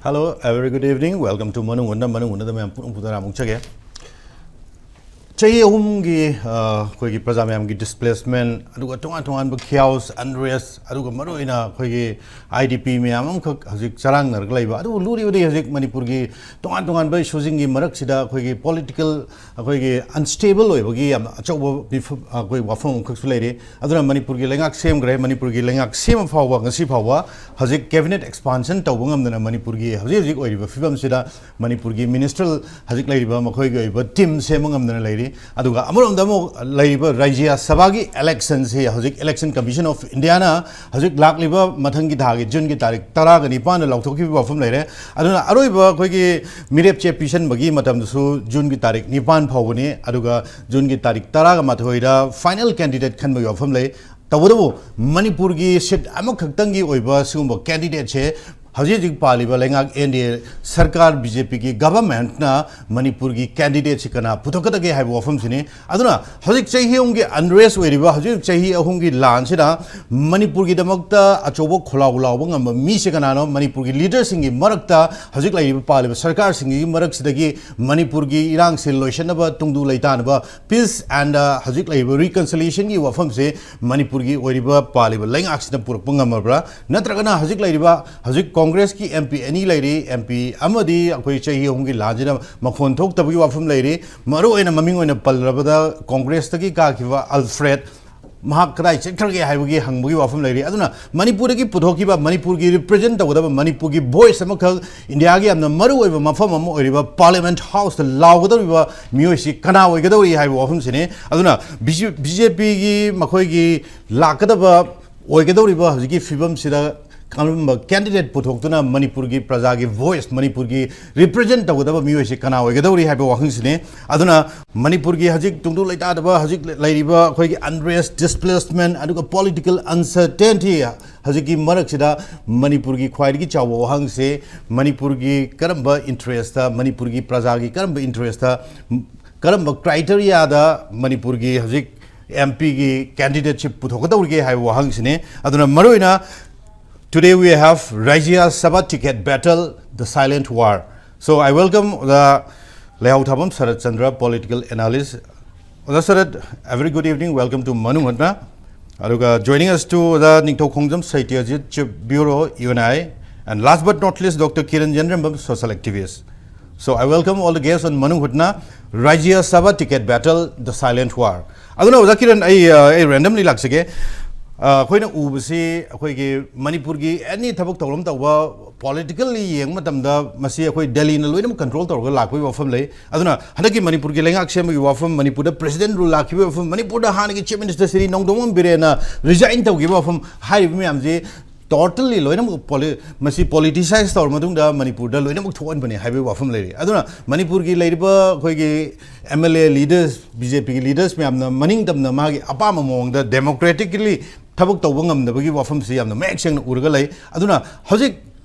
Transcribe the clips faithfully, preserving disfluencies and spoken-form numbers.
Hello, a very good evening. Welcome to ꯃꯅꯨꯡ ꯍꯨꯠꯅ, ꯃꯅꯨꯡ ꯍꯨꯠꯅꯗ ꯃꯌꯥꯝ ꯄꯨꯛꯅꯤꯡ ꯄꯨꯛꯇ ꯑꯃꯨꯛ ꯆꯒꯦ꯫ ꯆꯍꯤ ꯑꯍꯨꯝꯒꯤ, ꯑ, ꯑꯩꯈꯣꯏꯒꯤ ꯄ꯭ꯔꯖꯥ ꯃꯌꯥꯝꯒꯤ displacement, ꯑꯗꯨꯒ ꯇꯣꯉꯥꯟ ꯇꯣꯉꯥꯟꯕ chaos, unrest, ꯑꯗꯨꯒ ꯃꯔꯨꯑꯣꯏꯅ ꯑꯩꯈꯣꯏꯒꯤ I D P ꯃꯌꯥꯝ ꯑꯃꯈꯛ ꯍꯧꯖꯤꯛ ꯆꯔꯥꯡꯅꯔꯒ ꯂꯩꯕ, ꯑꯗꯨꯕꯨ ꯂꯨꯔꯤꯕꯗꯤ ꯍꯧꯖꯤꯛ ꯃꯅꯤꯄꯨꯔꯒꯤ ꯇꯣꯉꯥꯟ ꯇꯣꯉꯥꯟꯕ issueꯁꯤꯡꯒꯤ ꯃꯔꯛꯁꯤꯗ ꯑꯩꯈꯣꯏꯒꯤ political, ꯑꯩꯈꯣꯏꯒꯤ unstable ꯑꯣꯏꯕꯒꯤ ꯌꯥꯝꯅ ꯑꯆꯧꯕ ꯃꯤꯐꯝ, ꯑꯩꯈꯣꯏ ꯋꯥꯐꯝ ꯑꯃꯈꯛꯁꯨ ꯂꯩꯔꯤ꯫ ꯑꯗꯨꯅ ꯃꯅꯤꯄꯨꯔꯒꯤ ꯂꯩꯉꯥꯛ ꯁꯦꯝꯈ꯭ꯔꯦ꯫ ꯃꯅꯤꯄꯨꯔꯒꯤ ꯂꯩꯉꯥꯛ ꯁꯦꯝꯕ ꯐꯥꯎꯕ, ꯉꯁꯤ ꯐꯥꯎꯕ ꯍꯧꯖꯤꯛ cabinet expansion ꯇꯧꯕ ꯉꯝꯗꯅ ꯃꯅꯤꯄꯨꯔꯒꯤ ꯍꯧꯖꯤꯛ ꯍꯧꯖꯤꯛ ꯑꯣꯏꯔꯤꯕ ꯐꯤꯕꯝꯁꯤꯗ ꯃꯅꯤꯄꯨꯔꯒꯤ minister ꯍꯧꯖꯤꯛ ꯂꯩꯔꯤꯕ ꯃꯈꯣꯏꯒꯤ ꯑꯣꯏꯕ team ꯁꯦꯝꯕ ꯉꯝꯗꯅ ꯂꯩꯔꯤ꯫ ꯑꯗꯨꯒ ꯑꯃꯔꯣꯝꯗ ꯑꯃꯨꯛ ꯂꯩꯔꯤꯕ ꯔꯥꯖ꯭ꯌ ꯁꯚꯥꯒꯤ electionꯁꯤ ꯍꯧꯖꯤꯛ Election Commission of Indiaꯅ ꯍꯧꯖꯤꯛ ꯂꯥꯛꯂꯤꯕ ꯃꯊꯪꯒꯤ ꯊꯥꯒꯤ Juneꯒꯤ ꯇꯥꯔꯤꯛ ꯇꯔꯥꯒ ꯅꯤꯄꯥꯟꯗ ꯂꯥꯎꯊꯣꯛꯈꯤꯕ ꯋꯥꯐꯝ ꯂꯩꯔꯦ꯫ ꯑꯗꯨꯅ ꯑꯔꯣꯏꯕ ꯑꯩꯈꯣꯏꯒꯤ ꯃꯤꯔꯦꯞꯆꯦ ꯄꯤꯁꯟꯕꯒꯤ ꯃꯇꯝꯗꯁꯨ Juneꯒꯤ ꯇꯥꯔꯤꯛ ꯅꯤꯄꯥꯟ ꯐꯥꯎꯕꯅꯤ꯫ ꯑꯗꯨꯒ Juneꯒꯤ ꯇꯥꯔꯤꯛ ꯇꯔꯥꯒ ꯃꯥꯊꯣꯏꯗ final candidate ꯈꯟꯕꯒꯤ ꯋꯥꯐꯝ ꯂꯩ꯫ ꯇꯧꯕꯇꯕꯨ ꯃꯅꯤꯄꯨꯔꯒꯤ seat ꯑꯃꯈꯛꯇꯪꯒꯤ ꯑꯣꯏꯕ ꯁꯤꯒꯨꯝꯕ candidateꯁꯦ ꯍꯧꯖꯤꯛ ꯍꯧꯖꯤꯛ ꯄꯥꯜꯂꯤꯕ ꯂꯩꯉꯥꯛ N D A ꯁꯔꯀꯥꯔ B J Pꯒꯤ governmentꯅ ꯃꯅꯤꯄꯨꯔꯒꯤ candidateꯁꯤ ꯀꯅꯥ ꯄꯨꯊꯣꯛꯀꯗꯒꯦ ꯍꯥꯏꯕ ꯋꯥꯐꯝꯁꯤꯅꯤ꯫ ꯑꯗꯨꯅ ꯍꯧꯖꯤꯛ ꯆꯍꯤ ꯑꯍꯨꯝꯒꯤ unrest ꯑꯣꯏꯔꯤꯕ, ꯍꯧꯖꯤꯛ ꯆꯍꯤ ꯑꯍꯨꯝꯒꯤ ꯂꯥꯟꯁꯤꯗ ꯃꯅꯤꯄꯨꯔꯒꯤꯗꯃꯛꯇ ꯑꯆꯧꯕ ꯈꯣꯜꯂꯥꯎ ꯂꯥꯎꯕ ꯉꯝꯕ ꯃꯤꯁꯦ ꯀꯅꯥꯅꯣ? ꯃꯅꯤꯄꯨꯔꯒꯤ leaderꯁꯤꯡꯒꯤ ꯃꯔꯛꯇ, ꯍꯧꯖꯤꯛ ꯂꯩꯔꯤꯕ ꯄꯥꯜꯂꯤꯕ ꯁꯔꯀꯥꯔꯁꯤꯡꯒꯤ ꯃꯔꯛꯁꯤꯗꯒꯤ ꯃꯅꯤꯄꯨꯔꯒꯤ ꯏꯔꯥꯡꯁꯦ ꯂꯣꯏꯁꯤꯟꯅꯕ, ꯇꯨꯡꯗꯨ ꯂꯩꯇꯥꯅꯕ, peace and, ꯑ, ꯍꯧꯖꯤꯛ ꯂꯩꯔꯤꯕ reconciliationꯒꯤ ꯋꯥꯐꯝꯁꯦ ꯃꯅꯤꯄꯨꯔꯒꯤ ꯑꯣꯏꯔꯤꯕ ꯄꯥꯜꯂꯤꯕ ꯂꯩꯉꯥꯛꯁꯤꯅ ꯄꯨꯔꯛꯄ ꯉꯝꯃꯕ꯭ꯔꯥ? ꯅꯠꯇ꯭ꯔꯒꯅ ꯍꯧꯖꯤꯛ ꯂꯩꯔꯤꯕ, ꯍꯧꯖꯤꯛ Congressꯀꯤ M P ꯑꯅꯤ ꯂꯩꯔꯤ, M P ꯑꯃꯗꯤ ꯑꯩꯈꯣꯏ ꯆꯍꯤ ꯑꯍꯨꯝꯒꯤ ꯂꯥꯟꯁꯤꯗ ꯃꯈꯣꯟ ꯊꯣꯛꯇꯕꯒꯤ ꯋꯥꯐꯝ ꯂꯩꯔꯤ꯫ ꯃꯔꯨꯑꯣꯏꯅ ꯃꯃꯤꯡ ꯑꯣꯏꯅ ꯄꯜꯂꯕꯗ Congressꯇꯒꯤ ꯀꯥꯈꯤꯕ Alfred, ꯃꯍꯥꯛ ꯀꯗꯥꯏ ꯆꯠꯈ꯭ꯔꯒꯦ ꯍꯥꯏꯕꯒꯤ ꯍꯪꯕꯒꯤ ꯋꯥꯐꯝ ꯂꯩꯔꯤ꯫ ꯑꯗꯨꯅ ꯃꯅꯤꯄꯨꯔꯗꯒꯤ ꯄꯨꯊꯣꯛꯈꯤꯕ, ꯃꯅꯤꯄꯨꯔꯒꯤ represent ꯇꯧꯒꯗꯕ, ꯃꯅꯤꯄꯨꯔꯒꯤ voice ꯑꯃꯈꯛ, Indiaꯒꯤ ꯌꯥꯝꯅ ꯃꯔꯨꯑꯣꯏꯕ ꯃꯐꯝ ꯑꯃ ꯑꯣꯏꯔꯤꯕ Parliament Houseꯇ ꯂꯥꯎꯒꯗꯧꯔꯤꯕ ꯃꯤꯑꯣꯏꯁꯤ ꯀꯅꯥ ꯑꯣꯏꯒꯗꯧꯔꯤ ꯍꯥꯏꯕ ꯋꯥꯐꯝꯁꯤꯅꯤ꯫ ꯑꯗꯨꯅ B J Pꯒꯤ ꯃꯈꯣꯏꯒꯤ ꯂꯥꯛꯀꯗꯕ ꯑꯣꯏꯒꯗꯧꯔꯤꯕ ꯍꯧꯖꯤꯛꯀꯤ ꯐꯤꯕꯝꯁꯤꯗ ꯀꯔꯝꯕ candidate ꯄꯨꯊꯣꯛꯇꯨꯅ ꯃꯅꯤꯄꯨꯔꯒꯤ ꯄ꯭ꯔꯖꯥꯒꯤ voice, ꯃꯅꯤꯄꯨꯔꯒꯤ represent ꯇꯧꯒꯗꯕ ꯃꯤꯑꯣꯏꯁꯤ ꯀꯅꯥ ꯑꯣꯏꯒꯗꯧꯔꯤ ꯍꯥꯏꯕ ꯋꯥꯍꯪꯁꯤꯅꯤ꯫ ꯑꯗꯨꯅ ꯃꯅꯤꯄꯨꯔꯒꯤ ꯍꯧꯖꯤꯛ ꯇꯨꯡꯗꯨ ꯂꯩꯇꯥꯗꯕ, ꯍꯧꯖꯤꯛ ꯂꯩꯔꯤꯕ ꯑꯩꯈꯣꯏꯒꯤ unrest, displacement, ꯑꯗꯨꯒ political uncertainty, ꯍꯧꯖꯤꯛꯀꯤ ꯃꯔꯛꯁꯤꯗ ꯃꯅꯤꯄꯨꯔꯒꯤ ꯈ꯭ꯋꯥꯏꯗꯒꯤ ꯆꯥꯎꯕ ꯋꯥꯍꯪꯁꯦ ꯃꯅꯤꯄꯨꯔꯒꯤ ꯀꯔꯝꯕ interestꯇ, ꯃꯅꯤꯄꯨꯔꯒꯤ ꯄ꯭ꯔꯖꯥꯒꯤ ꯀꯔꯝꯕ interestꯇ, ꯀꯔꯝꯕ criteriaꯗ ꯃꯅꯤꯄꯨꯔꯒꯤ ꯍꯧꯖꯤꯛ M Pꯒꯤ candidateship ꯄꯨꯊꯣꯛꯀꯗꯧꯔꯤꯒꯦ ꯍꯥꯏꯕ ꯋꯥꯍꯪꯁꯤꯅꯤ꯫ ꯑꯗꯨꯅ ꯃꯔꯨꯑꯣꯏꯅ Today we have Rajya Sabha ticket battle, the silent war. So I welcome the Lehauthabam Sarat Chandra, political analyst. Oja Sarat, a very good evening. Welcome to Manung Hutna. Aruga joining us to the Ningthou Khongjam Satyajit, Chief Bureau, U N I, and last but not least, Doctor Kiran Jenrembam, social activist. So I welcome all the guests on Manung Hutna, Rajya Sabha ticket battle, the silent war. ꯑꯗꯨꯅ ꯑꯣꯖꯥ ꯀꯤꯔꯟ, ꯑꯩ ꯑ, ꯑꯩ randomly ꯂꯥꯛꯆꯒꯦ꯫ ꯑ, ꯑꯩꯈꯣꯏꯅ ꯎꯕꯁꯤ ꯑꯩꯈꯣꯏꯒꯤ ꯃꯅꯤꯄꯨꯔꯒꯤ ꯑꯦꯅꯤ ꯊꯕꯛ ꯊꯧꯔꯝ ꯇꯧꯕ, ꯄꯣꯂꯤꯇꯤꯀꯦꯜꯂꯤ ꯌꯦꯡꯕ ꯃꯇꯝꯗ ꯃꯁꯤ ꯑꯩꯈꯣꯏ ꯗꯦꯜꯂꯤꯅ ꯂꯣꯏꯅꯃꯛ ꯀꯟꯇ꯭ꯔꯣꯜ ꯇꯧꯔꯒ ꯂꯥꯛꯄꯒꯤ ꯋꯥꯐꯝ ꯂꯩ꯫ ꯑꯗꯨꯅ ꯍꯟꯗꯛꯀꯤ ꯃꯅꯤꯄꯨꯔꯒꯤ ꯂꯩꯉꯥꯛ ꯁꯦꯝꯕꯒꯤ ꯋꯥꯐꯝ, ꯃꯅꯤꯄꯨꯔꯗ ꯄ꯭ꯔꯦꯁꯤꯗꯦꯟꯠ ꯔꯨꯜ ꯂꯥꯛꯈꯤꯕꯒꯤ ꯋꯥꯐꯝ, ꯃꯅꯤꯄꯨꯔꯗ ꯍꯥꯟꯅꯒꯤ ꯆꯤꯐ ꯃꯤꯅꯤꯁꯇꯔ ꯁ꯭ꯔꯤ ꯅꯣꯡꯗꯣꯝꯕꯝ ꯕꯤꯔꯦꯟꯅ ꯔꯤꯖꯥꯏꯟ ꯇꯧꯈꯤꯕ ꯋꯥꯐꯝ, ꯍꯥꯏꯔꯤꯕ ꯃꯌꯥꯝꯁꯤ ꯇꯣꯇꯦꯜꯂꯤ ꯂꯣꯏꯅꯃꯛ ꯄꯣꯂꯤ-, ꯃꯁꯤ ꯄꯣꯂꯤꯇꯤꯁꯥꯏꯁ ꯇꯧꯔ ꯃꯇꯨꯡꯗ ꯃꯅꯤꯄꯨꯔꯗ ꯂꯣꯏꯅꯃꯛ ꯊꯣꯛꯍꯟꯕꯅꯦ ꯍꯥꯏꯕꯒꯤ ꯋꯥꯐꯝ ꯂꯩꯔꯤ꯫ ꯑꯗꯨꯅ ꯃꯅꯤꯄꯨꯔꯒꯤ ꯂꯩꯔꯤꯕ ꯑꯩꯈꯣꯏꯒꯤ ꯑꯦꯝ ꯑꯦꯜ ꯑꯦ ꯂꯤꯗꯔꯁ, ꯕꯤ ꯖꯦ ꯄꯤꯒꯤ ꯂꯤꯗꯔꯁ ꯃꯌꯥꯝꯅ ꯃꯅꯤꯡ ꯇꯝꯅ ꯃꯥꯒꯤ ꯑꯄꯥꯝꯕ ꯃꯑꯣꯡꯗ ꯗꯦꯃꯣꯀ꯭ꯔꯦꯇꯤꯛꯂꯤ ꯊꯕꯛ ꯇꯧꯕ ꯉꯝꯗꯕꯒꯤ ꯋꯥꯐꯝꯁꯤ ꯌꯥꯝꯅ ꯃꯌꯦꯛ ꯁꯦꯡꯅ ꯎꯔꯒ ꯂꯩ꯫ ꯑꯗꯨꯅ ꯍꯧꯖꯤꯛ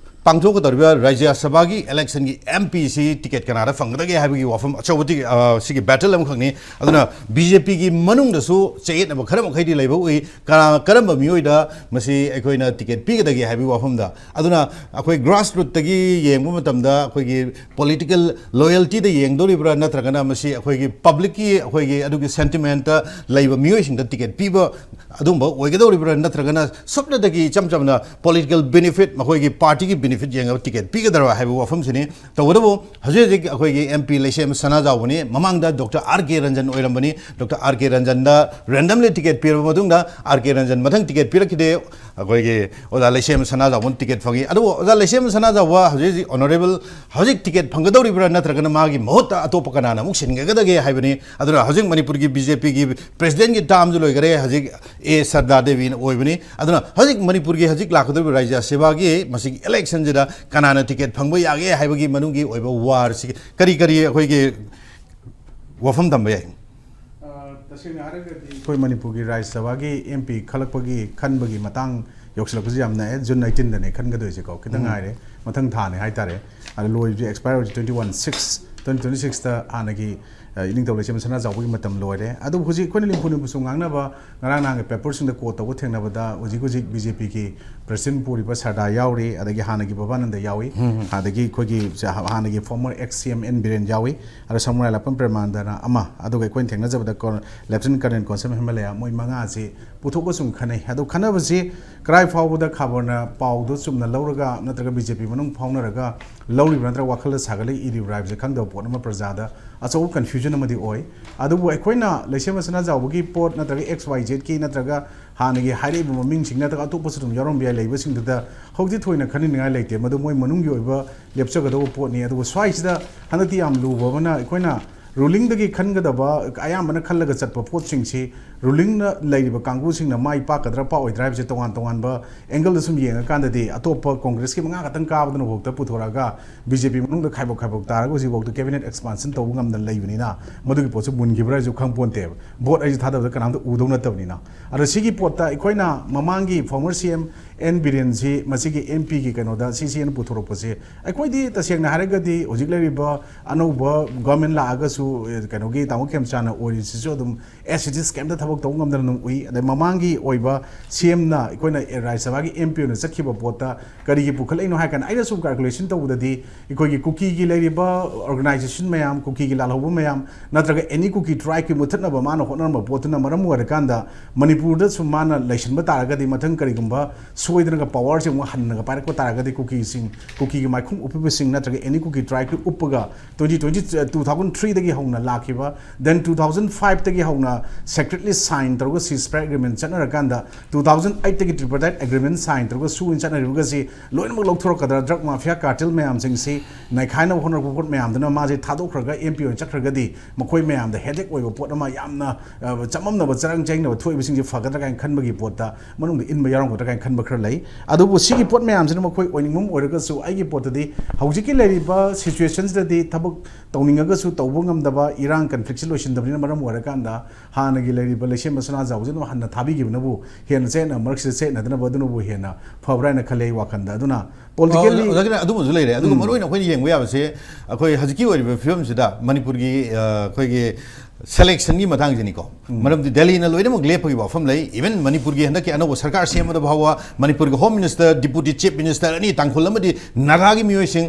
ꯄꯥꯡꯊꯣꯛꯀꯗꯧꯔꯤꯕ ꯔꯥꯖ꯭ꯌ ꯁꯚꯥꯒꯤ ꯏꯂꯦꯛꯁꯟꯒꯤ ꯑꯦꯝ ꯄꯤꯁꯤ ꯇꯤꯀꯦꯠ ꯀꯅꯥꯗ ꯐꯪꯒꯗꯒꯦ ꯍꯥꯏꯕꯒꯤ ꯋꯥꯐꯝ ꯑꯆꯧꯕ ꯇꯤ-, ꯑ, ꯁꯤꯒꯤ ꯕꯦꯇꯜ ꯑꯃꯈꯛꯅꯤ꯫ ꯑꯗꯨꯅ ꯕꯤ ꯖꯦ ꯄꯤꯒꯤ ꯃꯅꯨꯡꯗꯁꯨ ꯆꯌꯦꯠꯅꯕ ꯈꯔ ꯃꯈꯩꯗꯤ ꯂꯩꯕ ꯎꯏ꯫ ꯀꯅꯥ, ꯀꯔꯝꯕ ꯃꯤꯑꯣꯏꯗ ꯃꯁꯤ ꯑꯩꯈꯣꯏꯅ ꯇꯤꯀꯦꯠ ꯄꯤꯒꯗꯒꯦ ꯍꯥꯏꯕꯒꯤ ꯋꯥꯐꯝꯗ꯫ ꯑꯗꯨꯅ ꯑꯩꯈꯣꯏ ꯒ꯭ꯔꯥꯁ ꯔꯨꯠꯇꯒꯤ ꯌꯦꯡꯕ ꯃꯇꯝꯗ ꯑꯩꯈꯣꯏꯒꯤ ꯄꯣꯂꯤꯇꯤꯀꯦꯜ ꯂꯣꯌꯦꯜꯇꯤꯗ ꯌꯦꯡꯗꯧꯔꯤꯕ꯭ꯔꯥ, ꯅꯠꯇ꯭ꯔꯒꯅ ꯃꯁꯤ ꯑꯩꯈꯣꯏꯒꯤ ꯄꯕ꯭ꯂꯤꯛꯀꯤ ꯑꯩꯈꯣꯏꯒꯤ ꯑꯗꯨꯒꯤ ꯁꯦꯟꯇꯤꯃꯦꯟꯇ ꯂꯩꯕ ꯃꯤꯑꯣꯏꯁꯤꯡꯗ ꯇꯤꯀꯦꯠ ꯄꯤꯕ ꯑꯗꯨꯝꯕ ꯑꯣꯏꯒꯗꯧꯔꯤꯕ꯭ꯔꯥ, ꯅꯠꯇ꯭ꯔꯒꯅ ꯁꯨꯞꯅꯇꯒꯤ ꯏꯆꯝ ꯆꯝꯅ ꯄꯣꯂꯤꯇꯤꯀꯦꯜ ꯕꯦꯅꯤꯐꯤꯠ, ꯃꯈꯣꯏꯒꯤ ꯄꯥꯔꯇꯤꯒꯤ ꯕꯦꯅꯤꯐꯤꯠ ꯌꯦꯡꯉꯒ ꯇꯤꯀꯦꯠ ꯄꯤꯒꯗ꯭ꯔꯥ ꯍꯥꯏꯕ ꯋꯥꯐꯝꯁꯤꯅꯤ꯫ ꯇꯧꯕꯇꯕꯨ ꯍꯧꯖꯤꯛ ꯍꯧꯖꯤꯛ ꯑꯩꯈꯣꯏꯒꯤ ꯑꯦꯝ ꯄꯤ ꯂꯩꯁꯦꯝ ꯁꯅꯥꯖꯥꯎꯕꯅꯤ, ꯃꯃꯥꯡꯗ ꯗꯣꯛꯇꯔ ꯑꯥꯔ ꯀꯦ ꯔꯟꯖꯟ ꯑꯣꯏꯔꯝꯕꯅꯤ꯫ ꯗꯣꯛꯇꯔ ꯑꯥꯔ ꯀꯦ ꯔꯟꯖꯟꯗ ꯔꯦꯟꯗꯝꯂꯤ ꯇꯤꯀꯦꯠ ꯄꯤꯔꯕ ꯃꯇꯨꯡꯗ ꯑꯥꯔ ꯀꯦ ꯔꯟꯖꯟ ꯃꯊꯪ ꯇꯤꯀꯦꯠ ꯄꯤꯔꯛꯈꯤꯗꯦ, ꯑꯩꯈꯣꯏꯒꯤ ꯑꯣꯖꯥ ꯂꯩꯁꯦꯝ ꯁꯅꯥꯖꯥꯎꯕꯅ ꯇꯤꯀꯦꯠ ꯐꯪꯉꯤ꯫ ꯑꯗꯨꯕꯨ ꯑꯣꯖꯥ ꯂꯩꯁꯦꯝ ꯁꯅꯥꯖꯥꯎꯕ ꯍꯧꯖꯤꯛ ꯍꯧꯖꯤꯛ ꯑꯣꯅꯔꯦꯕꯜ ꯍꯧꯖꯤꯛ ꯇꯤꯀꯦꯠ ꯐꯪꯒꯗꯧꯔꯤꯕ꯭ꯔꯥ, ꯅꯠꯇ꯭ꯔꯒꯅ ꯃꯥꯒꯤ ꯃꯍꯨꯠꯇ ꯑꯇꯣꯞꯄ ꯀꯅꯥꯅ ꯑꯃꯨꯛ ꯁꯤꯟꯒꯗꯒꯦ ꯍꯥꯏꯕꯅꯤ꯫ ꯑꯗꯨꯅ ꯍꯧꯖꯤꯛ ꯃꯅꯤꯄꯨꯔꯒꯤ ꯕꯤ ꯖꯦ ꯄꯤꯒꯤ ꯄ꯭ꯔꯦꯁꯤꯗꯦꯟꯠꯀꯤ ꯇꯥꯔꯝꯁꯨ ꯂꯣꯏꯈꯔꯦ, ꯍꯧꯖꯤꯛ ꯑꯦ ꯁꯔꯗꯥ ꯗꯦꯕꯤꯅ ꯑꯣꯏꯕꯅꯤ꯫ ꯑꯗꯨꯅ ꯍꯧꯖꯤꯛ ꯃꯅꯤꯄꯨꯔꯒꯤ ꯍꯧꯖꯤꯛ ꯂꯥꯛꯀꯗꯧꯔꯤꯕ ꯔꯥꯖ꯭ꯌ ꯁꯦꯚꯥꯒꯤ ꯃꯁꯤꯒꯤ ꯏꯂꯦꯛꯁꯟꯁꯤꯗ ꯀꯅꯥꯅ ꯇꯤꯀꯦꯠ ꯐꯪꯕ ꯌꯥꯒꯦ ꯍꯥꯏꯕꯒꯤ ꯃꯅꯨꯡꯒꯤ ꯑꯣꯏꯕ ꯋꯥꯔꯁꯤ ꯀꯔꯤ ꯀꯔꯤ ꯑꯩꯈꯣꯏꯒꯤ ꯋꯥꯐꯝ ꯊꯝꯕ ꯌꯥꯏ? ꯑ, ꯇꯁꯦꯡꯅ ꯍꯥꯏꯔꯒꯗꯤ ꯑꯩꯈꯣꯏ ꯃꯅꯤꯄꯨꯔꯒꯤ ꯔꯥꯖ꯭ꯌ ꯁꯚꯥꯒꯤ ꯑꯦꯝ ꯄꯤ ꯈꯜꯂꯛꯄꯒꯤ, ꯈꯟꯕꯒꯤ ꯃꯇꯥꯡ ꯌꯧꯁꯤꯜꯂꯛꯄꯁꯤ ꯌꯥꯝ ꯅꯛꯑꯦ꯫ ꯖꯨꯟ ꯑꯩꯠꯇꯤꯟꯗꯅꯦ ꯈꯟꯒꯗꯣꯏꯁꯦꯀꯣ, ꯈꯤꯇꯪ ꯎꯝ꯫ ꯉꯥꯏꯔꯦ, ꯃꯊꯪ ꯊꯥꯅꯦ ꯍꯥꯏꯇꯥꯔꯦ꯫ ꯑꯗꯣ ꯂꯣꯏꯕꯁꯦ, ꯑꯦꯛꯁꯄꯥꯌꯔ ꯑꯣꯏꯁꯦ twenty one six, twenty twenty ꯁꯤꯛꯁꯇ ꯍꯥꯟꯅꯒꯤ ꯏꯅꯤꯡꯊꯧ ꯂꯩꯁꯦꯝꯕ ꯁꯅꯥꯖꯥꯎꯕꯒꯤ ꯃꯇꯝ ꯂꯣꯏꯔꯦ꯫ ꯑꯗꯨꯕꯨ ꯍꯧꯖꯤꯛ ꯑꯩꯈꯣꯏꯅ ꯂꯤꯝꯐꯨ ꯂꯤꯝꯐꯨꯁꯨ ꯉꯥꯡꯅꯕ, ꯉꯔꯥꯡ ꯅꯍꯥꯟꯒꯤ ꯄꯦꯄꯔꯁꯤꯡꯗ ꯀꯣꯠ ꯇꯧꯕ ꯊꯦꯡꯅꯕꯗ, ꯍꯧꯖꯤꯛ ꯍꯧꯖꯤꯛ ꯕꯤ ꯖꯦ ꯄꯤꯒꯤ ꯄ꯭ꯔꯁꯤꯗꯦꯟ ꯄꯨꯔꯤꯕ ꯁꯔꯗꯥ ꯌꯥꯎꯔꯤ, ꯑꯗꯒꯤ ꯍꯥꯟꯅꯒꯤ ꯕꯕꯥꯅꯟꯗ ꯌꯥꯎꯏ, ꯑꯗꯒꯤ ꯑꯩꯈꯣꯏꯒꯤ ꯍꯥꯟꯅꯒꯤ ꯐꯣꯔꯃꯔ ꯑꯦꯛꯁ ꯁꯤ ꯑꯦꯝ ꯑꯦꯟ ꯕꯤꯔꯦꯟ ꯌꯥꯎꯏ, ꯑꯗꯣ ꯁꯃꯨꯔꯥꯏ ꯂꯥꯄꯝ ꯄ꯭ꯔꯦꯃꯥꯅꯟꯗꯅ ꯑꯃ, ꯑꯗꯨꯒ ꯑꯩꯈꯣꯏꯅ ꯊꯦꯡꯅꯖꯕꯗ ꯀꯣ-, ꯂꯦꯐꯇꯤꯅꯦꯟ ꯀꯔꯅꯦꯜ ꯀꯣꯟꯁꯝ ꯍꯦꯃꯂꯌꯥ, ꯃꯣꯏ ꯃꯉꯥꯁꯤ ꯄꯨꯊꯣꯛꯑꯒ ꯁꯨꯝ ꯈꯟꯅꯩ꯫ ꯑꯗꯣ ꯈꯟꯅꯕꯁꯤ ꯀꯔꯥꯏ ꯐꯥꯎꯕꯗ ꯈꯕꯔꯅ ꯄꯥꯎꯗꯣ ꯆꯨꯝꯅ ꯂꯧꯔꯒ, ꯅꯠꯇ꯭ꯔꯒ ꯕꯤ ꯖꯦ ꯄꯤ ꯃꯅꯨꯡ ꯐꯥꯎꯅꯔꯒ ꯂꯧꯔꯤꯕ꯭ꯔꯥ, ꯅꯠꯇ꯭ꯔꯒ ꯋꯥꯈꯜꯗ ꯁꯥꯒꯠꯂ ꯏꯔꯤꯕ꯭ꯔꯥ ꯍꯥꯏꯕꯁꯦ ꯈꯪꯗꯕ ꯄꯣꯠ ꯑꯃ, ꯄ꯭ꯔꯖꯥꯗ ꯑꯆꯧꯕ ꯀꯟꯐ꯭ꯌꯨꯖꯟ ꯑꯃꯗꯤ ꯑꯣꯏ꯫ ꯑꯗꯨꯕꯨ ꯑꯩꯈꯣꯏꯅ ꯂꯩꯁꯦꯝꯕ ꯁꯅꯥꯖꯥꯎꯕꯒꯤ ꯄꯣꯠ, ꯅꯠꯇ꯭ꯔꯒ ꯑꯦꯛꯁ ꯋꯥꯏ ꯖꯦꯠꯀꯤ, ꯅꯠꯇ꯭ꯔꯒ ꯍꯥꯟꯅꯒꯤ ꯍꯥꯏꯔꯛꯏꯕ ꯃꯃꯤꯡꯁꯤꯡ, ꯅꯠꯇ꯭ꯔꯒ ꯑꯇꯣꯞꯄꯁꯨ ꯑꯗꯨꯝ ꯌꯥꯎꯔꯝꯕ ꯌꯥꯏ, ꯂꯩꯕꯁꯤꯡꯗꯨꯗ ꯍꯧꯖꯤꯛꯇꯤ ꯊꯣꯏꯅ ꯈꯟꯅꯅꯤꯡꯉꯥꯏ ꯂꯩꯇꯦ꯫ ꯃꯗꯨ ꯃꯣꯏ ꯃꯅꯨꯡꯒꯤ ꯑꯣꯏꯕ ꯂꯦꯞꯆꯒꯗꯧꯕ ꯄꯣꯠꯅꯤ꯫ ꯑꯗꯨꯒ ꯁ꯭ꯋꯥꯏꯁꯤꯗ ꯍꯟꯗꯛꯇꯤ ꯌꯥꯝ ꯂꯨꯕ ꯑꯃꯅ, ꯑꯩꯈꯣꯏꯅ ꯔꯨꯂꯤꯡꯗꯒꯤ ꯈꯟꯒꯗꯕ, ꯑꯌꯥꯝꯕꯅ ꯈꯜꯂꯒ ꯆꯠꯄ ꯄꯣꯠꯁꯤꯡꯁꯤ ꯔꯨꯂꯤꯡꯅ ꯂꯩꯔꯤꯕ ꯀꯥꯡꯕꯨꯁꯤꯡꯅ ꯃꯥꯏ ꯄꯥꯛꯀꯗ꯭ꯔꯥ ꯄꯥꯛꯑꯣꯏꯗ꯭ꯔꯥ ꯍꯥꯏꯕꯁꯦ ꯇꯣꯉꯥꯟ ꯇꯣꯉꯥꯟꯕ ꯑꯦꯡꯒꯜꯗ ꯁꯨꯝ ꯌꯦꯡꯉꯀꯥꯟꯗꯗꯤ, ꯑꯇꯣꯞꯄ ꯀꯣꯡꯒ꯭ꯔꯦꯁꯀꯤ ꯃꯉꯥ ꯈꯛꯇꯪ ꯀꯥꯕꯗꯨꯅ ꯐꯥꯎꯗ ꯄꯨꯊꯣꯔꯛꯑꯒ ꯕꯤ ꯖꯦ ꯄꯤ ꯃꯅꯨꯡꯗ ꯈꯥꯏꯕꯣꯛ ꯈꯥꯏꯕꯣꯛ ꯇꯥꯔꯒ ꯍꯧꯖꯤꯛꯐꯥꯎꯗ ꯀꯦꯕꯤꯅꯦꯠ ꯑꯦꯛꯁꯄꯥꯟꯁꯟ ꯇꯧꯕ ꯉꯝꯗꯅ ꯂꯩꯕꯅꯤꯅ, ꯃꯗꯨꯒꯤ ꯄꯣꯠꯁꯨ ꯃꯨꯟꯈꯤꯕ꯭ꯔꯥ ꯍꯥꯏꯁꯨ ꯈꯪꯄꯣꯟꯇꯦꯕ꯫ ꯚꯣꯠ ꯍꯥꯏꯁꯤ ꯊꯥꯗꯕꯗ ꯀꯅꯥꯝꯇ ꯎꯗꯧ ꯅꯠꯇꯕꯅꯤꯅ꯫ ꯑꯗꯣ ꯁꯤꯒꯤ ꯄꯣꯠꯇ ꯑꯩꯈꯣꯏꯅ ꯃꯃꯥꯡꯒꯤ ꯐꯣꯔꯃꯔ ꯁꯤ ꯑꯦꯝ ꯑꯦꯟ ꯕꯤꯔꯦꯟꯁꯤ ꯃꯁꯤꯒꯤ ꯑꯦꯝ ꯄꯤꯒꯤ ꯀꯩꯅꯣꯗ ꯁꯤ ꯁꯤ ꯑꯦꯟ ꯄꯨꯊꯣꯔꯛꯄꯁꯦ, ꯑꯩꯈꯣꯏꯗꯤ ꯇꯁꯦꯡꯅ ꯍꯥꯏꯔꯒꯗꯤ ꯍꯧꯖꯤꯛ ꯂꯩꯔꯤꯕ ꯑꯅꯧꯕ ꯒꯣꯔꯃꯦꯟ ꯂꯥꯛꯑꯒꯁꯨ, ꯑꯦ, ꯀꯩꯅꯣꯒꯤ ꯇꯥꯃꯣ ꯈꯦꯝꯆꯥꯟꯅ ꯑꯣꯏꯔꯤꯁꯤꯁꯨ ꯑꯗꯨꯝ ꯑꯦꯁ ꯏꯠ ꯏꯁ ꯀꯩꯝꯇ ꯊꯕꯛ ꯇꯧꯕ ꯉꯝꯗꯅ ꯑꯗꯨꯝ ꯎꯏ꯫ ꯑꯗꯩ ꯃꯃꯥꯡꯒꯤ ꯑꯣꯏꯕ ꯁꯤ ꯑꯦꯝꯅ ꯑꯩꯈꯣꯏꯅ ꯔꯥꯖ꯭ꯌ ꯁꯚꯥꯒꯤ ꯑꯦꯝ ꯄꯤ ꯑꯣꯏꯅ ꯆꯠꯈꯤꯕ ꯄꯣꯠꯇ ꯀꯔꯤꯒꯤ ꯄꯨꯈꯠꯂꯛꯏꯅꯣ ꯍꯥꯏ ꯀꯥꯟꯗ, ꯑꯩꯅ ꯁꯨꯝ ꯀꯥꯜꯀꯨꯂꯦꯁꯟ ꯇꯧꯕꯗꯗꯤ, ꯑꯩꯈꯣꯏꯒꯤ ꯀꯨꯀꯤꯒꯤ ꯂꯩꯔꯤꯕ ꯑꯣꯔꯒꯅꯥꯏꯖꯦꯁꯟ ꯃꯌꯥꯝ, ꯀꯨꯀꯤꯒꯤ ꯂꯥꯜꯍꯧꯕ ꯃꯌꯥꯝ, ꯅꯠꯇ꯭ꯔꯒ ꯑꯦꯅꯤ ꯀꯨꯀꯤ ꯇ꯭ꯔꯥꯏꯕꯀꯤ ꯃꯨꯊꯠꯅꯕ ꯃꯥꯅ ꯍꯣꯠꯅꯔꯝꯕ ꯄꯣꯠꯇꯨꯅ ꯃꯔꯝ ꯑꯣꯏꯔꯀꯥꯟꯗ, ꯃꯅꯤꯄꯨꯔꯗ ꯁꯨꯝ ꯃꯥꯅ ꯂꯩꯁꯤꯟꯕ ꯇꯥꯔꯒꯗꯤ, ꯃꯊꯪ ꯀꯔꯤꯒꯨꯝꯕ ꯁꯣꯏꯗꯅꯒ ꯄꯋꯥꯔꯁꯦ ꯑꯃꯨꯛ ꯍꯟꯅꯒ ꯄꯥꯏꯔꯛꯄ ꯇꯥꯔꯒꯗꯤ, ꯀꯨꯀꯤꯁꯤꯡ, ꯀꯨꯀꯤꯒꯤ ꯃꯥꯏꯈꯨꯝ ꯎꯞꯄꯤꯕꯁꯤꯡ ꯅꯠꯇ꯭ꯔꯒ ꯑꯦꯅꯤ ꯀꯨꯀꯤ ꯇ꯭ꯔꯥꯏꯕꯀꯤ ꯎꯞꯄꯒ, twenty twenty, two thousand three ꯗꯒꯤ ꯍꯧꯅ ꯂꯥꯛꯈꯤꯕ, then two thousand five ꯇꯒꯤ ꯍꯧꯅ secretly sign ꯇꯧꯔꯒ ceasefire agreement ꯆꯠꯅꯔꯀꯥꯟꯗ, two thousand eight ꯇꯒꯤ tripartite agreement sign ꯇꯧꯔꯒ ꯁꯨ ꯑꯣꯏꯅ ꯆꯠꯅꯔꯤꯕꯒꯁꯤ ꯂꯣꯏꯅꯃꯛ ꯂꯧꯊꯣꯔꯛꯀꯗ꯭ꯔꯥ? ꯗ꯭ꯔꯒ ꯃꯥꯐꯤꯌꯥ ꯀꯥꯔꯇꯦꯜ ꯃꯌꯥꯝꯁꯤꯡꯁꯤ ꯅꯩꯈꯥꯏꯅꯕ ꯍꯣꯠꯅꯔꯛꯄ ꯄꯣꯠ ꯃꯌꯥꯝꯗꯨꯅ ꯃꯥꯁꯦ ꯊꯥꯗꯣꯛꯈ꯭ꯔꯒ ꯑꯦꯝ ꯄꯤ ꯑꯣꯏꯅ ꯆꯠꯈ꯭ꯔꯒꯗꯤ, ꯃꯈꯣꯏ ꯃꯌꯥꯝꯗ ꯍꯦꯗꯦꯛ ꯑꯣꯏꯕ ꯄꯣꯠ ꯑꯃ, ꯌꯥꯝꯅ, ꯑ, ꯆꯃꯝꯅꯕ ꯆꯔꯥꯡ ꯆꯦꯡꯅꯕ ꯊꯣꯛꯏꯕꯁꯤꯡꯁꯦ ꯐꯒꯗ꯭ꯔꯥ ꯀꯥꯏꯅ ꯈꯟꯕꯒꯤ ꯄꯣꯠꯇ ꯃꯅꯨꯡꯗ ꯏꯟꯕ ꯌꯥꯎꯔꯝꯒꯗ꯭ꯔꯥ ꯀꯥꯏꯅ ꯈꯟꯕ ꯈꯔ ꯂꯩ꯫ ꯑꯗꯨꯕꯨ ꯁꯤꯒꯤ ꯄꯣꯠ ꯃꯌꯥꯝꯁꯤꯅ ꯃꯈꯣꯏ ꯑꯣꯏꯅꯤꯡꯕ ꯑꯃ ꯑꯣꯏꯔꯒꯁꯨ, ꯑꯩꯒꯤ ꯄꯣꯠꯇꯗꯤ ꯍꯧꯖꯤꯛꯀꯤ ꯂꯩꯔꯤꯕ ꯁꯤꯆꯨꯋꯦꯁꯟꯁꯤꯗꯗꯤ ꯊꯕꯛ ꯇꯧꯅꯤꯡꯉꯒꯁꯨ ꯇꯧꯕ ꯉꯝ- ꯗꯕ ꯏꯔꯥꯡ ꯀꯟꯐ꯭ꯂꯤꯛꯁꯤ ꯂꯣꯏꯁꯤꯟꯗꯕꯅꯤꯅ ꯃꯔꯝ ꯑꯣꯏꯔꯀꯥꯟꯗ ꯍꯥꯟꯅꯒꯤ ꯂꯩꯔꯤꯕ ꯂꯩꯁꯦꯝꯕ ꯁꯅꯥꯖꯥꯎꯕꯁꯦ ꯑꯗꯨꯝ ꯍꯟꯅ ꯊꯥꯕꯤꯈꯤꯕꯅꯕꯨ ꯍꯦꯟꯅ ꯆꯌꯦꯠꯅ ꯃꯔꯛꯁꯤꯗ ꯆꯌꯦꯠꯅꯗꯅꯕ ꯑꯗꯨꯅꯕꯨ ꯍꯦꯟꯅ ꯐꯕ꯭ꯔꯥ ꯍꯥꯏꯅ ꯈꯜꯂꯦ ꯑꯩ ꯋꯥꯈꯜꯗ꯫ ꯑꯗꯨꯅ politically ꯑꯣꯖꯥꯒꯤꯅ ꯑꯗꯨꯃꯁꯨ ꯂꯩꯔꯦ꯫ ꯑꯗꯨꯒ ꯎꯝ꯫ ꯃꯔꯨꯑꯣꯏꯅ ꯑꯩꯈꯣꯏꯅ ꯌꯦꯡꯕ ꯌꯥꯕꯁꯦ, ꯑꯩꯈꯣꯏ ꯍꯧꯖꯤꯛꯀꯤ ꯑꯣꯏꯔꯤꯕ ꯐꯤꯕꯝꯁꯤꯗ ꯃꯅꯤꯄꯨꯔꯒꯤ, ꯑ, ꯑꯩꯈꯣꯏꯒꯤ ꯁꯦꯂꯦꯛꯁꯟꯒꯤ ꯃꯇꯥꯡꯁꯤꯅꯤꯀꯣ꯫ ꯎꯝ꯫ ꯃꯔꯝꯗꯤ ꯗꯦꯜꯂꯤꯅ ꯂꯣꯏꯅꯃꯛ ꯂꯦꯞꯄꯒꯤ ꯋꯥꯐꯝ ꯂꯩ꯫ Even ꯃꯅꯤꯄꯨꯔꯒꯤ ꯍꯟꯗꯛꯀꯤ ꯑꯅꯧꯕ ꯁꯔꯀꯥꯔ ꯁꯦꯝꯕꯗ ꯐꯥꯎꯕ ꯃꯅꯤꯄꯨꯔꯒꯤ home minister, deputy chief minister ꯑꯅꯤ, ꯇꯥꯡꯈꯨꯜ ꯑꯃꯗꯤ ꯅꯥꯒꯥꯒꯤ ꯃꯤꯑꯣꯏꯁꯤꯡ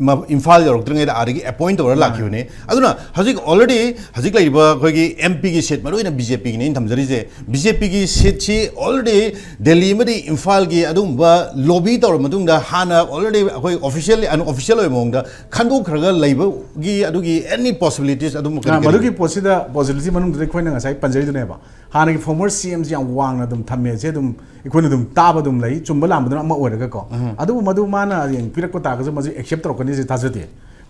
ꯃ-, ꯏꯝꯐꯥꯜ ꯌꯧꯔꯛꯇ꯭ꯔꯤꯉꯩꯗ ꯑꯥꯗꯒꯤ ꯑꯦꯄꯣꯏꯟ ꯇꯧꯔ ꯃꯥꯅꯦ꯫ ꯂꯥꯛꯈꯤꯕꯅꯤ꯫ ꯑꯗꯨꯅ ꯍꯧꯖꯤꯛ already ꯍꯧꯖꯤꯛ ꯂꯩꯔꯤꯕ ꯑꯩꯈꯣꯏꯒꯤ ꯑꯦꯝ ꯄꯤꯒꯤ ꯁꯤꯠ, ꯃꯔꯨꯑꯣꯏꯅ ꯕꯤ ꯖꯦ ꯄꯤꯒꯤꯅꯤ ꯑꯩꯅ ꯊꯝꯖꯔꯤꯁꯦ, ꯕꯤ ꯖꯦ ꯄꯤꯒꯤ ꯁꯤꯠꯁꯤ already ꯗꯦꯜꯂꯤ ꯑꯃꯗꯤ ꯏꯝꯐꯥꯜꯒꯤ ꯑꯗꯨꯒꯨꯝꯕ ꯂꯣꯕꯤ ꯇꯧꯔꯕ ꯃꯇꯨꯡꯗ ꯍꯥꯟꯅ already ꯑꯩꯈꯣꯏ officially, unofficial ꯑꯣꯏꯕ ꯃꯑꯣꯡꯗ ꯈꯟꯗꯣꯛꯈ꯭ꯔꯒ ꯂꯩꯕꯒꯤ ꯑꯗꯨꯒꯤ any possibilities ꯑꯗꯨꯝ ꯀꯔꯤ ꯑ, ꯀꯔꯤ ꯃꯗꯨꯒꯤ ꯂꯩ? ꯄꯣꯠꯁꯤꯗ possibility ꯃꯅꯨꯡꯗꯨꯗ ꯑꯩꯈꯣꯏꯅ ꯉꯁꯥꯏ ꯄꯟꯖꯔꯤꯗꯨꯅꯦꯕ, ꯍꯥꯟꯅꯒꯤ former ꯁꯤ ꯑꯦꯝꯁꯤ ꯌꯥꯝ ꯋꯥꯡꯅ ꯑꯗꯨꯝ ꯊꯝꯃꯦꯁꯦ ꯑꯗꯨꯝ ꯑꯩꯈꯣꯏꯅ ꯑꯗꯨꯝ ꯇꯥꯕ ꯑꯗꯨꯝ ꯂꯩ, ꯆꯨꯝꯕ ꯂꯥꯟꯕꯗꯨꯅ ꯑꯃ ꯑꯣꯏꯔꯒꯀꯣ꯫ ꯎꯝ꯫ ꯑꯗꯨꯕꯨ ꯃꯗꯨ ꯃꯥꯅ ꯍꯌꯦꯡ ꯄꯤꯔꯛꯄ ꯇꯥꯔꯒꯁꯨ ꯃꯗꯨ accept ꯇꯧꯔꯛꯀꯅꯤꯁꯦ ꯊꯥꯖꯗꯦ꯫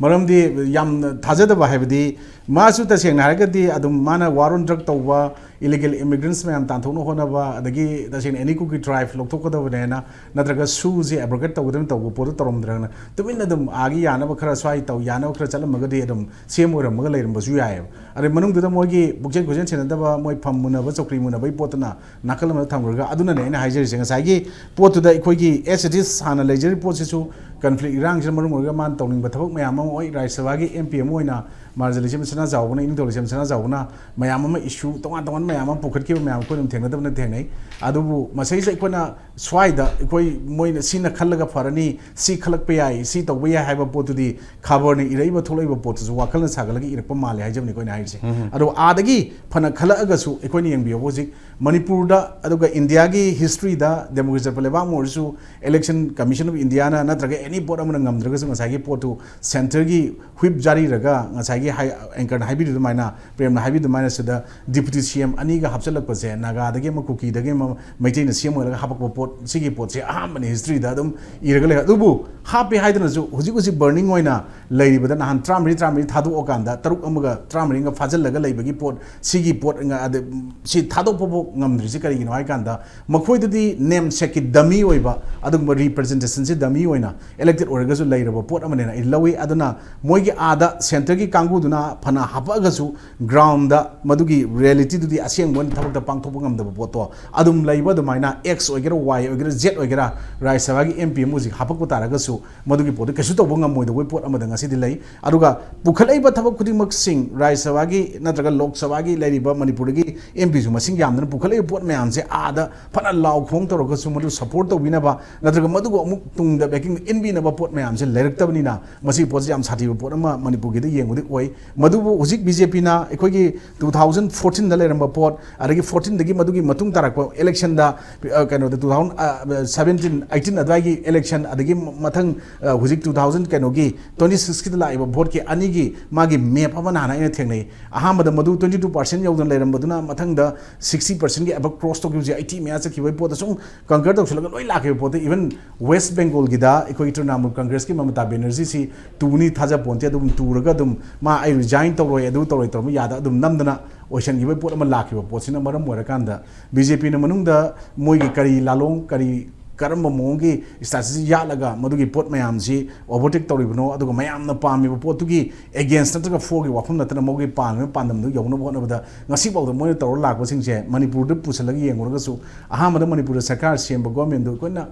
ꯃꯔꯝꯗꯤ ꯌꯥꯝꯅ ꯊꯥꯖꯗꯕ ꯍꯥꯏꯕꯗꯤ, ꯃꯥꯁꯨ ꯇꯁꯦꯡꯅ ꯍꯥꯏꯔꯒꯗꯤ ꯑꯗꯨꯝ ꯃꯥꯅ war on drug ꯇꯧꯕ, illegal immigrants ꯃꯌꯥꯝ ꯇꯥꯟꯊꯣꯛꯅ ꯍꯣꯠꯅꯕ, ꯑꯗꯒꯤ ꯇꯁꯦꯡꯅ any Kuki tribe ꯂꯧꯊꯣꯛꯀꯗꯕꯅꯦꯅ, ꯅꯠꯇ꯭ꯔꯒ ꯁꯨꯁꯦ abrogate ꯇꯧꯒꯗꯕꯅꯤ ꯇꯧꯕ ꯄꯣꯠꯇꯣ ꯇꯧꯔꯝꯗ꯭ꯔꯒꯅ ꯇꯨꯃꯤꯟꯅ ꯑꯗꯨꯝ ꯑꯥꯒꯤ ꯌꯥꯅꯕ ꯈꯔ ꯁ꯭ꯋꯥꯏ ꯇꯧ, ꯌꯥꯅꯕ ꯈꯔ ꯆꯠꯂꯝꯃꯒꯗꯤ ꯑꯗꯨꯝ ꯁꯤ ꯑꯦꯝ ꯑꯣꯏꯔꯝꯃꯒ ꯂꯩꯔꯝꯕꯁꯨ ꯌꯥꯏꯑꯕ꯫ ꯑꯗꯩ ꯃꯅꯨꯡꯗꯨꯗ ꯃꯣꯏꯒꯤ ꯄꯨꯛꯆꯦꯜ ꯈꯣꯏꯆꯦꯜ ꯁꯦꯟꯅꯗꯕ, ꯃꯣꯏ ꯐꯝ ꯃꯨꯟꯅꯕ, ꯆꯧꯀ꯭ꯔꯤ ꯃꯨꯟꯅꯕꯒꯤ ꯄꯣꯠꯇꯨꯅ ꯅꯥꯀꯜ ꯑꯃꯗ ꯊꯝꯈ꯭ꯔꯒ, ꯑꯗꯨꯅꯅꯦ ꯑꯩꯅ ꯍꯥꯏꯖꯔꯤꯁꯦ, ꯉꯁꯥꯏꯒꯤ ꯄꯣꯠꯇꯨꯗ ꯑꯩꯈꯣꯏꯒꯤ as it is ꯍꯥꯟꯅ ꯂꯩꯖꯔꯤꯕ ꯄꯣꯠꯁꯤꯁꯨ conflict ꯏꯔꯥꯡꯁꯤꯅ ꯃꯔꯝ ꯑꯣꯏꯔꯒ ꯃꯥꯅ ꯇꯧꯅꯤꯡꯕ ꯊꯕꯛ ꯃꯌꯥꯝ ꯑꯃ, ꯍꯣꯏ, ꯔꯥꯖ꯭ꯌ ꯁꯚꯥꯒꯤ ꯑꯦꯝ ꯄꯤ ꯑꯃ ꯑꯣꯏꯅ ꯃꯥꯔꯖ ꯂꯩꯁꯦꯝꯕ ꯁꯅꯥꯖꯥꯎꯕꯅ, ꯏꯅꯤꯡꯊꯧ ꯂꯩꯁꯦꯝꯕ ꯁꯅꯥꯖꯥꯎꯕꯅ ꯃꯌꯥꯝ ꯑꯃ issue ꯇꯣꯉꯥꯟ ꯇꯣꯉꯥꯟꯕ ꯃꯌꯥꯝ ꯑꯃ ꯄꯨꯈꯠꯈꯤꯕ ꯃꯌꯥꯝ ꯑꯩꯈꯣꯏ ꯑꯗꯨꯝ ꯊꯦꯡꯅꯗꯕꯅ ꯊꯦꯡꯅꯩ꯫ ꯑꯗꯨꯕꯨ ꯃꯁꯩꯁꯤꯗ ꯑꯩꯈꯣꯏꯅ ꯁ꯭ꯋꯥꯏꯗ ꯑꯩꯈꯣꯏ ꯃꯣꯏꯅ ꯁꯤꯅ ꯈꯜꯂꯒ ꯐꯔꯅꯤ, ꯁꯤ ꯈꯜꯂꯛꯄ ꯌꯥꯏ, ꯁꯤ ꯇꯧꯕ ꯌꯥꯏ ꯍꯥꯏꯕ ꯄꯣꯠꯇꯨꯗꯤ ꯈꯕꯔꯅ ꯏꯔꯛꯏꯕ ꯊꯣꯛꯂꯛꯏꯕ ꯄꯣꯠꯇꯨꯁꯨ ꯋꯥꯈꯜꯅ ꯁꯥꯒꯠꯂꯒ ꯏꯔꯛꯄ ꯃꯥꯜꯂꯦ ꯍꯥꯏꯖꯕꯅꯤꯀꯣ ꯑꯩꯅ ꯍꯥꯏꯔꯤꯁꯦ꯫ ꯎꯝ꯫ ꯑꯗꯣ ꯑꯥꯗꯒꯤ ꯐꯅ ꯈꯜꯂꯛꯑꯒꯁꯨ ꯑꯩꯈꯣꯏꯅ ꯌꯦꯡꯕꯤꯌꯣ, ꯍꯧꯖꯤꯛ ꯃꯅꯤꯄꯨꯔꯗ ꯑꯗꯨꯒ ꯏꯟꯗꯤꯌꯥꯒꯤ historyꯗ democracy ꯆꯠꯄ ꯂꯩꯕꯥꯛ ꯑꯃ ꯑꯣꯏꯔꯁꯨ election commission of Indiaꯅ ꯅꯠꯇ꯭ꯔꯒ any ꯄꯣꯠ ꯑꯃꯅ ꯉꯝꯗ꯭ꯔꯒꯁꯨ ꯉꯁꯥꯏꯒꯤ ꯄꯣꯠꯇꯨ centreꯒꯤ whip ꯖꯥꯔꯤꯔꯒ ꯉꯁꯥꯏꯒꯤ ꯍꯥꯏ-, anchorꯅ ꯍꯥꯏꯕꯤꯔꯤꯕ ꯑꯗꯨꯃꯥꯏꯅ, ꯄ꯭ꯔꯦꯝꯅ ꯍꯥꯏꯕꯤꯔꯤꯕ ꯑꯗꯨꯃꯥꯏꯅ ꯁꯤꯗ deputy C M ꯑꯅꯤꯒ ꯍꯥꯞꯆꯤꯜꯂꯛꯄꯁꯦ, ꯅꯥꯒꯥꯗꯒꯤ ꯑꯃ, ꯀꯨꯀꯤꯗꯒꯤ ꯑꯃ, ꯃꯩꯇꯩꯅ ꯁꯤ ꯑꯦꯝ ꯑꯣꯏꯔꯒ ꯍꯥꯄꯛꯄ ꯄꯣꯠ, ꯁꯤꯒꯤ ꯄꯣꯠꯁꯦ ꯑꯍꯥꯟꯕꯅꯤ historyꯗ ꯑꯗꯨꯝ ꯏꯔꯒ ꯂꯩ꯫ ꯑꯗꯨꯕꯨ ꯍꯥꯞꯄꯦ ꯍꯥꯏꯗꯅꯁꯨ ꯍꯧꯖꯤꯛ ꯍꯧꯖꯤꯛ burning ꯑꯣꯏꯅ ꯂꯩꯔꯤꯕꯗ ꯅꯍꯥꯟ ꯇꯔꯥꯃꯔꯤ, ꯇꯔꯥꯃꯔꯤ ꯊꯥꯗꯣꯛꯑꯀꯥꯟꯗ ꯇꯔꯨꯛ ꯑꯃꯒ ꯇꯔꯥꯃꯔꯤꯒ ꯐꯥꯖꯤꯜꯂꯒ ꯂꯩꯕꯒꯤ ꯄꯣꯠ, ꯁꯤꯒꯤ ꯄꯣꯠ ꯉ-, ꯑꯗ, ꯁꯤ ꯊꯥꯗꯣꯛꯄꯐꯥꯎ ꯉꯝꯗ꯭ꯔꯤꯁꯤ ꯀꯔꯤꯒꯤꯅꯣ ꯍꯥꯏ ꯀꯥꯟꯗ ꯃꯈꯣꯏꯗꯗꯤ namesake dummy ꯑꯣꯏꯕ ꯑꯗꯨꯒꯨꯝꯕ representationꯁꯦ dummy ꯑꯣꯏꯅ elected ꯑꯣꯏꯔꯒꯁꯨ ꯂꯩꯔꯕ ꯄꯣꯠ ꯑꯃꯅꯦꯅ ꯑꯩ ꯂꯧꯏ꯫ ꯑꯗꯨꯅ ꯃꯣꯏꯒꯤ ꯑꯥꯗ centreꯒꯤ ꯀꯥꯡꯕꯨꯗꯨꯅ ꯐꯅ ꯍꯥꯄꯛꯑꯒꯁꯨ groundꯗ ꯃꯗꯨꯒꯤ realityꯗꯨꯗꯤ ꯑꯁꯦꯡꯕ ꯑꯣꯏꯅ ꯊꯕꯛꯇ ꯄꯥꯡꯊꯣꯛꯄ ꯉꯝꯗꯕ ꯄꯣꯠꯇꯣ ꯑꯗꯨꯝ ꯂꯩꯕ꯫ ꯑꯗꯨꯃꯥꯏꯅ X ꯑꯣꯏꯒꯦꯔꯥ, Y ꯑꯣꯏꯒꯦꯔꯥ, Z ꯑꯣꯏꯒꯦꯔꯥ, ꯔꯥꯖ꯭ꯌ ꯁꯚꯥꯒꯤ MP ꯑꯃ ꯍꯧꯖꯤꯛ ꯍꯥꯄꯛꯄ ꯇꯥꯔꯒꯁꯨ ꯃꯗꯨꯒꯤ ꯄꯣꯠꯇꯨ ꯀꯩꯁꯨ ꯇꯧꯕ ꯉꯝꯃꯣꯏꯗꯕꯒꯤ ꯄꯣꯠ ꯑꯃꯗ ꯉꯁꯤꯗꯤ ꯂꯩ꯫ ꯑꯗꯨꯒ ꯄꯨꯈꯠꯂꯛꯏꯕ ꯊꯕꯛ ꯈꯨꯗꯤꯡꯃꯛꯁꯤꯡ ꯔꯥꯖ꯭ꯌ ꯁꯚꯥꯒꯤ ꯅꯠꯇ꯭ꯔꯒ ꯂꯣꯛ ꯁꯚꯥꯒꯤ ꯂꯩꯔꯤꯕ ꯃꯅꯤꯄꯨꯔꯗꯒꯤ MPꯁꯨ ꯃꯁꯤꯡ ꯌꯥꯝꯗꯅ ꯄꯨꯈꯠꯂꯛꯏꯕ ꯄꯣꯠ ꯃꯌꯥꯝꯁꯦ ꯑꯥꯗ ꯐꯅ ꯂꯥꯎ ꯈꯣꯡ ꯇꯧꯔꯒꯁꯨ ꯃꯗꯨ support ꯇꯧꯕꯤꯅꯕ ꯅꯠꯇ꯭ꯔꯒ ꯃꯗꯨꯕꯨ ꯑꯃꯨꯛ ꯇꯨꯡꯗ backing ꯏꯟꯕꯤꯅꯕ ꯄꯣꯠ ꯃꯌꯥꯝꯁꯦ ꯂꯩꯔꯛꯇꯕꯅꯤꯅ ꯃꯁꯤꯒꯤ ꯄꯣꯠꯁꯦ ꯌꯥꯝ ꯁꯥꯊꯤꯕ ꯄꯣꯠ ꯑꯃ ꯃꯅꯤꯄꯨꯔꯒꯤꯗ ꯌꯦꯡꯕꯗꯤ ꯑꯣꯏ꯫ ꯃꯗꯨꯕꯨ ꯍꯧꯖꯤꯛ BJPꯅ ꯑꯩꯈꯣꯏꯒꯤ two thousand fourteenꯗ ꯂꯩꯔꯝꯕ ꯄꯣꯠ, ꯑꯗꯒꯤ fourteenꯗꯒꯤ ꯃꯗꯨꯒꯤ ꯃꯇꯨꯡ ꯇꯥꯔꯛꯄ electionꯗ, ꯑ, ꯀꯩꯅꯣꯗ two thousand seventeen eighteen ꯑꯗꯨꯋꯥꯏꯒꯤ election, ꯑꯗꯒꯤ ꯃꯊꯪ, ꯑ, ꯍꯧꯖꯤꯛ two thousand ꯀꯩꯅꯣꯒꯤ twenty sixꯀꯤꯗ ꯂꯥꯛꯏꯕ voteꯀꯤ ꯑꯅꯤꯒꯤ ꯃꯥꯒꯤ map ꯑꯃ ꯅꯍꯥꯟ ꯑꯩꯅ ꯊꯦꯡꯅꯩ꯫ ꯑꯍꯥꯟꯕꯗ ꯃꯗꯨ twenty two percent ꯌꯧꯗꯅ ꯂꯩꯔꯝꯕꯗꯨꯅ ꯃꯊꯪꯗ sixty percentꯒꯤ above cross ꯇꯧꯈꯤꯕꯁꯦ eighty ꯃꯌꯥ ꯆꯠꯈꯤꯕꯒꯤ ꯄꯣꯠꯇ ꯁꯨꯝ conquer ꯇꯧꯁꯤꯜꯂꯒ ꯂꯣꯏ ꯂꯥꯛꯈꯤꯕ ꯄꯣꯠꯇ, even West Bengalꯒꯤꯗ ꯑꯩꯈꯣꯏꯒꯤ ꯇ꯭ꯔꯤꯅꯥꯃꯨꯜ ꯀꯪꯒ꯭ꯔꯦꯁꯀꯤ ꯃꯃꯇꯥ ꯕꯦꯅꯔꯖꯤꯁꯤ ꯇꯨꯅꯤ ꯊꯥꯖ ꯄꯣꯟꯇꯦ, ꯑꯗꯨꯝ ꯇꯨꯔꯒ ꯑꯗꯨꯝ ꯃꯥ "ꯑꯩ resign ꯇꯧꯔꯣꯏ, ꯑꯗꯨ ꯇꯧꯔꯣꯏ" ꯇꯧꯔꯝꯕ ꯌꯥꯗ ꯑꯗꯨꯝ ꯅꯝꯗꯅ ꯑꯣꯏꯁꯟꯈꯤꯕꯒꯤ ꯄꯣꯠ ꯑꯃ ꯂꯥꯛꯈꯤꯕ ꯄꯣꯠꯁꯤꯅ ꯃꯔꯝ ꯑꯣꯏꯔꯀꯥꯟꯗ BJPꯅ ꯃꯅꯨꯡꯗ ꯃꯣꯏꯒꯤ ꯀꯔꯤ ꯂꯥꯂꯣꯡ, ꯀꯔꯤ, ꯀꯔꯝꯕ ꯃꯑꯣꯡꯒꯤ strategy ꯌꯥꯠꯂꯒ ꯃꯗꯨꯒꯤ ꯄꯣꯠ ꯃꯌꯥꯝꯁꯤ overtake ꯇꯧꯔꯤꯕꯅꯣ, ꯑꯗꯨꯒ ꯃꯌꯥꯝꯅ ꯄꯥꯝꯃꯤꯕ ꯄꯣꯠꯇꯨꯒꯤ against ꯅꯠꯇ꯭ꯔꯒ forꯒꯤ ꯋꯥꯐꯝ ꯅꯠꯇꯅ ꯃꯣꯏꯒꯤ ꯄꯥꯟꯕ ꯄꯥꯟꯗꯝꯗꯨ ꯌꯧꯅꯕ ꯍꯣꯠꯅꯕꯗ ꯉꯁꯤꯐꯥꯎꯗ ꯃꯣꯏꯅ ꯇꯧꯔ ꯂꯥꯛꯄꯁꯤꯡꯁꯦ ꯃꯅꯤꯄꯨꯔꯗ ꯄꯨꯁꯤꯜꯂꯒ ꯌꯦꯡꯉꯨꯔꯒꯁꯨ, ꯑꯍꯥꯟꯕꯗ ꯃꯅꯤꯄꯨꯔꯗ ꯁꯔꯀꯥꯔ ꯁꯦꯝꯕ governmentꯗꯨ ꯑꯩꯈꯣꯏꯅ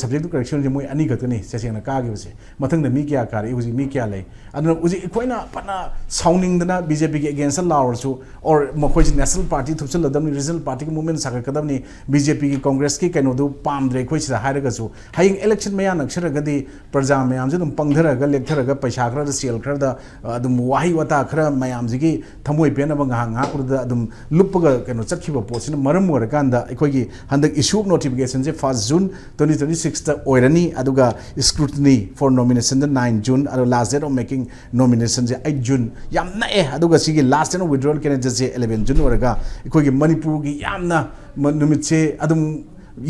subject to correctionꯁꯦ ꯃꯣꯏ ꯑꯅꯤꯈꯛꯇꯅꯤ ꯇꯁꯦꯡꯅ ꯀꯥꯈꯤꯕꯁꯦ꯫ ꯃꯊꯪꯗ ꯃꯤ ꯀꯌꯥ ꯀꯥꯔꯛꯏ, ꯍꯧꯖꯤꯛ ꯃꯤ ꯀꯌꯥ ꯂꯩ? ꯑꯗꯨꯅ ꯍꯧꯖꯤꯛ ꯑꯩꯈꯣꯏꯅ ꯐꯅ ꯁꯥꯎꯅꯤꯡꯗꯅ BJPꯒꯤ againstꯇ ꯂꯥꯎꯔꯁꯨ, or ꯃꯈꯣꯏꯁꯤ national party ꯊꯨꯞꯆꯜꯂꯗꯕꯅꯤ, regional partyꯒꯤ movement ꯁꯥꯒꯠꯀꯗꯕꯅꯤ, BJPꯒꯤ, Congressꯀꯤ ꯀꯩꯅꯣꯗꯨ ꯄꯥꯝꯗ꯭ꯔꯦ ꯑꯩꯈꯣꯏ ꯁꯤꯗ ꯍꯥꯏꯔꯒꯁꯨ, ꯍꯌꯦꯡ election ꯃꯌꯥ ꯅꯛꯁꯔꯒꯗꯤ ꯄ꯭ꯔꯖꯥ ꯃꯌꯥꯝꯁꯦ ꯑꯗꯨꯝ ꯄꯪꯊꯔꯒ, ꯂꯦꯛꯊꯔꯒ, ꯄꯩꯁꯥ ꯈꯔꯗ, ꯁꯦꯜ ꯈꯔꯗ, ꯑꯗꯨꯝ ꯋꯥꯍꯩ ꯋꯥꯇꯥ ꯈꯔ ꯃꯌꯥꯝꯁꯤꯒꯤ ꯊꯃꯣꯏ ꯄꯦꯟꯅꯕ ꯉꯥꯏꯍꯥꯛ ꯉꯥꯏꯍꯥꯛꯄꯗꯨꯗ ꯑꯗꯨꯝ ꯂꯨꯞꯄꯒ ꯀꯩꯅꯣ ꯆꯠꯈꯤꯕ ꯄꯣꯠꯁꯤꯅ ꯃꯔꯝ ꯑꯣꯏꯔꯀꯥꯟꯗ ꯑꯩꯈꯣꯏꯒꯤ ꯍꯟꯗꯛ issue of notificationꯁꯦ first June twenty twenty sixꯇ ꯑꯣꯏꯔꯅꯤ꯫ ꯑꯗꯨꯒ scrutiny for nominationꯗ nine June, ꯑꯗꯣ last date of making nominationꯁꯦ eight June꯫ ꯌꯥꯝ ꯅꯛꯑꯦ꯫ ꯑꯗꯨꯒ ꯁꯤꯒꯤ last date of withdrawal candidatesꯁꯦ eleven June ꯑꯣꯏꯔꯒ ꯑꯩꯈꯣꯏꯒꯤ ꯃꯅꯤꯄꯨꯔꯒꯤ ꯌꯥꯝꯅ ꯃ-, ꯅꯨꯃꯤꯠꯁꯦ ꯑꯗꯨꯝ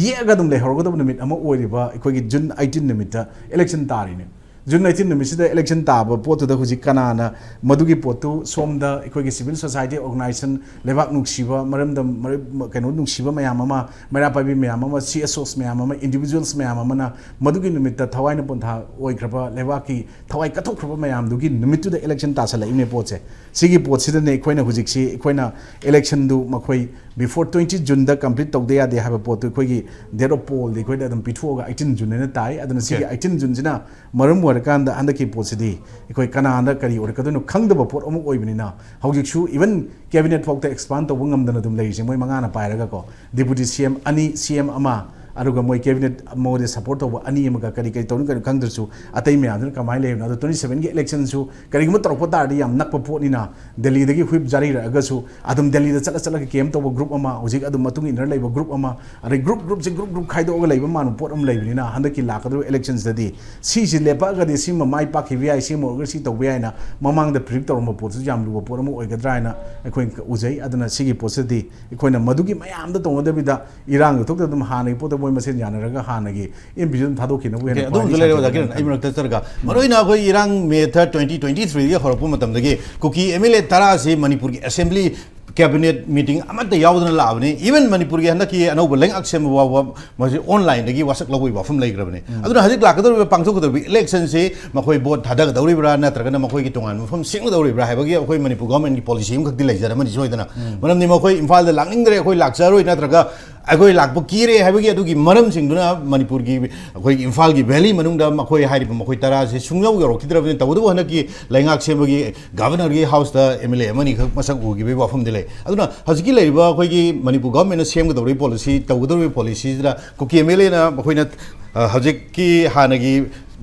ꯌꯦꯛꯑꯒ ꯑꯗꯨꯝ ꯂꯩꯍꯧꯔꯒꯗꯕ ꯅꯨꯃꯤꯠ ꯑꯃ ꯑꯣꯏꯔꯤꯕ ꯑꯩꯈꯣꯏꯒꯤ June eighteen ꯅꯨꯃꯤꯠꯇ election ꯇꯥꯔꯤꯅꯦ꯫ June nineteen ꯅꯨꯃꯤꯠꯁꯤꯗ election ꯇꯥꯕ ꯄꯣꯠꯇꯨꯗ ꯍꯧꯖꯤꯛ ꯀꯅꯥꯅ ꯃꯗꯨꯒꯤ ꯄꯣꯠꯇꯨ ꯁꯣꯝꯗ ꯑꯩꯈꯣꯏꯒꯤ civil society organization, ꯂꯩꯕꯥꯛ ꯅꯨꯡꯁꯤꯕ, ꯃꯔꯝꯗꯝ ꯃꯔ-, ꯀꯩꯅꯣ ꯅꯨꯡꯁꯤꯕ ꯃꯌꯥꯝ ꯑꯃ, ꯃꯩꯔꯥ ꯄꯥꯏꯕꯤ ꯃꯌꯥꯝ ꯑꯃ, C S Os ꯃꯌꯥꯝ ꯑꯃ, individuals ꯃꯌꯥꯝ ꯑꯃꯅ ꯃꯗꯨꯒꯤ ꯅꯨꯃꯤꯠꯇ ꯊꯋꯥꯏꯅ ꯄꯣꯟꯊꯥ ꯑꯣꯏꯈ꯭ꯔꯕ, ꯂꯩꯕꯥꯛꯀꯤ ꯊꯋꯥꯏ ꯀꯠꯊꯣꯛꯈ꯭ꯔꯕ ꯃꯌꯥꯝꯗꯨꯒꯤ ꯅꯨꯃꯤꯠꯇꯨꯗ election ꯇꯥꯁꯜꯂꯛꯏꯕꯅꯦ ꯄꯣꯠꯁꯦ꯫ ꯁꯤꯒꯤ ꯄꯣꯠꯁꯤꯗꯅꯦ ꯑꯩꯈꯣꯏꯅ ꯍꯧꯖꯤꯛꯁꯤ, ꯑꯩꯈꯣꯏꯅ election ꯗꯨ ꯃꯈꯣꯏ before twenty June ꯗ complete ꯇꯧꯗ ꯌꯥꯗꯦ ꯍꯥꯏꯕ ꯄꯣꯠꯇꯨ ꯑꯩꯈꯣꯏꯒꯤ date of poll ꯗꯤ ꯑꯩꯈꯣꯏꯗ ꯑꯗꯨꯝ ꯄꯤꯊꯣꯛꯑꯒ eighteen June ꯍꯥꯏꯅ ꯇꯥꯏ꯫ ꯑꯗꯨꯅ ꯁꯤꯒꯤ Okay. eighteen June ꯁꯤꯅ ꯃꯔꯝ ꯑꯣꯏꯔꯀꯥꯟꯗ ꯍꯟꯗꯛꯀꯤ ꯄꯣꯠꯁꯤꯗꯤ ꯑꯩꯈꯣꯏ ꯀꯅꯥꯗ ꯀꯔꯤ ꯑꯣꯏꯔꯛꯀꯗꯣꯏꯅꯣ ꯈꯪꯗꯕ ꯄꯣꯠ ꯑꯃ ꯑꯣꯏꯕꯅꯤꯅ, ꯍꯧꯖꯤꯛꯁꯨ even cabinet ꯐꯥꯎꯗ expand ꯇꯧꯕ ꯉꯝꯗꯅ ꯑꯗꯨꯝ ꯂꯩꯔꯤꯁꯦ ꯃꯣꯏ ꯃꯉꯥꯅ ꯄꯥꯏꯔꯒꯀꯣ꯫ Deputy C M ꯑꯅꯤ, C M ꯑꯃ, ꯑꯗꯨꯒ ꯃꯣꯏ cabinet ꯃꯉꯣꯟꯗ support ꯇꯧꯕ ꯑꯅꯤ ꯑꯃꯒ ꯀꯔꯤ ꯀꯔꯤ ꯇꯧꯅꯤ ꯀꯔꯤꯅꯣ ꯈꯪꯗ꯭ꯔꯁꯨ, ꯑꯇꯩ ꯃꯌꯥꯝꯗꯨꯅ ꯀꯃꯥꯏꯅ ꯂꯩꯕꯅꯣ? ꯑꯗꯣ twenty seven ꯒꯤ election ꯁꯨ ꯀꯔꯤꯒꯨꯝꯕ ꯇꯧꯔꯛꯄ ꯇꯥꯔꯗꯤ ꯌꯥꯝ ꯅꯛꯄ ꯄꯣꯠꯅꯤꯅ, ꯗꯦꯜꯂꯤꯗꯒꯤ whip ꯖꯥꯔꯤꯔꯛꯑꯒꯁꯨ ꯑꯗꯨꯝ ꯗꯦꯜꯂꯤꯗ ꯆꯠꯂ ꯆꯠꯂꯒ camp ꯇꯧꯕ group ꯑꯃ, ꯍꯧꯖꯤꯛ ꯑꯗꯨꯝ ꯃꯇꯨꯡ ꯏꯟꯅꯔ ꯂꯩꯕ group ꯑꯃ, ꯑꯗꯩ group group ꯁꯦ group group ꯈꯥꯏꯗꯣꯛꯑꯒ ꯂꯩꯕ ꯃꯥꯟꯕ ꯄꯣꯠ ꯑꯃ ꯂꯩꯕꯅꯤꯅ, ꯍꯟꯗꯛꯀꯤ ꯂꯥꯛꯀꯗꯧꯔꯤꯕ election ꯁꯤꯗꯗꯤ ꯁꯤꯁꯤ ꯂꯦꯞꯄꯛꯑꯒꯗꯤ ꯁꯤꯃ ꯃꯥꯏ ꯄꯥꯛꯈꯤꯕ ꯌꯥꯏ, ꯁꯤꯃ ꯑꯣꯏꯔꯒ ꯁꯤ ꯇꯧꯕ ꯌꯥꯏꯅ ꯃꯃꯥꯡꯗ predict ꯇꯧꯔꯝꯕ ꯄꯣꯠꯁꯨ ꯌꯥꯝ ꯂꯨꯕ ꯄꯣꯠ ꯑꯃ ꯑꯣꯏꯒꯗ꯭ꯔꯥ ꯍꯥꯏꯅ ꯑꯩꯈꯣꯏꯅ ꯎꯖꯩ꯫ ꯑꯗꯨꯅ ꯁꯤꯒꯤ ꯄꯣꯠꯁꯤꯗꯤ ꯑꯩꯈꯣꯏꯅ ꯃꯗꯨꯒꯤ ꯃꯌꯥꯝꯗ ꯇꯧꯅꯗꯕꯤꯗ, ꯏꯔꯥꯡꯒꯤ ꯊꯣꯛꯇ ꯑꯗꯨꯝ ꯍꯥꯟꯅꯒꯤ ꯄꯣꯠꯇ ꯃꯣꯏ ꯃꯁꯦꯟ ꯌꯥꯅꯔꯒ ꯍꯥꯟꯅꯒꯤ ꯑꯦꯝ ꯄꯤꯁꯨ ꯑꯗꯨꯝ ꯊꯥꯗꯣꯛꯈꯤꯅꯕ ꯍꯦꯟꯅ ꯑꯣꯀꯦ, ꯑꯗꯨꯝꯁꯨ ꯈ꯭ꯋꯥꯏꯗꯒꯤ ꯂꯩꯔꯦ ꯑꯣꯖꯥ ꯁꯥꯡꯗꯣꯛꯅ ꯀꯤꯔꯟ, ꯑꯩ ꯈꯟꯖꯩ꯫ ꯃꯔꯛꯇ ꯆꯠꯂꯒ, ꯃꯔꯨꯑꯣꯏꯅ ꯑꯩꯈꯣꯏ ꯏꯔꯥꯡ May third, twenty twenty three ꯗꯒꯤ ꯍꯧꯔꯛꯄ ꯃꯇꯝꯗꯒꯤ ꯀꯨꯀꯤ M L A ꯇꯔꯥ ꯑꯁꯤ ꯃꯅꯤꯄꯨꯔꯒꯤ assembly cabinet meeting ꯑꯃꯠꯇ ꯌꯥꯎꯗꯅ ꯂꯥꯛꯑꯕꯅꯤ꯫ Even ꯃꯅꯤꯄꯨꯔꯒꯤ ꯍꯟꯗꯛꯀꯤ ꯑꯅꯧꯕ ꯂꯩꯉꯥꯛ ꯁꯦꯝꯕ ꯐꯥꯎꯕ ꯃꯁꯤ online ꯗꯒꯤ ꯋꯥꯁꯛ ꯂꯧꯕꯒꯤ ꯋꯥꯐꯝ ꯂꯩꯈ꯭ꯔꯕꯅꯤ꯫ ꯎꯝ꯫ ꯑꯗꯨꯅ ꯍꯧꯖꯤꯛ ꯂꯥꯛꯀꯗꯧꯔꯤꯕ, ꯄꯥꯡꯊꯣꯛꯀꯗꯧꯔꯤꯕ election ꯁꯤ ꯃꯈꯣꯏ vote ꯊꯥꯗꯒꯗꯧꯔꯤꯕ꯭ꯔꯥ, ꯅꯠꯇ꯭ꯔꯒꯅ ꯃꯈꯣꯏꯒꯤ ꯇꯣꯉꯥꯟꯕ ꯃꯐꯝ ꯁꯦꯝꯒꯗꯧꯔꯤꯕ꯭ꯔꯥ ꯍꯥꯏꯕꯒꯤ ꯑꯩꯈꯣꯏ ꯃꯅꯤꯄꯨꯔ government ꯀꯤ policy ꯑꯃꯈꯛꯇꯤ ꯂꯩꯖꯔꯝꯃꯅꯤ ꯁꯣꯏꯗꯅ꯫ ꯎꯝ꯫ ꯃꯔꯝꯗꯤ ꯃꯈꯣꯏ ꯏꯝꯐꯥꯜꯗ ꯂꯥꯛꯅꯤꯡꯗ꯭ꯔꯦ, ꯑꯩꯈꯣꯏ ꯂꯥꯛꯆꯔꯣꯏ, ꯅꯠꯇ꯭ꯔꯒ ꯑꯩꯈꯣꯏ ꯂꯥꯛꯄ ꯀꯤꯔꯦ ꯍꯥꯏꯕꯒꯤ ꯑꯗꯨꯒꯤ ꯃꯔꯝꯁꯤꯡꯗꯨꯅ ꯃꯅꯤꯄꯨꯔꯒꯤ, ꯑꯩꯈꯣꯏꯒꯤ ꯏꯝꯐꯥꯜꯒꯤ valley ꯃꯅꯨꯡꯗ ꯃꯈꯣꯏ ꯍꯥꯏꯔꯤꯕ ꯃꯈꯣꯏ ꯇꯔꯥꯁꯦ ꯁꯨꯡꯌꯧ ꯌꯧꯔꯛꯈꯤꯗ꯭ꯔꯕꯅꯤ꯫ ꯇꯧꯕꯇꯕꯨ ꯍꯟꯗꯛꯀꯤ ꯂꯩꯉꯥꯛ ꯁꯦꯝꯕꯒꯤ governor ꯒꯤ house ꯇ M L A ꯑꯃꯅꯤꯈꯛ ꯃꯁꯛ ꯎꯈꯤꯕꯒꯤ ꯋꯥꯐꯝꯗꯤ ꯂꯩ꯫ ꯑꯗꯨꯅ ꯍꯧꯖꯤꯛꯀꯤ ꯂꯩꯔꯤꯕ ꯑꯩꯈꯣꯏꯒꯤ ꯃꯅꯤꯄꯨꯔ government ꯅ ꯁꯦꯝꯒꯗꯧꯔꯤꯕ policy, ꯇꯧꯒꯗꯧꯔꯤꯕ policy ꯁꯤꯗ ꯀꯨꯀꯤ M L A ꯅ ꯃꯈꯣꯏꯅ, ꯑ, ꯍꯧꯖꯤꯛꯀꯤ ꯍꯥꯟꯅꯒꯤ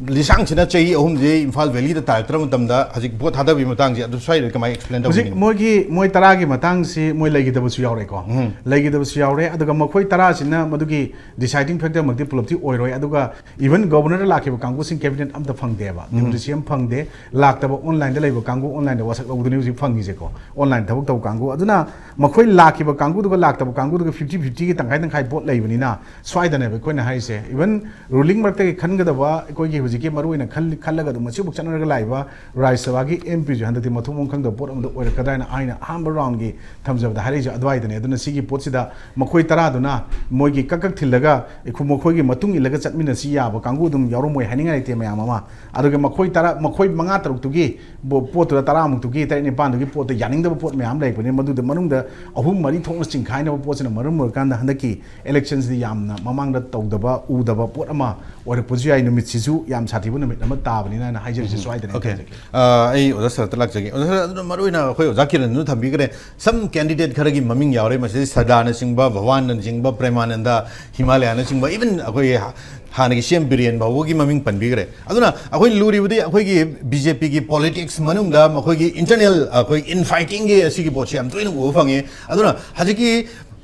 ꯂꯤꯁꯥꯡꯁꯤꯅ ꯆꯍꯤ ꯑꯍꯨꯝꯁꯦ ꯏꯝꯐꯥꯜ valley ꯗ ꯇꯥꯔꯛꯇ꯭ꯔꯕ ꯃꯇꯝꯗ ꯍꯧꯖꯤꯛ vote ꯊꯥꯗꯕꯒꯤ ꯃꯇꯥꯡꯁꯦ ꯑꯗꯨ ꯁ꯭ꯋꯥꯏꯗ ꯀꯃꯥꯏꯅ explain ꯍꯧꯖꯤꯛ ꯇꯧꯕꯤꯅꯤ? ꯃꯣꯏꯒꯤ, ꯃꯣꯏ ꯇꯔꯥꯒꯤ ꯃꯇꯥꯡꯁꯤ ꯃꯣꯏ ꯂꯩꯈꯤꯗꯕꯁꯨ ꯌꯥꯎꯔꯦꯀꯣ꯫ ꯎꯝ꯫ ꯂꯩꯈꯤꯗꯕꯁꯨ ꯌꯥꯎꯔꯦ꯫ ꯑꯗꯨꯒ ꯃꯈꯣꯏ ꯇꯔꯥꯁꯤꯅ ꯃꯗꯨꯒꯤ deciding factor ꯃꯛꯇꯤ ꯄꯨꯂꯞꯇꯤ ꯑꯣꯏꯔꯣꯏ꯫ ꯑꯗꯨꯒ even governor ꯗ ꯂꯥꯛꯈꯤꯕ ꯀꯥꯡꯕꯨꯁꯤꯡ cabinet ꯑꯝꯇ ꯐꯪꯗꯦꯕ꯫ ꯎꯝ꯫ Deputy C M ꯐꯪꯗꯦ꯫ ꯂꯥꯛꯇꯕ online ꯗ ꯂꯩꯕ ꯀꯥꯡꯕꯨ, online ꯗ ꯋꯥꯁꯛ ꯂꯧꯕꯗꯨꯅꯤ ꯍꯧꯖꯤꯛ ꯐꯪꯉꯤꯁꯦꯀꯣ꯫ Online ꯊꯕꯛ ꯇꯧꯕ ꯀꯥꯡꯕꯨ꯫ ꯑꯗꯨꯅ ꯃꯈꯣꯏ ꯂꯥꯛꯈꯤꯕ ꯀꯥꯡꯕꯨꯗꯨꯒ ꯂꯥꯛꯇꯕ ꯀꯥꯡꯕꯨꯗꯨꯒ fifty fifty ꯒꯤ ꯇꯪꯈꯥꯏ ꯇꯪꯈꯥꯏ vote ꯂꯩꯕꯅꯤꯅ, ꯁ꯭ꯋꯥꯏꯗꯅꯦꯕ ꯑꯩꯈꯣꯏꯅ ꯍꯥꯏꯔꯤꯁꯦ꯫ Even ruling ꯃꯔꯛꯇꯒꯤ ꯈꯟꯒꯗꯕ ꯑꯩꯈꯣꯏꯒꯤ ꯍꯧꯖꯤꯛꯀꯤ ꯃꯔꯨ ꯑꯣꯏꯅ ꯈꯜ-, ꯈꯜꯂꯒ ꯑꯗꯨꯝ ꯃꯁꯤꯕꯨ ꯆꯠꯅꯔꯒ ꯂꯥꯛꯏꯕ ꯔꯥꯖ꯭ꯌ ꯁꯚꯥꯒꯤ ꯑꯦꯝ ꯄꯤꯁꯨ ꯍꯟꯗꯛꯇꯤ ꯃꯊꯣꯡ ꯃꯔꯝ ꯈꯪꯗꯕ ꯄꯣꯠ ꯑꯃꯗ ꯑꯣꯏꯔꯛꯀꯗ꯭ꯔꯥ ꯍꯥꯏꯅ ꯑꯩꯅ ꯑꯍꯥꯟꯕ ꯔꯥꯎꯟꯒꯤ ꯊꯝꯖꯕꯗ ꯍꯥꯏꯔꯛꯏꯁꯦ ꯑꯗꯨꯋꯥꯏꯗꯅꯦ꯫ ꯑꯗꯨꯅ ꯁꯤꯒꯤ ꯄꯣꯠꯁꯤꯗ ꯃꯈꯣꯏ ꯇꯔꯥꯗꯨꯅ ꯃꯣꯏꯒꯤ ꯀꯛ ꯀꯛ ꯊꯤꯜꯂꯒ ꯑꯩꯈꯣꯏ ꯃꯈꯣꯏꯒꯤ ꯃꯇꯨꯡ ꯏꯜꯂꯒ ꯆꯠꯃꯤꯟꯅꯁꯤ ꯌꯥꯕ ꯀꯥꯡꯕꯨ ꯑꯗꯨꯝ ꯌꯥꯎꯔꯝꯃꯣꯏ ꯍꯥꯏꯅꯤꯡꯉꯥꯏ ꯂꯩꯇꯦ ꯃꯌꯥꯝ ꯑꯃ꯫ ꯑꯗꯨꯒ ꯃꯈꯣꯏ ꯇꯔꯥ, ꯃꯈꯣꯏ ꯃꯉꯥ ꯇꯔꯨꯛꯇꯨꯒꯤ ꯕꯣ-, ꯄꯣꯠꯇꯨꯗ ꯇꯔꯥꯃꯨꯛꯇꯨꯒꯤ ꯇꯔꯦꯠ ꯅꯤꯄꯥꯟꯗꯨꯒꯤ ꯄꯣꯠꯇ ꯌꯥꯅꯤꯡꯗꯕ ꯄꯣꯠ ꯃꯌꯥꯝ ꯂꯩꯕꯅꯤ꯫ ꯃꯗꯨꯗ ꯃꯅꯨꯡꯗ ꯑꯍꯨꯝ ꯃꯔꯤ ꯊꯣꯛꯅ ꯆꯤꯡꯈꯥꯏꯅꯕ ꯄꯣꯠꯁꯤꯅ ꯃꯔꯝ ꯑꯣꯏꯔꯀꯥꯟꯗ ꯍꯟꯗꯛꯀꯤ ꯏꯂꯦꯛꯁꯟꯁꯤꯗꯤ ꯌꯥꯝꯅ ꯃꯃꯥꯡꯗ ꯇꯧꯗꯕ, ꯎꯗꯕ ꯄꯣꯠ ꯑꯃ ꯑꯣꯏꯔꯛꯄꯁꯨ ꯌꯥꯏ꯫ ꯅꯨꯃꯤꯠꯁꯤꯁꯨ ꯌꯥꯝ ꯁꯥꯊꯤꯕ ꯅꯨꯃꯤꯠ ꯑꯃ ꯇꯥꯕꯅꯤꯅ ꯍꯥꯏꯅ ꯍꯥꯏꯖꯔꯤꯁꯦ ꯁ꯭ꯋꯥꯏꯗꯅꯦ꯫ ꯑꯣꯀꯦ꯫ ꯍꯥꯏꯖꯔꯒꯦ꯫ ꯑ, ꯑꯩ ꯑꯣꯖꯥ ꯁꯔꯠꯇ ꯂꯥꯛꯆꯒꯦ꯫ ꯑꯣꯖꯥ ꯁꯔꯠ, ꯑꯗꯨꯅ ꯃꯔꯨꯑꯣꯏꯅ ꯑꯩꯈꯣꯏ ꯑꯣꯖꯥ ꯀꯤꯔꯟꯗꯨꯅ ꯊꯝꯕꯤꯈ꯭ꯔꯦ꯫ ꯁꯝ ꯀꯦꯟꯗꯤꯗꯦꯠ ꯈꯔꯒꯤ ꯃꯃꯤꯡ ꯌꯥꯎꯔꯦ꯫ ꯃꯁꯤꯗ ꯁꯔꯗꯥꯔꯅꯆꯤꯡꯕ, ꯚꯒꯋꯥꯟꯅꯆꯤꯡꯕ, ꯄ꯭ꯔꯦꯃꯥꯅꯟꯗ, ꯍꯤꯃꯥꯂꯌꯥꯅꯆꯤꯡꯕ, even ꯑꯩꯈꯣꯏꯒꯤ ꯍꯥ-, ꯍꯥꯟꯅꯒꯤ ꯁꯤ ꯑꯦꯝ ꯕꯤꯔꯦꯟ ꯐꯥꯎꯕꯒꯤ ꯃꯃꯤꯡ ꯄꯟꯕꯤꯈ꯭ꯔꯦ꯫ ꯑꯗꯨꯅ ꯑꯩꯈꯣꯏ ꯂꯨꯔꯤꯕꯗꯤ ꯑꯩꯈꯣꯏꯒꯤ ꯕꯤ ꯖꯦ ꯄꯤꯒꯤ ꯄꯣꯂꯤꯇꯤꯛꯁ ꯃꯅꯨꯡꯗ ꯃꯈꯣꯏꯒꯤ ꯏꯟꯇꯔꯅꯦꯜ ꯑꯩꯈꯣꯏ ꯏꯟ ꯐꯥꯏꯇꯤꯡꯒꯤ ꯑꯁꯤꯒꯤ ꯄꯣꯠꯁꯦ ꯌꯥꯝ ꯇꯣꯏꯅ ꯎꯕ ꯐꯪꯉꯤ꯫ ꯑꯗꯨꯅ ꯍꯧꯖꯤꯛꯀꯤ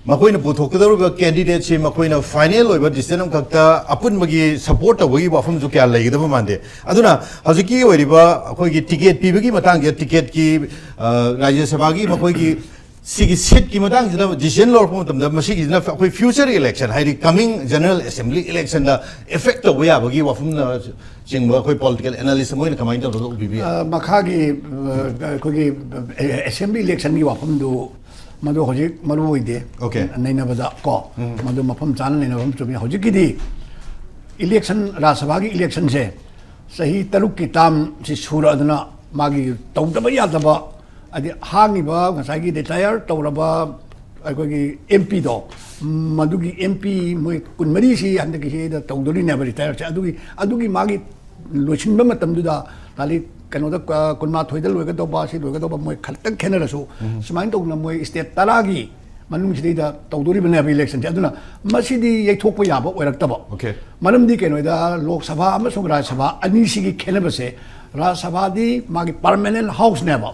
ꯃꯈꯣꯏꯅ ꯄꯨꯊꯣꯛꯀꯗꯧꯔꯤꯕ ꯀꯦꯟꯗꯤꯗꯦꯠꯁꯤ ꯃꯈꯣꯏꯅ ꯐꯥꯏꯅꯦꯜ ꯑꯣꯏꯕ ꯗꯤꯁꯤꯖꯟ ꯑꯃꯈꯛꯇ ꯑꯄꯨꯟꯕꯒꯤ ꯁꯄꯣꯔꯠ ꯇꯧꯕꯒꯤ ꯋꯥꯐꯝꯁꯨ ꯀꯌꯥ ꯂꯩꯒꯗꯕ ꯃꯥꯟꯗꯦ꯫ ꯑꯗꯨꯅ ꯍꯧꯖꯤꯛꯀꯤ ꯑꯣꯏꯔꯤꯕ ꯑꯩꯈꯣꯏꯒꯤ ꯇꯤꯀꯦꯠ ꯄꯤꯕꯒꯤ ꯃꯇꯥꯡꯁꯦ, ꯇꯤꯀꯦꯠꯀꯤ, ꯑ, ꯔꯥꯖ꯭ꯌ ꯁꯚꯥꯒꯤ ꯃꯈꯣꯏꯒꯤ ꯁꯤꯒꯤ ꯁꯤꯠꯀꯤ ꯃꯇꯥꯡꯁꯤꯗ ꯗꯤꯁꯤꯖꯟ ꯂꯧꯔꯛꯄ ꯃꯇꯝꯗ ꯃꯁꯤꯒꯤꯁꯤꯅ ꯑꯩꯈꯣꯏ ꯐ꯭ꯌꯨꯆꯔ ꯏꯂꯦꯛꯁꯟ, ꯍꯥꯏꯗꯤ ꯀꯃꯤꯡ ꯖꯦꯅꯔꯦꯜ ꯑꯦꯁꯦꯝꯕ꯭ꯂꯤ ꯏꯂꯦꯛꯁꯟꯗ ꯏꯐꯦꯛ ꯇꯧꯕ ꯌꯥꯕꯒꯤ ꯋꯥꯐꯝꯅ ꯆꯤꯡꯕ ꯑꯩꯈꯣꯏ ꯄꯣꯂꯤꯇꯤꯀꯦꯜ ꯑꯦꯅꯥꯂꯤꯁ ꯑꯃ ꯑꯣꯏꯅ ꯀꯃꯥꯏꯅ ꯇꯧꯔꯒ ꯎꯕꯤꯕ ꯌꯥꯏ? ꯑ, ꯃꯈꯥꯒꯤ, ꯑ, ꯑꯩꯈꯣꯏꯒꯤ ꯑꯦꯁꯦꯝꯕ꯭ꯂꯤ ꯏꯂꯦꯛꯁꯟꯒꯤ ꯋꯥꯐꯝꯗꯨ ꯃꯗꯨ ꯍꯧꯖꯤꯛ ꯃꯔꯨ ꯑꯣꯏꯗꯦ꯫ ꯑꯣꯀꯦ꯫ ꯅꯩꯅꯕꯗ ꯀꯣ, ꯎꯝ꯫ ꯃꯗꯨ ꯃꯐꯝ ꯆꯥꯅ ꯅꯩꯅꯕ ꯑꯃ ꯆꯨꯝꯃꯤ꯫ ꯍꯧꯖꯤꯛꯀꯤꯗꯤ ꯏꯂꯦꯛꯁꯟ, ꯔꯥꯖ꯭ꯌ ꯁꯚꯥꯒꯤ ꯏꯂꯦꯛꯁꯟꯁꯦ ꯆꯍꯤ ꯇꯔꯨꯛꯀꯤ ꯇꯥꯝꯁꯤ ꯁꯨꯔꯛꯑꯗꯨꯅ ꯃꯥꯒꯤ ꯇꯧꯗꯕ ꯌꯥꯗꯕ, ꯍꯥꯏꯗꯤ ꯍꯥꯡꯉꯤꯕ ꯉꯁꯥꯏꯒꯤ ꯔꯤꯇꯥꯌꯔ ꯇꯧꯔꯕ ꯑꯩꯈꯣꯏꯒꯤ ꯑꯦꯝ ꯄꯤꯗꯣ, ꯃꯗꯨꯒꯤ ꯑꯦꯝ ꯄꯤ ꯃꯣꯏ ꯀꯨꯟꯃꯔꯤꯁꯤ ꯍꯟꯗꯛꯀꯤꯁꯤꯗ ꯇꯧꯗꯣꯔꯤꯅꯦꯕ ꯔꯤꯇꯥꯌꯔꯁꯦ꯫ ꯑꯗꯨꯒꯤ, ꯑꯗꯨꯒꯤ ꯃꯥꯒꯤ ꯂꯣꯏꯁꯤꯟꯕ ꯃꯇꯝꯗꯨꯗ ꯇꯥꯔꯤꯛ ꯀꯩꯅꯣꯗ, ꯑ, ꯀꯨꯟꯃꯥꯊꯣꯏꯗ ꯂꯣꯏꯒꯗꯧꯕ, ꯁꯤ ꯂꯣꯏꯒꯗꯧꯕ ꯃꯣꯏ ꯈꯛꯇꯪ ꯈꯦꯠꯅꯔꯁꯨ, ꯎꯝ꯫ ꯁꯨꯃꯥꯏꯅ ꯇꯧꯗꯅ ꯃꯣꯏ ꯁ꯭ꯇꯦꯠ ꯇꯔꯥꯒꯤ ꯃꯅꯨꯡꯁꯤꯗꯩꯗ ꯇꯧꯗꯣꯔꯤꯕꯅꯦꯕ ꯏꯂꯦꯛꯁꯟꯁꯦ꯫ ꯑꯗꯨꯅ ꯃꯁꯤꯗꯤ ꯌꯩꯊꯣꯛꯄ ꯌꯥꯕ ꯑꯣꯏꯔꯛꯇꯕ꯫ ꯑꯣꯀꯦ꯫ ꯃꯔꯝꯗꯤ ꯀꯩꯅꯣꯗ ꯂꯣꯛ ꯁꯚꯥ ꯑꯃꯁꯨꯡ ꯔꯥꯖ꯭ꯌ ꯁꯚꯥ ꯑꯅꯤꯁꯤꯒꯤ ꯈꯦꯠꯅꯕꯁꯦ, ꯔꯥꯖ꯭ꯌ ꯁꯚꯥꯗꯤ ꯃꯥꯒꯤ ꯄꯔꯃꯅꯦꯟ ꯍꯥꯎꯁꯅꯦꯕ꯫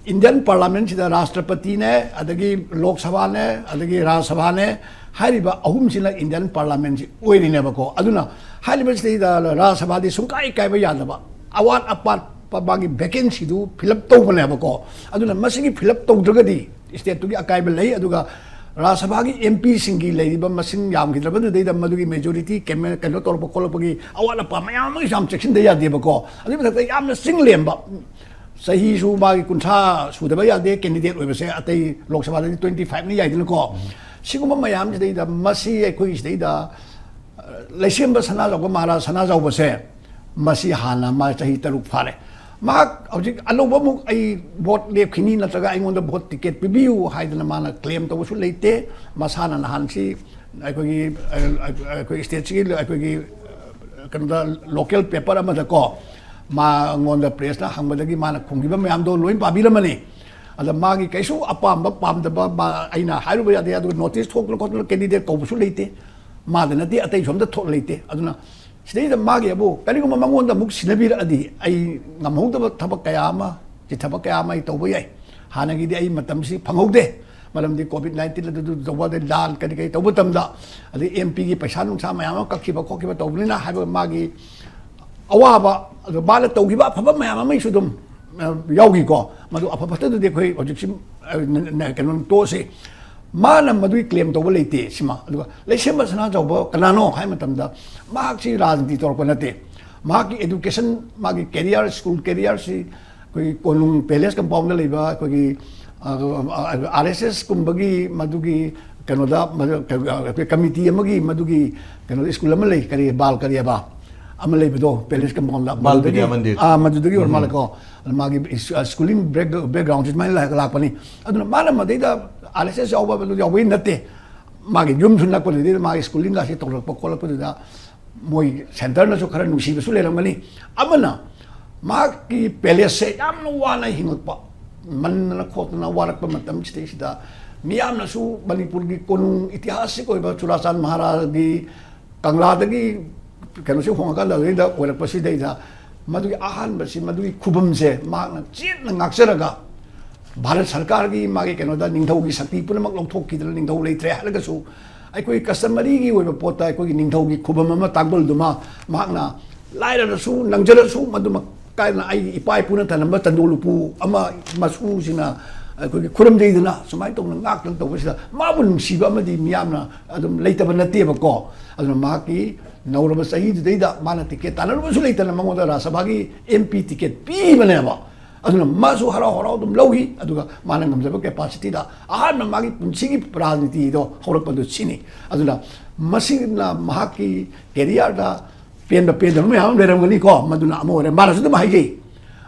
ꯏꯟꯗꯤꯌꯟ ꯄꯥꯔꯂꯥꯃꯦꯟꯁꯤꯗ ꯔꯥꯁꯇ꯭ꯔꯄꯇꯤꯅꯦ, ꯑꯗꯒꯤ ꯂꯣꯛ ꯁꯚꯥꯅꯦ, ꯑꯗꯒꯤ ꯔꯥꯖ꯭ꯌ ꯁꯚꯥꯅꯦ ꯍꯥꯏꯔꯤꯕ ꯑꯍꯨꯝꯁꯤꯅ ꯏꯟꯗꯤꯌꯟ ꯄꯥꯔꯂꯥꯃꯦꯟꯁꯤ ꯑꯣꯏꯔꯤꯅꯦꯕꯀꯣ꯫ ꯑꯗꯨꯅ ꯍꯥꯏꯔꯤꯕꯁꯤꯗꯩꯗ ꯔꯥꯖ꯭ꯌ ꯁꯚꯥꯗꯤ ꯁꯨꯡꯀꯥꯏ ꯀꯥꯏꯕ ꯌꯥꯗꯕ, ꯑꯋꯥꯠ ꯑꯄꯥꯠꯄ ꯃꯥꯒꯤ ꯚꯦꯀꯦꯟꯁꯤꯗꯨ ꯐꯤꯜ ꯑꯞ ꯇꯧꯕꯅꯦꯕꯀꯣ꯫ ꯑꯗꯨꯅ ꯃꯁꯤꯒꯤ ꯐꯤꯜ ꯑꯞ ꯇꯧꯗ꯭ꯔꯒꯗꯤ ꯁ꯭ꯇꯦꯠꯇꯨꯒꯤ ꯑꯀꯥꯏꯕ ꯂꯩ꯫ ꯑꯗꯨꯒ ꯔꯥꯖ꯭ꯌ ꯁꯚꯥꯒꯤ ꯑꯦꯝ ꯄꯤꯁꯤꯡꯒꯤ ꯂꯩꯔꯤꯕ ꯃꯁꯤꯡ ꯌꯥꯝꯈꯤꯗ꯭ꯔꯕꯗꯨꯗꯩꯗ ꯃꯗꯨꯒꯤ ꯃꯦꯖꯣꯔꯤꯇꯤ ꯀꯩꯅꯣ ꯇꯧꯔꯛꯄ ꯈꯣꯠꯂꯛꯄꯒꯤ ꯑꯋꯥꯠ ꯑꯄꯥ ꯃꯌꯥꯝ ꯑꯃꯒꯤꯁꯨ ꯌꯥꯝ ꯆꯦꯛꯁꯤꯟꯗ ꯌꯥꯗꯦꯕꯀꯣ꯫ ꯑꯗꯨꯒꯤ ꯃꯊꯛꯇ ꯌꯥꯝꯅ ꯆꯤꯡ ꯂꯦꯝꯕ, ꯆꯍꯤꯁꯨ ꯃꯥꯒꯤ ꯀꯨꯟꯊ꯭ꯔꯥ ꯁꯨꯗꯕ ꯌꯥꯗꯦ ꯀꯦꯟꯗꯤꯗꯦꯠ ꯑꯣꯏꯕꯁꯦ, ꯑꯇꯩ ꯂꯣꯛ ꯁꯚꯥꯗꯗꯤ ꯇ꯭ꯋꯦꯟꯇꯤ ꯐꯥꯏꯚꯅ ꯌꯥꯏꯗꯅꯀꯣ꯫ ꯁꯤꯒꯨꯝꯕ ꯃꯌꯥꯝꯁꯤꯗꯩꯗ ꯃꯁꯤ ꯑꯩꯈꯣꯏꯒꯤ ꯁꯤꯗꯩꯗ ꯂꯩꯁꯦꯝꯕ ꯁꯅꯥꯖꯥꯎꯕ, ꯃꯍꯥꯔꯥꯖ ꯁꯅꯥꯖꯥꯎꯕꯁꯦ, ꯃꯁꯤ ꯍꯥꯟꯅ ꯃꯥ ꯆꯍꯤ ꯇꯔꯨꯛ ꯐꯥꯔꯦ꯫ ꯃꯍꯥꯛ ꯍꯧꯖꯤꯛ ꯑꯅꯧꯕ ꯑꯃꯨꯛ ꯑꯩ ꯚꯣꯠ ꯂꯦꯞꯈꯤꯅꯤ ꯅꯠꯇ꯭ꯔꯒ ꯑꯩꯉꯣꯟꯗ ꯚꯣꯠ ꯇꯤꯀꯦꯠ ꯄꯤꯕꯤꯌꯨ ꯍꯥꯏꯗꯅ ꯃꯥꯅ ꯀ꯭ꯂꯦꯝ ꯇꯧꯕꯁꯨ ꯂꯩꯇꯦ꯫ ꯃꯁꯥꯅ ꯅꯍꯥꯟꯁꯤ ꯑꯩꯈꯣꯏꯒꯤ, ꯑꯩꯈꯣꯏ ꯁ꯭ꯇꯦꯠꯁꯤꯒꯤ ꯑꯩꯈꯣꯏꯒꯤ ꯀꯩꯅꯣꯗ, ꯂꯣꯀꯦꯜ ꯄꯦꯄꯔ ꯑꯃꯗꯀꯣ, ꯃꯉꯣꯟꯗ ꯄ꯭ꯔꯦꯁꯅ ꯍꯪꯕꯗꯒꯤ ꯃꯥꯅ ꯈꯨꯝꯈꯤꯕ ꯃꯌꯥꯝꯗꯣ ꯂꯣꯏ ꯄꯥꯕꯤꯔꯝꯃꯅꯤ꯫ ꯑꯗ ꯃꯥꯒꯤ ꯀꯩꯁꯨ ꯑꯄꯥꯝꯕ ꯄꯥꯝꯗꯕ ꯃꯥ, ꯑꯩꯅ ꯍꯥꯏꯔꯨꯕ ꯌꯥꯗꯦ꯫ ꯑꯗꯨꯒ ꯅꯣꯇꯤꯁ ꯊꯣꯛꯇꯅ ꯈꯣꯠꯇꯅ ꯀꯦꯟꯗꯤꯗꯦꯠ ꯀꯧꯕꯁꯨ ꯂꯩꯇꯦ꯫ ꯃꯥꯗ ꯅꯠꯇꯦ, ꯑꯇꯩꯁꯨ ꯑꯝꯇ ꯊꯣꯛ ꯂꯩꯇꯦ꯫ ꯑꯗꯨꯅ ꯁꯤꯗꯩꯗ ꯃꯥꯒꯤ ꯑꯕꯨ ꯀꯔꯤꯒꯨꯝꯕ ꯃꯉꯣꯟꯗ ꯑꯃꯨꯛ ꯁꯤꯟꯅꯕꯤꯔꯛꯑꯗꯤ ꯑꯩ ꯉꯝꯍꯧꯗꯕ ꯊꯕꯛ ꯀꯌꯥ ꯑꯃ, ꯆꯤꯊꯕ ꯀꯌꯥ ꯑꯃ ꯑꯩ ꯇꯧꯕ ꯌꯥꯏ꯫ ꯍꯥꯟꯅꯒꯤꯗꯤ ꯑꯩ ꯃꯇꯝꯁꯤ ꯐꯪꯍꯧꯗꯦ, ꯃꯔꯝꯗꯤ ꯀꯣꯚꯤꯗ ꯅꯥꯏꯟꯇꯤꯟ ꯑꯗꯨꯗꯨ ꯇꯧꯕ, ꯑꯗꯩ ꯂꯥꯟ ꯀꯔꯤ ꯀꯔꯤ ꯇꯧꯕ ꯃꯇꯝꯗ, ꯑꯗꯩ ꯑꯦꯝ ꯄꯤꯒꯤ ꯄꯩꯁꯥ ꯅꯨꯡꯁꯥ ꯃꯌꯥꯝ ꯑꯃ ꯀꯛꯈꯤꯕ ꯈꯣꯠꯈꯤꯕ ꯇꯧꯕꯅꯤꯅ ꯍꯥꯏꯕ ꯃꯥꯒꯤ ꯑꯋꯥꯕ, ꯑꯗꯣ ꯃꯥꯅ ꯇꯧꯈꯤꯕ ꯑꯐꯕ ꯃꯌꯥꯝ ꯑꯃꯒꯤꯁꯨ ꯑꯗꯨꯝ, ꯑ, ꯌꯥꯎꯈꯤꯀꯣ꯫ ꯃꯗꯨ ꯑꯐ ꯐꯠꯇꯗꯨꯗꯤ ꯑꯩꯈꯣꯏ ꯍꯧꯖꯤꯛꯁꯤ, ꯑ, ꯅ-, ꯅ-, ꯀꯩꯅꯣ ꯇꯣꯛꯑꯁꯤ꯫ ꯃꯥꯅ ꯃꯗꯨꯒꯤ ꯀ꯭ꯂꯦꯝ ꯇꯧꯕ ꯂꯩꯇꯦ꯫ ꯁꯤꯃ, ꯑꯗꯨꯒ ꯂꯩꯁꯦꯝꯕ ꯁꯅꯥꯖꯥꯎꯕ ꯀꯅꯥꯅꯣ ꯍꯥꯏ ꯃꯇꯝꯗ, ꯃꯍꯥꯛꯁꯤ ꯔꯥꯖꯅꯤꯇꯤ ꯇꯧꯔꯛꯄ ꯅꯠꯇꯦ꯫ ꯃꯍꯥꯛꯀꯤ ꯑꯦꯗꯨꯀꯦꯁꯟ, ꯃꯥꯒꯤ ꯀꯦꯔꯤꯌꯔ, ꯁ꯭ꯀꯨꯜ ꯀꯦꯔꯤꯌꯔꯁꯤ ꯑꯩꯈꯣꯏꯒꯤ ꯀꯣꯅꯨꯡ ꯄꯦꯂꯦꯁ ꯀꯝꯄꯥꯎꯟꯗ ꯂꯩꯕ ꯑꯩꯈꯣꯏꯒꯤ, ꯑ, ꯑ, ꯑꯥꯔ ꯑꯦꯁ ꯑꯦꯁ ꯀꯨꯝꯕꯒꯤ ꯃꯗꯨꯒꯤ ꯀꯩꯅꯣꯗ, ꯃꯗꯨ, ꯑꯩꯈꯣꯏ ꯀꯃꯤꯇꯤ ꯑꯃꯒꯤ ꯃꯗꯨꯒꯤ ꯀꯩꯅꯣꯗ ꯁ꯭ꯀꯨꯜ ꯑꯃ ꯂꯩ, ꯀꯔꯤ, ꯕꯥꯜ ꯀꯔꯤꯑꯕ ꯑꯃ ꯂꯩꯕꯗꯣ, ꯄꯦꯂꯦꯁ ꯀꯝꯄꯥꯎꯟꯗ, ꯕꯥꯜ ꯃꯗꯨꯗꯒꯤ, ꯕꯤꯗ꯭ꯌꯥ ꯃꯟꯗꯤꯔ꯫ ꯑꯥ, ꯃꯗꯨꯗꯒꯤ ꯑꯣꯏꯔ ꯎꯝ꯫ ꯃꯥꯜꯂꯦꯀꯣ꯫ ꯑꯗ ꯃꯥꯒꯤ ꯏꯁ-, ꯑ, ꯁ꯭ꯀꯨꯂꯤꯡ ꯕꯦꯛ-, ꯕꯦꯛꯒ꯭ꯔꯥꯎꯟꯁꯤ ꯑꯗꯨꯃꯥꯏꯅ ꯂꯥꯛ-, ꯂꯥꯛꯄꯅꯤ꯫ ꯑꯗꯨꯅ ꯃꯥꯅ ꯃꯗꯩꯗ ꯑꯥꯔ ꯑꯦꯁ ꯑꯦꯁ ꯌꯥꯎꯕ ꯑꯗꯨ ꯌꯥꯎꯕꯩ ꯅꯠꯇꯦ꯫ ꯃꯥꯒꯤ ꯌꯨꯝꯁꯨ ꯅꯛꯄꯗꯨꯗꯩꯗ ꯃꯥꯒꯤ ꯁ꯭ꯀꯨꯂꯤꯡꯒꯁꯤ ꯇꯧꯔꯛꯄ ꯈꯣꯠꯂꯛꯄꯗꯨꯗ ꯃꯣꯏ ꯁꯦꯟꯇꯔꯅꯁꯨ ꯈꯔ ꯅꯨꯡꯁꯤꯕꯁꯨ ꯂꯩꯔꯝꯒꯅꯤ꯫ ꯑꯃꯅ, ꯃꯍꯥꯛꯀꯤ ꯄꯦꯂꯦꯁꯁꯦ ꯌꯥꯝꯅ ꯋꯥꯅ ꯍꯤꯡꯉꯛꯄ, ꯃꯟꯗꯅ ꯈꯣꯠꯇꯅ ꯋꯥꯔꯛꯄ ꯃꯇꯝꯁꯤꯗꯩꯁꯤꯗ ꯃꯤꯌꯥꯝꯅꯁꯨ ꯃꯅꯤꯄꯨꯔꯒꯤ ꯀꯣꯅꯨꯡ ꯏꯇꯤꯍꯥꯁꯤꯛ ꯑꯣꯏꯕ ꯆꯨꯔꯥꯆꯥꯟ ꯃꯍꯥꯔꯥꯖꯒꯤ ꯀꯪꯂꯥꯗꯒꯤ ꯀꯩꯅꯣꯁꯤ ꯍꯣꯡꯉꯀꯥꯟꯗ ꯑꯗꯨꯗꯩꯗ ꯑꯣꯏꯔꯛꯄꯁꯤꯗꯩꯗ ꯃꯗꯨꯒꯤ ꯑꯍꯥꯟꯕꯁꯤ, ꯃꯗꯨꯒꯤ ꯈꯨꯕꯝꯁꯦ ꯃꯍꯥꯛꯅ ꯆꯦꯠꯅ ꯉꯥꯛꯆꯔꯒ, ꯚꯥꯔꯠ ꯁꯔꯀꯥꯔꯒꯤ ꯃꯥꯒꯤ ꯀꯩꯅꯣꯗ ꯅꯤꯡꯊꯧꯒꯤ ꯁꯛꯇꯤ ꯄꯨꯝꯅꯃꯛ ꯂꯧꯊꯣꯛꯈꯤꯗꯅ ꯅꯤꯡꯊꯧ ꯂꯩꯇ꯭ꯔꯦ ꯍꯥꯏꯔꯒꯁꯨ, ꯑꯩꯈꯣꯏ ꯀꯁꯇꯃꯔꯤꯒꯤ ꯑꯣꯏꯕ ꯄꯣꯠꯇ ꯑꯩꯈꯣꯏꯒꯤ ꯅꯤꯡꯊꯧꯒꯤ ꯈꯨꯕꯝ ꯑꯃ, ꯇꯥꯡꯒꯣꯜꯗꯨꯃ ꯃꯍꯥꯛꯅ ꯂꯥꯏꯔꯔꯁꯨ ꯅꯪꯖꯔꯁꯨ ꯃꯗꯨꯃꯛ ꯀꯥꯏꯅ ꯑꯩꯒꯤ ꯏꯄꯥ ꯏꯄꯨꯅ ꯊꯝꯂꯝꯕ ꯆꯟꯗꯣꯜ ꯎꯄꯨ ꯑꯃ ꯃꯆꯨꯁꯤꯅ ꯑꯩꯈꯣꯏꯒꯤ ꯈꯨꯔꯨꯝꯖꯩꯗꯅ ꯁꯨꯃꯥꯏꯅ ꯇꯧꯅ ꯉꯥꯛꯇꯅ ꯇꯧꯕꯁꯤꯗ ꯃꯥꯕꯨ ꯅꯨꯡꯁꯤꯕ ꯑꯃꯗꯤ ꯃꯤꯌꯥꯝꯅ ꯑꯗꯨꯝ ꯂꯩꯇꯕ ꯅꯠꯇꯦꯕꯀꯣ꯫ ꯑꯗꯨꯅ ꯃꯍꯥꯛꯀꯤ ꯅꯧꯔꯕ ꯆꯍꯤꯗꯨꯗꯩꯗ ꯃꯥꯅ ꯇꯤꯀꯦꯠ ꯇꯥꯟꯅꯔꯨꯕꯁꯨ ꯂꯩꯇꯅ ꯃꯉꯣꯟꯗ ꯔꯥꯖ꯭ꯌ ꯁꯚꯥꯒꯤ ꯑꯦꯝ ꯄꯤ ꯇꯤꯀꯦꯠ ꯄꯤꯕꯅꯦꯕ꯫ ꯑꯗꯨꯅ ꯃꯥꯁꯨ ꯍꯔꯥꯎ ꯍꯔꯥꯎ ꯑꯗꯨꯝ ꯂꯧꯈꯤ꯫ ꯑꯗꯨꯒ ꯃꯥꯅ ꯉꯝꯖꯕ ꯀꯦꯄꯥꯁꯤꯇꯤꯗ ꯑꯍꯥꯟꯕ ꯃꯥꯒꯤ ꯄꯨꯟꯁꯤꯒꯤ ꯔꯥꯖꯅꯤꯇꯤꯗꯣ ꯍꯧꯔꯛꯄꯗꯨ ꯁꯤꯅꯤ꯫ ꯑꯗꯨꯅ ꯃꯁꯤꯅ ꯃꯍꯥꯛꯀꯤ ꯀꯦꯔꯤꯌꯔꯗ ꯄꯦꯟꯕ ꯄꯦꯟꯗꯕ ꯃꯌꯥꯝ ꯑꯃ ꯂꯩꯔꯝꯒꯅꯤꯀꯣ꯫ ꯃꯗꯨꯅ ꯑꯃ ꯑꯣꯏꯔꯦ꯫ ꯃꯥꯅꯁꯨ ꯑꯗꯨꯝ ꯍꯥꯏꯖꯩ꯫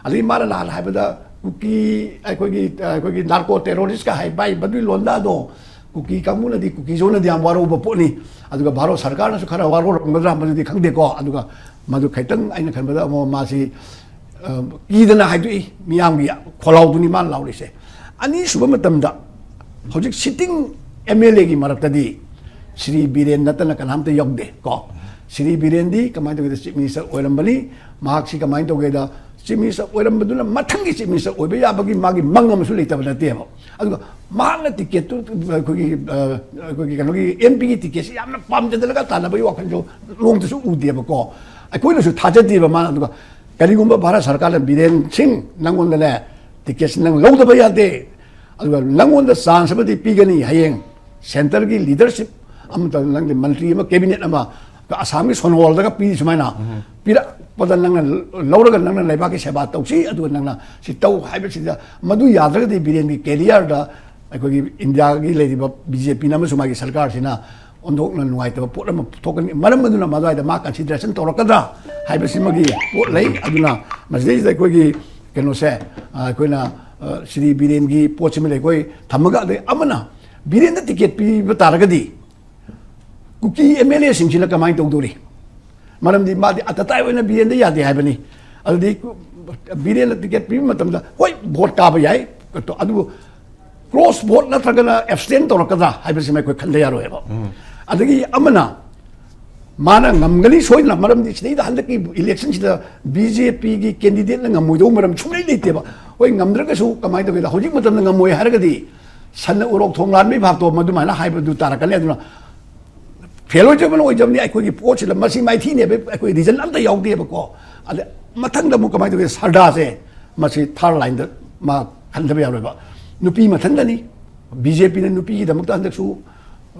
ꯑꯗꯒꯤ ꯃꯥꯅ ꯅꯍꯥꯟ ꯍꯥꯏꯕꯗ ꯀꯨꯀꯤ, ꯑꯩꯈꯣꯏꯒꯤ, ꯑꯩꯈꯣꯏꯒꯤ ꯅꯥꯔꯀꯣ ꯇꯦꯔꯣꯔꯤꯁꯀ ꯍꯥꯏ ꯚꯥꯏ, ꯃꯗꯨꯒꯤ ꯂꯣꯟꯗꯥꯗꯣ ꯀꯨꯀꯤ ꯀꯥꯡꯕꯨꯅꯗꯤ, ꯀꯨꯀꯤꯖꯣꯅꯗꯤ ꯌꯥꯝ ꯋꯥꯔꯧꯕ ꯄꯣꯠꯅꯤ꯫ ꯑꯗꯨꯒ ꯚꯥꯔꯠ ꯁꯔꯀꯥꯔꯅꯁꯨ ꯈꯔ ꯋꯥꯔꯧꯔꯝꯒꯗ꯭ꯔꯥ, ꯃꯗꯨꯗꯤ ꯈꯪꯗꯦꯀꯣ꯫ ꯑꯗꯨꯒ ꯃꯗꯨ ꯈꯤꯇꯪ ꯑꯩꯅ ꯈꯟꯕꯗ ꯑꯃꯨꯛ ꯃꯥꯁꯤ, ꯑ, ꯀꯤꯗꯅ ꯍꯥꯏꯗꯣꯛꯏ꯫ ꯃꯤꯌꯥꯝꯒꯤ ꯈꯣꯜꯂꯥꯎꯗꯨꯅꯤ ꯃꯥꯅ ꯂꯥꯎꯔꯤꯁꯦ꯫ ꯑꯅꯤꯁꯨꯕ ꯃꯇꯝꯗ ꯍꯧꯖꯤꯛ ꯁꯤꯇꯤꯡ ꯑꯦꯝ ꯑꯦꯜ ꯑꯦꯒꯤ ꯃꯔꯛꯇꯗꯤ ꯁ꯭ꯔꯤ ꯕꯤꯔꯦꯟ ꯅꯠꯇꯅ ꯀꯅꯥꯝꯇ ꯌꯥꯎꯗꯦ ꯀꯣ꯫ ꯁ꯭ꯔꯤ ꯕꯤꯔꯦꯟꯗꯤ ꯀꯃꯥꯏꯅ ꯇꯧꯒꯦꯗ ꯆꯤꯐ ꯃꯤꯅꯤꯁꯇꯔ ꯑꯣꯏꯔꯝꯕꯅꯤ꯫ ꯃꯍꯥꯛꯁꯤ ꯀꯃꯥꯏꯅ ꯇꯧꯒꯦꯗ ꯆꯤꯐ ꯃꯤꯅꯤꯁꯇꯔ ꯑꯣꯏꯔꯝꯕꯗꯨꯅ ꯃꯊꯪꯒꯤ ꯆꯤꯐ ꯃꯤꯅꯤꯁꯇꯔ ꯑꯣꯏꯕ ꯌꯥꯕꯒꯤ ꯃꯥꯒꯤ ꯃꯪ ꯑꯃꯁꯨ ꯂꯩꯇꯕ ꯅꯠꯇꯦꯕ꯫ ꯑꯗꯨꯒ ꯃꯍꯥꯛꯅ ꯇꯤꯀꯦꯠꯇꯨ ꯑꯩꯈꯣꯏꯒꯤ, ꯑ, ꯑꯩꯈꯣꯏꯒꯤ ꯀꯩꯅꯣꯒꯤ ꯑꯦꯝ ꯄꯤꯒꯤ ꯇꯤꯀꯦꯠꯁꯤ ꯌꯥꯝꯅ ꯄꯥꯝꯖꯗꯅꯒ ꯇꯥꯟꯅꯕꯒꯤ ꯋꯥꯈꯜꯁꯨ ꯅꯣꯡꯇꯁꯨ ꯎꯗꯦꯕꯀꯣ꯫ ꯑꯩꯈꯣꯏꯅꯁꯨ ꯊꯥꯖꯗꯦꯕ ꯃꯥꯅ꯫ ꯑꯗꯨꯒ ꯀꯔꯤꯒꯨꯝꯕ ꯚꯥꯔꯠ ꯁꯔꯀꯥꯔꯅ ꯕꯤꯔꯦꯟ ꯁꯤꯡ ꯅꯪꯉꯣꯟꯗꯅꯦ ꯇꯤꯀꯦꯠꯁꯤ ꯅꯪ ꯂꯧꯗꯕ ꯌꯥꯗꯦ, ꯑꯗꯨꯒ ꯅꯪꯉꯣꯟꯗ ꯆꯥꯟꯁ ꯑꯃꯗꯤ ꯄꯤꯒꯅꯤ, ꯍꯌꯦꯡ ꯁꯦꯟꯇꯔꯒꯤ ꯂꯤꯗꯔꯁꯤꯞ ꯑꯃꯇ, ꯅꯪꯒꯤ ꯃꯟꯇ꯭ꯔꯤ ꯑꯃ, ꯀꯦꯕꯤꯅꯦꯠ ꯑꯃ ꯑꯁꯥꯝꯒꯤ ꯁꯣꯅꯣꯋꯥꯜꯗꯒ ꯄꯤꯔꯤ ꯁꯨꯃꯥꯏꯅ ꯄꯤꯔꯛꯄꯗ ꯅꯪꯅ ꯂꯧꯔꯒ ꯅꯪꯅ ꯂꯩꯕꯥꯛꯀꯤ ꯁꯦꯕꯥ ꯇꯧꯁꯤ, ꯑꯗꯨꯒ ꯅꯪꯅ ꯁꯤ ꯇꯧ ꯍꯥꯏꯕꯁꯤꯗ ꯃꯗꯨ ꯌꯥꯗ꯭ꯔꯒꯗꯤ ꯕꯤꯔꯦꯟꯒꯤ ꯀꯦꯔꯤꯌꯔꯗ ꯑꯩꯈꯣꯏꯒꯤ ꯏꯟꯗꯤꯌꯥꯒꯤ ꯂꯩꯔꯤꯕ ꯕꯤ ꯖꯦ ꯄꯤꯅ ꯑꯃꯁꯨꯡ ꯃꯥꯒꯤ ꯁꯔꯀꯥꯔꯁꯤꯅ ꯑꯣꯟꯊꯣꯛꯅ ꯅꯨꯡꯉꯥꯏꯇꯕ ꯄꯣꯠ ꯑꯃ ꯊꯣꯛꯀꯅꯤ꯫ ꯃꯔꯝ ꯑꯗꯨꯅ ꯃꯗꯨꯋꯥꯏꯗ ꯃꯥ ꯀꯟꯁꯤꯗꯔꯦꯁꯟ ꯇꯧꯔꯛꯀꯗ꯭ꯔꯥ ꯍꯥꯏꯕꯁꯤꯃꯒꯤ ꯄꯣꯠ ꯂꯩ꯫ ꯑꯗꯨꯅ ꯃꯁꯤꯗꯩꯁꯤꯗ ꯑꯩꯈꯣꯏꯒꯤ ꯀꯩꯅꯣꯁꯦ, ꯑ, ꯑꯩꯈꯣꯏꯅ, ꯑ, ꯁ꯭ꯔꯤ ꯕꯤꯔꯦꯟꯒꯤ ꯄꯣꯠꯁꯤꯃ ꯑꯩꯈꯣꯏ ꯊꯝꯃꯒ, ꯑꯗꯩ ꯑꯃꯅ ꯕꯤꯔꯦꯟꯗ ꯇꯤꯀꯦꯠ ꯄꯤꯕ ꯇꯥꯔꯒꯗꯤ ꯀꯨꯀꯤ ꯑꯦꯝ ꯑꯦꯜ ꯑꯦꯁꯤꯡꯁꯤꯅ ꯀꯃꯥꯏꯅ ꯇꯧꯗꯣꯔꯤ? ꯃꯔꯝꯗꯤ ꯃꯥꯗꯤ ꯑꯇꯇꯥꯏ ꯑꯣꯏꯅ ꯕꯤꯔꯦꯟꯗ ꯌꯥꯗꯦ ꯍꯥꯏꯕꯅꯤ꯫ ꯑꯗꯨꯗꯤ ꯕꯤꯔꯦꯟꯗ ꯇꯤꯀꯦꯠ ꯄꯤꯕ ꯃꯇꯝꯗ, ꯍꯣꯏ, ꯚꯣꯠ ꯀꯥꯕ ꯌꯥꯏ, ꯑꯗꯨꯕꯨ ꯀ꯭ꯔꯣꯁ ꯚꯣꯠ ꯅꯠꯇ꯭ꯔꯒꯅ ꯑꯦꯕꯁꯇꯦꯟ ꯇꯧꯔꯛꯀꯗ꯭ꯔꯥ ꯍꯥꯏꯕꯁꯤꯃ ꯑꯩꯈꯣꯏ ꯈꯟꯗ ꯌꯥꯔꯣꯏꯕ꯫ ꯑꯗꯒꯤ ꯑꯃꯅ ꯃꯥꯅ ꯉꯝꯒꯅꯤ ꯁꯣꯏꯗꯅ, ꯃꯔꯝꯗꯤ ꯁꯤꯗꯩꯗ ꯍꯟꯗꯛꯀꯤ ꯏꯂꯦꯛꯁꯟꯁꯤꯗ ꯕꯤ ꯖꯦ ꯄꯤꯒꯤ ꯀꯦꯟꯗꯤꯗꯦꯠꯅ ꯉꯝꯃꯣꯏꯗꯧꯕ ꯃꯔꯝ ꯁꯨꯡꯂꯩ ꯂꯩꯇꯦꯕ꯫ ꯍꯣꯏ, ꯉꯝꯗ꯭ꯔꯒꯁꯨ ꯀꯃꯥꯏꯅ ꯇꯧꯒꯦꯗ, ꯍꯧꯖꯤꯛ ꯃꯇꯝꯗ ꯉꯝꯃꯣꯏ ꯍꯥꯏꯔꯒꯗꯤ ꯁꯟꯅ ꯎꯔꯣꯛ ꯊꯣꯡ ꯂꯥꯟꯕꯒꯤ ꯚꯥꯞꯇꯣ ꯃꯗꯨꯃꯥꯏꯅ ꯍꯥꯏꯕꯗꯨ ꯇꯥꯔꯛꯀꯅꯤ꯫ ꯑꯗꯨꯅ ꯐꯦꯜ ꯑꯣꯏꯖꯕꯅ ꯑꯣꯏꯖꯕꯅꯤ, ꯑꯩꯈꯣꯏꯒꯤ ꯄꯣꯠꯁꯤꯗ ꯃꯁꯤ ꯃꯥꯏꯊꯤꯅꯦꯕ ꯑꯩꯈꯣꯏ ꯔꯤꯖꯟ ꯑꯝꯇ ꯌꯥꯎꯗꯦꯕꯀꯣ꯫ ꯑꯗ ꯃꯊꯪꯗ ꯑꯃꯨꯛ ꯀꯃꯥꯏꯅ ꯇꯧꯒꯦ, ꯁꯔꯗꯥꯁꯦ ꯃꯁꯤ ꯊꯥꯔꯠ ꯂꯥꯏꯟꯗ ꯃꯥ ꯈꯟꯊꯕ ꯌꯥꯔꯣꯏꯕ꯫ ꯅꯨꯄꯤ ꯃꯊꯟꯇꯅꯤ꯫ ꯕꯤ ꯖꯦ ꯄꯤꯅ ꯅꯨꯄꯤꯒꯤꯗꯃꯛꯇ ꯍꯟꯗꯛꯁꯨ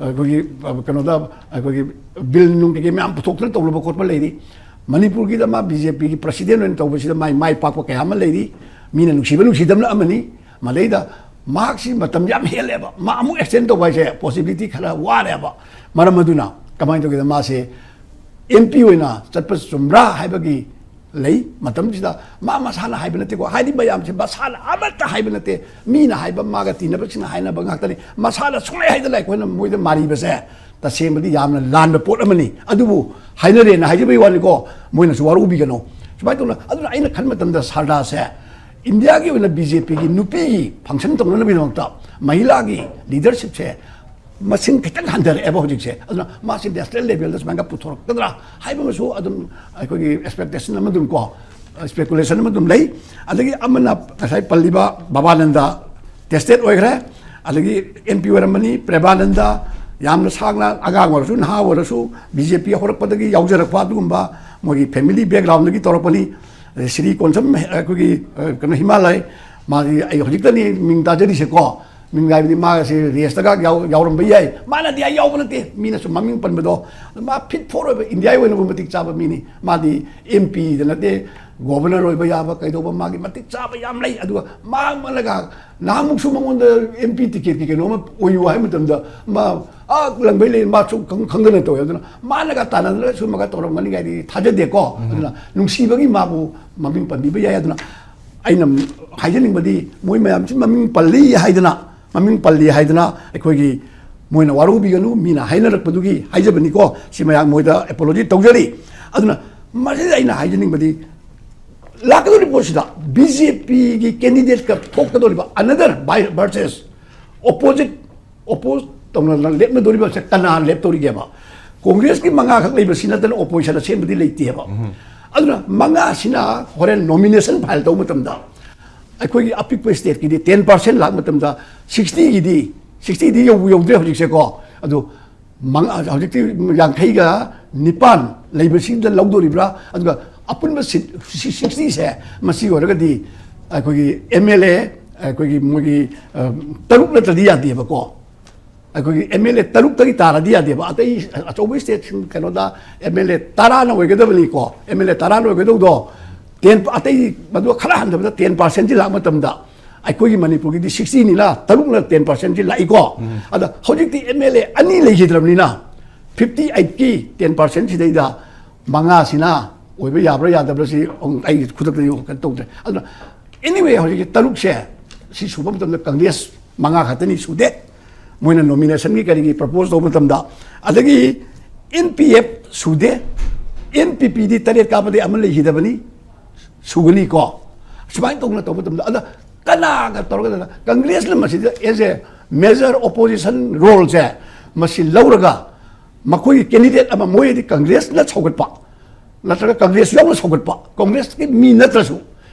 ꯑꯩꯈꯣꯏꯒꯤ, ꯑ, ꯀꯩꯅꯣꯗ, ꯑꯩꯈꯣꯏꯒꯤ ꯕꯤꯜ ꯅꯨꯡ ꯀꯩꯀꯩ ꯃꯌꯥꯝ ꯄꯨꯊꯣꯛꯇꯅ ꯇꯧꯅꯕ ꯈꯣꯠꯄ ꯂꯩꯔꯤ꯫ ꯃꯅꯤꯄꯨꯔꯒꯤꯗ ꯃꯥ ꯕꯤ ꯖꯦ ꯄꯤꯒꯤ ꯄ꯭ꯔꯁꯤꯗꯦꯟ ꯑꯣꯏꯅ ꯇꯧꯕꯁꯤꯗ ꯃꯥꯏ, ꯃꯥꯏ ꯄꯥꯛꯄ ꯀꯌꯥ ꯑꯃ ꯂꯩꯔꯤ꯫ ꯃꯤꯅ ꯅꯨꯡꯁꯤꯕ ꯅꯨꯡꯁꯤꯗꯕꯅ ꯑꯃꯅꯤ꯫ ꯃꯗꯩꯗ ꯃꯍꯥꯛꯁꯤ ꯃꯇꯝ ꯌꯥꯝ ꯍꯦꯜꯂꯦꯕ꯫ ꯃꯥ ꯑꯃꯨꯛ ꯑꯦꯛꯁꯇꯦꯟ ꯇꯧꯕ ꯍꯥꯏꯁꯦ ꯄꯣꯁꯤꯕꯤꯂꯤꯇꯤ ꯈꯔ ꯋꯥꯔꯦꯕ꯫ ꯃꯔꯝ ꯑꯗꯨꯅ ꯀꯃꯥꯏꯅ ꯇꯧꯒꯦꯗ, ꯃꯥꯁꯦ ꯑꯦꯝ ꯄꯤ ꯑꯣꯏꯅ ꯆꯠꯄ ꯆꯨꯝꯕ꯭ꯔꯥ ꯍꯥꯏꯕꯒꯤ ꯂꯩ꯫ ꯃꯇꯝꯁꯤꯗ ꯃꯥ ꯃꯁꯥꯅ ꯍꯥꯏꯕ ꯅꯠꯇꯦꯀꯣ, ꯍꯥꯏꯔꯤꯕ ꯃꯌꯥꯝꯁꯦ ꯃꯁꯥꯅ ꯑꯃꯠꯇ ꯍꯥꯏꯕ ꯅꯠꯇꯦ, ꯃꯤꯅ ꯍꯥꯏꯕ, ꯃꯥꯒ ꯇꯤꯟꯅꯕꯁꯤꯡꯅ ꯍꯥꯏꯅꯕ ꯉꯥꯛꯇꯅꯤ꯫ ꯃꯁꯥꯅ ꯁꯨꯡꯍꯥꯏ ꯍꯥꯏꯗꯅ ꯑꯩꯈꯣꯏꯅ ꯃꯣꯏꯗ ꯃꯥꯔꯤꯕꯁꯦ ꯇꯁꯦꯡꯕꯗꯤ ꯌꯥꯝꯅ ꯂꯥꯟꯕ ꯄꯣꯠ ꯑꯃꯅꯤ꯫ ꯑꯗꯨꯕꯨ ꯍꯥꯏꯅꯔꯦꯅ ꯍꯥꯏꯖꯕꯒꯤ ꯋꯥꯅꯤꯀꯣ, ꯃꯣꯏꯅꯁꯨ ꯋꯥꯔꯧꯕꯤꯒꯅꯨ꯫ ꯁꯨꯃꯥꯏꯅ ꯇꯧꯅ, ꯑꯗꯨꯅ ꯑꯩꯅ ꯈꯟꯕ ꯃꯇꯝꯗ ꯁꯔꯗꯥꯁꯦ ꯏꯟꯗꯤꯌꯥꯒꯤ ꯑꯣꯏꯅ ꯕꯤ ꯖꯦ ꯄꯤꯒꯤ ꯅꯨꯄꯤꯒꯤ ꯐꯪꯁꯟ ꯇꯧꯅꯅꯕꯒꯤꯗꯃꯛꯇ ꯃꯍꯤꯂꯥꯒꯤ ꯂꯤꯗꯔꯁꯤꯞꯁꯦ ꯃꯁꯤꯡ ꯈꯤꯇꯪ ꯍꯟꯊꯔꯛꯑꯦꯕ ꯍꯧꯖꯤꯛꯁꯦ꯫ ꯑꯗꯨꯅ ꯃꯥꯁꯤ ꯅꯦꯁꯅꯦꯜ ꯂꯦꯚꯦꯜꯗ ꯁꯨꯃꯥꯏꯅ ꯄꯨꯊꯣꯔꯛꯀꯗ꯭ꯔꯥ ꯍꯥꯏꯕ ꯑꯃꯁꯨ ꯑꯗꯨꯝ ꯑꯩꯈꯣꯏꯒꯤ ꯑꯦꯛꯁꯄꯦꯛꯇꯦꯁꯟ ꯑꯃ ꯑꯗꯨꯝ ꯀꯣ, ꯁ꯭ꯄꯦꯀꯨꯂꯦꯁꯟ ꯑꯃ ꯑꯗꯨꯝ ꯂꯩ꯫ ꯑꯗꯒꯤ ꯑꯃꯅ ꯉꯁꯥꯏ ꯄꯜꯂꯤꯕ ꯕꯕꯥꯅꯟꯗ, ꯇꯦꯁꯇꯦꯠ ꯑꯣꯏꯈ꯭ꯔꯦ꯫ ꯑꯗꯒꯤ ꯑꯦꯝ ꯄꯤ ꯑꯣꯏꯔꯝꯕꯅꯤ ꯄ꯭ꯔꯦꯕꯥꯅꯟꯗ, ꯌꯥꯝꯅ ꯁꯥꯡꯅ ꯑꯉꯥꯡ ꯑꯣꯏꯔꯁꯨ ꯅꯍꯥ ꯑꯣꯏꯔꯁꯨ ꯕꯤ ꯖꯦ ꯄꯤ ꯍꯧꯔꯛꯄꯗꯒꯤ ꯌꯥꯎꯖꯔꯛꯄ ꯑꯗꯨꯒꯨꯝꯕ ꯃꯣꯏꯒꯤ ꯐꯦꯃꯤꯂꯤ ꯕꯦꯛꯒ꯭ꯔꯥꯎꯟꯗꯒꯤ ꯇꯧꯔꯛꯄꯅꯤ꯫ ꯑꯗꯩ ꯁ꯭ꯔꯤ ꯀꯣꯟꯁꯝ ꯑꯩꯈꯣꯏꯒꯤ, ꯑ, ꯀꯩꯅꯣ, ꯍꯤꯃꯥꯂꯌ, ꯃꯥꯒꯤ ꯑꯩ ꯍꯧꯖꯤꯛꯇꯅꯤ ꯃꯤꯡ ꯇꯥꯖꯔꯤꯁꯦꯀꯣ꯫ ꯃꯤꯡ ꯍꯥꯏꯕꯗꯤ ꯃꯥꯒꯁꯦ ꯔꯦꯁꯇꯒ ꯌꯥꯎ-, ꯌꯥꯎꯔꯝꯕ ꯌꯥꯏ꯫ ꯃꯥꯅꯗꯤ ꯑꯩ ꯌꯥꯎꯕ ꯅꯠꯇꯦ, ꯃꯤꯅ ꯁꯨꯝ ꯃꯃꯤꯡ ꯄꯟꯕꯗꯣ꯫ ꯃꯥ ꯐꯤꯠ ꯐꯣꯔ ꯑꯣꯏꯕ, ꯏꯟꯗꯤꯌꯥꯒꯤ ꯑꯣꯏꯅꯕꯨ ꯃꯇꯤꯛ ꯆꯥꯕ ꯃꯤꯅꯤ꯫ ꯃꯥꯗꯤ ꯑꯦꯝ ꯄꯤꯗ ꯅꯠꯇꯦ, ꯒꯣꯕꯔꯅꯔ ꯑꯣꯏꯕ ꯌꯥꯕ, ꯀꯩꯗꯧꯕ, ꯃꯥꯒꯤ ꯃꯇꯤꯛ ꯆꯥꯕ ꯌꯥꯝ ꯂꯩ꯫ ꯑꯗꯨꯒ ꯃꯥ ꯑꯃꯅꯒ ꯅꯍꯥꯟꯃꯨꯛꯁꯨ ꯃꯉꯣꯟꯗ ꯑꯦꯝ ꯄꯤ ꯇꯤꯀꯦꯠꯀꯤ ꯀꯩꯅꯣ ꯑꯃ ꯑꯣꯏꯌꯨ ꯍꯥꯏꯕ ꯃꯇꯝꯗ ꯃꯥ, ꯑꯥ, ꯂꯪꯕꯩ ꯂꯩ, ꯃꯥꯁꯨ ꯈꯪ-, ꯈꯪꯗꯅ ꯇꯧꯋꯦ꯫ ꯑꯗꯨꯅ ꯃꯥꯅꯒ ꯇꯥꯟꯅꯗꯅ ꯁꯨꯝꯕꯒ ꯇꯧꯔꯝꯒꯅꯤ ꯀꯥꯏꯗꯤ ꯊꯥꯖꯗꯦꯀꯣ꯫ ꯑꯗꯨꯅ ꯅꯨꯡꯁꯤꯕꯒꯤ ꯃꯥꯕꯨ ꯃꯃꯤꯡ ꯄꯟꯕꯤꯕ ꯌꯥꯏ꯫ ꯑꯗꯨꯅ ꯑꯩꯅ ꯍꯥꯏꯖꯅꯤꯡꯕꯗꯤ ꯃꯣꯏ ꯃꯌꯥꯝꯁꯤ ꯃꯃꯤꯡ ꯄꯜꯂꯤ ꯍꯥꯏꯗꯅ, ꯃꯃꯤꯡ ꯄꯜꯂꯤ ꯍꯥꯏꯗꯅ ꯑꯩꯈꯣꯏꯒꯤ ꯃꯣꯏꯅ ꯋꯥꯔꯧꯕꯤꯒꯅꯨ, ꯃꯤꯅ ꯍꯥꯏꯅꯔꯛꯄꯗꯨꯒꯤ ꯍꯥꯏꯖꯕꯅꯤꯀꯣ꯫ ꯁꯤ ꯃꯌꯥꯝ ꯃꯣꯏꯗ ꯑꯦꯄꯣꯂꯣꯖꯤ ꯇꯧꯖꯔꯤ꯫ ꯑꯗꯨꯅ ꯃꯁꯤꯗ ꯑꯩꯅ ꯍꯥꯏꯖꯅꯤꯡꯕꯗꯤ ꯂꯥꯛꯀꯗꯧꯔꯤꯕ ꯄꯣꯠꯁꯤꯗ ꯕꯤ ꯖꯦ ꯄꯤꯒꯤ ꯀꯦꯟꯗꯤꯗꯦꯠꯀ ꯊꯣꯛꯀꯗꯧꯔꯤꯕ ꯑꯅꯗꯔ ꯚꯔꯁꯦꯁ ꯑꯣꯄꯣꯖꯤꯠ, ꯑꯣꯄꯣꯖ ꯇꯧꯅ ꯂꯦꯞꯅꯗꯧꯔꯤꯕꯁꯦ ꯀꯅꯥ ꯂꯦꯞꯇꯧꯔꯤꯒꯦꯕ? ꯀꯣꯡꯒ꯭ꯔꯦꯁꯀꯤ ꯃꯉꯥꯈꯛ ꯂꯩꯕꯁꯤ ꯅꯠꯇꯅ ꯑꯣꯄꯣꯖꯤꯁꯟ ꯑꯁꯦꯡꯕꯗꯤ ꯂꯩꯇꯦꯕ꯫ ꯑꯗꯨꯅ ꯃꯉꯥꯁꯤꯅ ꯍꯣꯔꯦꯟ ꯅꯣꯃꯤꯅꯦꯁꯟ ꯐꯥꯏꯜ ꯇꯧꯕ ꯃꯇꯝꯗ ꯑꯩꯈꯣꯏꯒꯤ ꯑꯄꯤꯛꯄ ꯁ꯭ꯇꯦꯠꯀꯤꯗꯤ ꯇꯦꯟ ꯄꯥꯔꯁꯦꯟ ꯂꯥꯛꯄ ꯃꯇꯝꯗ ꯁꯤꯛꯁꯇꯤꯒꯤꯗꯤ, ꯁꯤꯛꯁꯇꯤꯗꯤ ꯌꯧꯕ ꯌꯧꯗ꯭ꯔꯦ ꯍꯧꯖꯤꯛꯁꯦꯀꯣ꯫ ꯑꯗꯨ ꯃꯉꯥ, ꯍꯧꯖꯤꯛꯇꯤ ꯌꯥꯡꯈꯩꯒ ꯅꯤꯄꯥꯟ ꯂꯩꯕꯁꯤꯡꯗ ꯂꯧꯗꯣꯔꯤꯕ꯭ꯔꯥ? ꯑꯗꯨꯒ ꯑꯄꯨꯟꯕ ꯁꯤꯠ ꯁꯤꯛꯁꯇꯤꯁꯦ ꯃꯁꯤ ꯑꯣꯏꯔꯒꯗꯤ ꯑꯩꯈꯣꯏꯒꯤ ꯑꯦꯝ ꯑꯦꯜ ꯑꯦ, ꯑꯩꯈꯣꯏꯒꯤ ꯃꯣꯏꯒꯤ ꯑ, ꯇꯔꯨꯛ ꯅꯠꯇ꯭ꯔꯗꯤ ꯌꯥꯗꯦꯕꯀꯣ꯫ ꯑꯩꯈꯣꯏꯒꯤ ꯑꯦꯝ ꯑꯦꯜ ꯑꯦ ꯇꯔꯨꯛꯇꯒꯤ ꯇꯥꯔꯗꯤ ꯌꯥꯗꯦꯕ꯫ ꯑꯇꯩ ꯑꯆꯧꯕ ꯁ꯭ꯇꯦꯠꯁꯤꯡ, ꯀꯩꯅꯣꯗ ꯑꯦꯝ ꯑꯦꯜ ꯑꯦ ꯇꯔꯥꯅ ꯑꯣꯏꯒꯗꯕꯅꯤꯀꯣ꯫ ꯑꯦꯝ ꯑꯦꯜ ꯑꯦ ꯇꯔꯥꯅ ꯑꯣꯏꯒꯗꯧꯗꯣ, ꯇꯦꯟ, ꯑꯇꯩ ꯃꯗꯨ ꯈꯔ ꯍꯟꯊꯕꯗ ꯇꯦꯟ ꯄꯥꯔꯁꯦꯟꯁꯤ ꯂꯥꯛꯄ ꯃꯇꯝꯗ, ꯑꯩꯈꯣꯏꯒꯤ ꯃꯅꯤꯄꯨꯔꯒꯤꯗꯤ ꯁꯤꯛꯁꯇꯤꯅꯤꯅ ꯇꯔꯨꯛꯅ ꯇꯦꯟ ꯄꯥꯔꯁꯦꯟꯁꯤ ꯂꯥꯛꯏꯀꯣ꯫ ꯑꯗ ꯍꯧꯖꯤꯛꯇꯤ ꯑꯦꯝ ꯑꯦꯜ ꯑꯦ ꯑꯅꯤ ꯂꯩꯈꯤꯗ꯭ꯔꯕꯅꯤꯅ, ꯐꯤꯐꯇꯤ ꯑꯩꯠꯀꯤ ꯇꯦꯟ ꯄꯥꯔꯁꯦꯟꯁꯤꯗꯩꯗ ꯃꯉꯥꯁꯤꯅ ꯑꯣꯏꯕ ꯌꯥꯕ꯭ꯔꯥ ꯌꯥꯗꯕ꯭ꯔꯥ ꯁꯤ ꯑꯩ ꯈꯨꯗꯛꯇꯗꯤ ꯀꯩꯅꯣ ꯇꯧꯗ꯭ꯔꯦ꯫ ꯑꯗꯨꯅ anyway, ꯍꯧꯖꯤꯛꯀꯤ ꯇꯔꯨꯛꯁꯦ, ꯁꯤ ꯁꯨꯕ ꯃꯇꯝꯗ ꯀꯪꯒ꯭ꯔꯦꯁ ꯃꯉꯥ ꯈꯛꯇꯅꯤ ꯁꯨꯗꯦ꯫ ꯃꯣꯏꯅ ꯅꯣꯃꯤꯅꯦꯁꯟꯒꯤ ꯀꯔꯤꯒꯤ ꯄ꯭ꯔꯄꯣꯖ ꯇꯧꯕ ꯃꯇꯝꯗ, ꯑꯗꯒꯤ ꯑꯦꯟ ꯄꯤ ꯑꯦꯐ ꯁꯨꯗꯦ, ꯑꯦꯟ ꯄꯤ ꯄꯤꯗꯤ ꯇꯔꯦꯠ ꯀꯥꯕꯗꯤ ꯑꯃ ꯂꯩꯈꯤꯗꯕꯅꯤ, ꯁꯨꯒꯅꯤꯀꯣ꯫ ꯁꯨꯃꯥꯏꯅ ꯇꯧꯅ ꯇꯧꯕ ꯃꯇꯝꯗ, ꯑꯗ ꯀꯅꯥꯒ ꯇꯧꯔꯒ ꯀꯪꯒ꯭ꯔꯦꯁꯅ ꯃꯁꯤꯗ as a major opposition role ꯁꯦ ꯃꯁꯤ ꯂꯧꯔꯒ ꯃꯈꯣꯏꯒꯤ ꯀꯦꯟꯗꯤꯗꯦꯠ ꯑꯃ, ꯃꯣꯏꯗꯤ ꯀꯪꯒ꯭ꯔꯦꯁꯅ ꯁꯧꯒꯠꯄ, ꯅꯠꯇ꯭ꯔꯒ ꯀꯪꯒ꯭ꯔꯦꯁ ꯌꯥꯎꯅ ꯁꯧꯒꯠꯄ, ꯀꯪꯒ꯭ꯔꯦꯁꯀꯤ ꯃꯤ ꯅꯠꯇ꯭ꯔꯁꯨ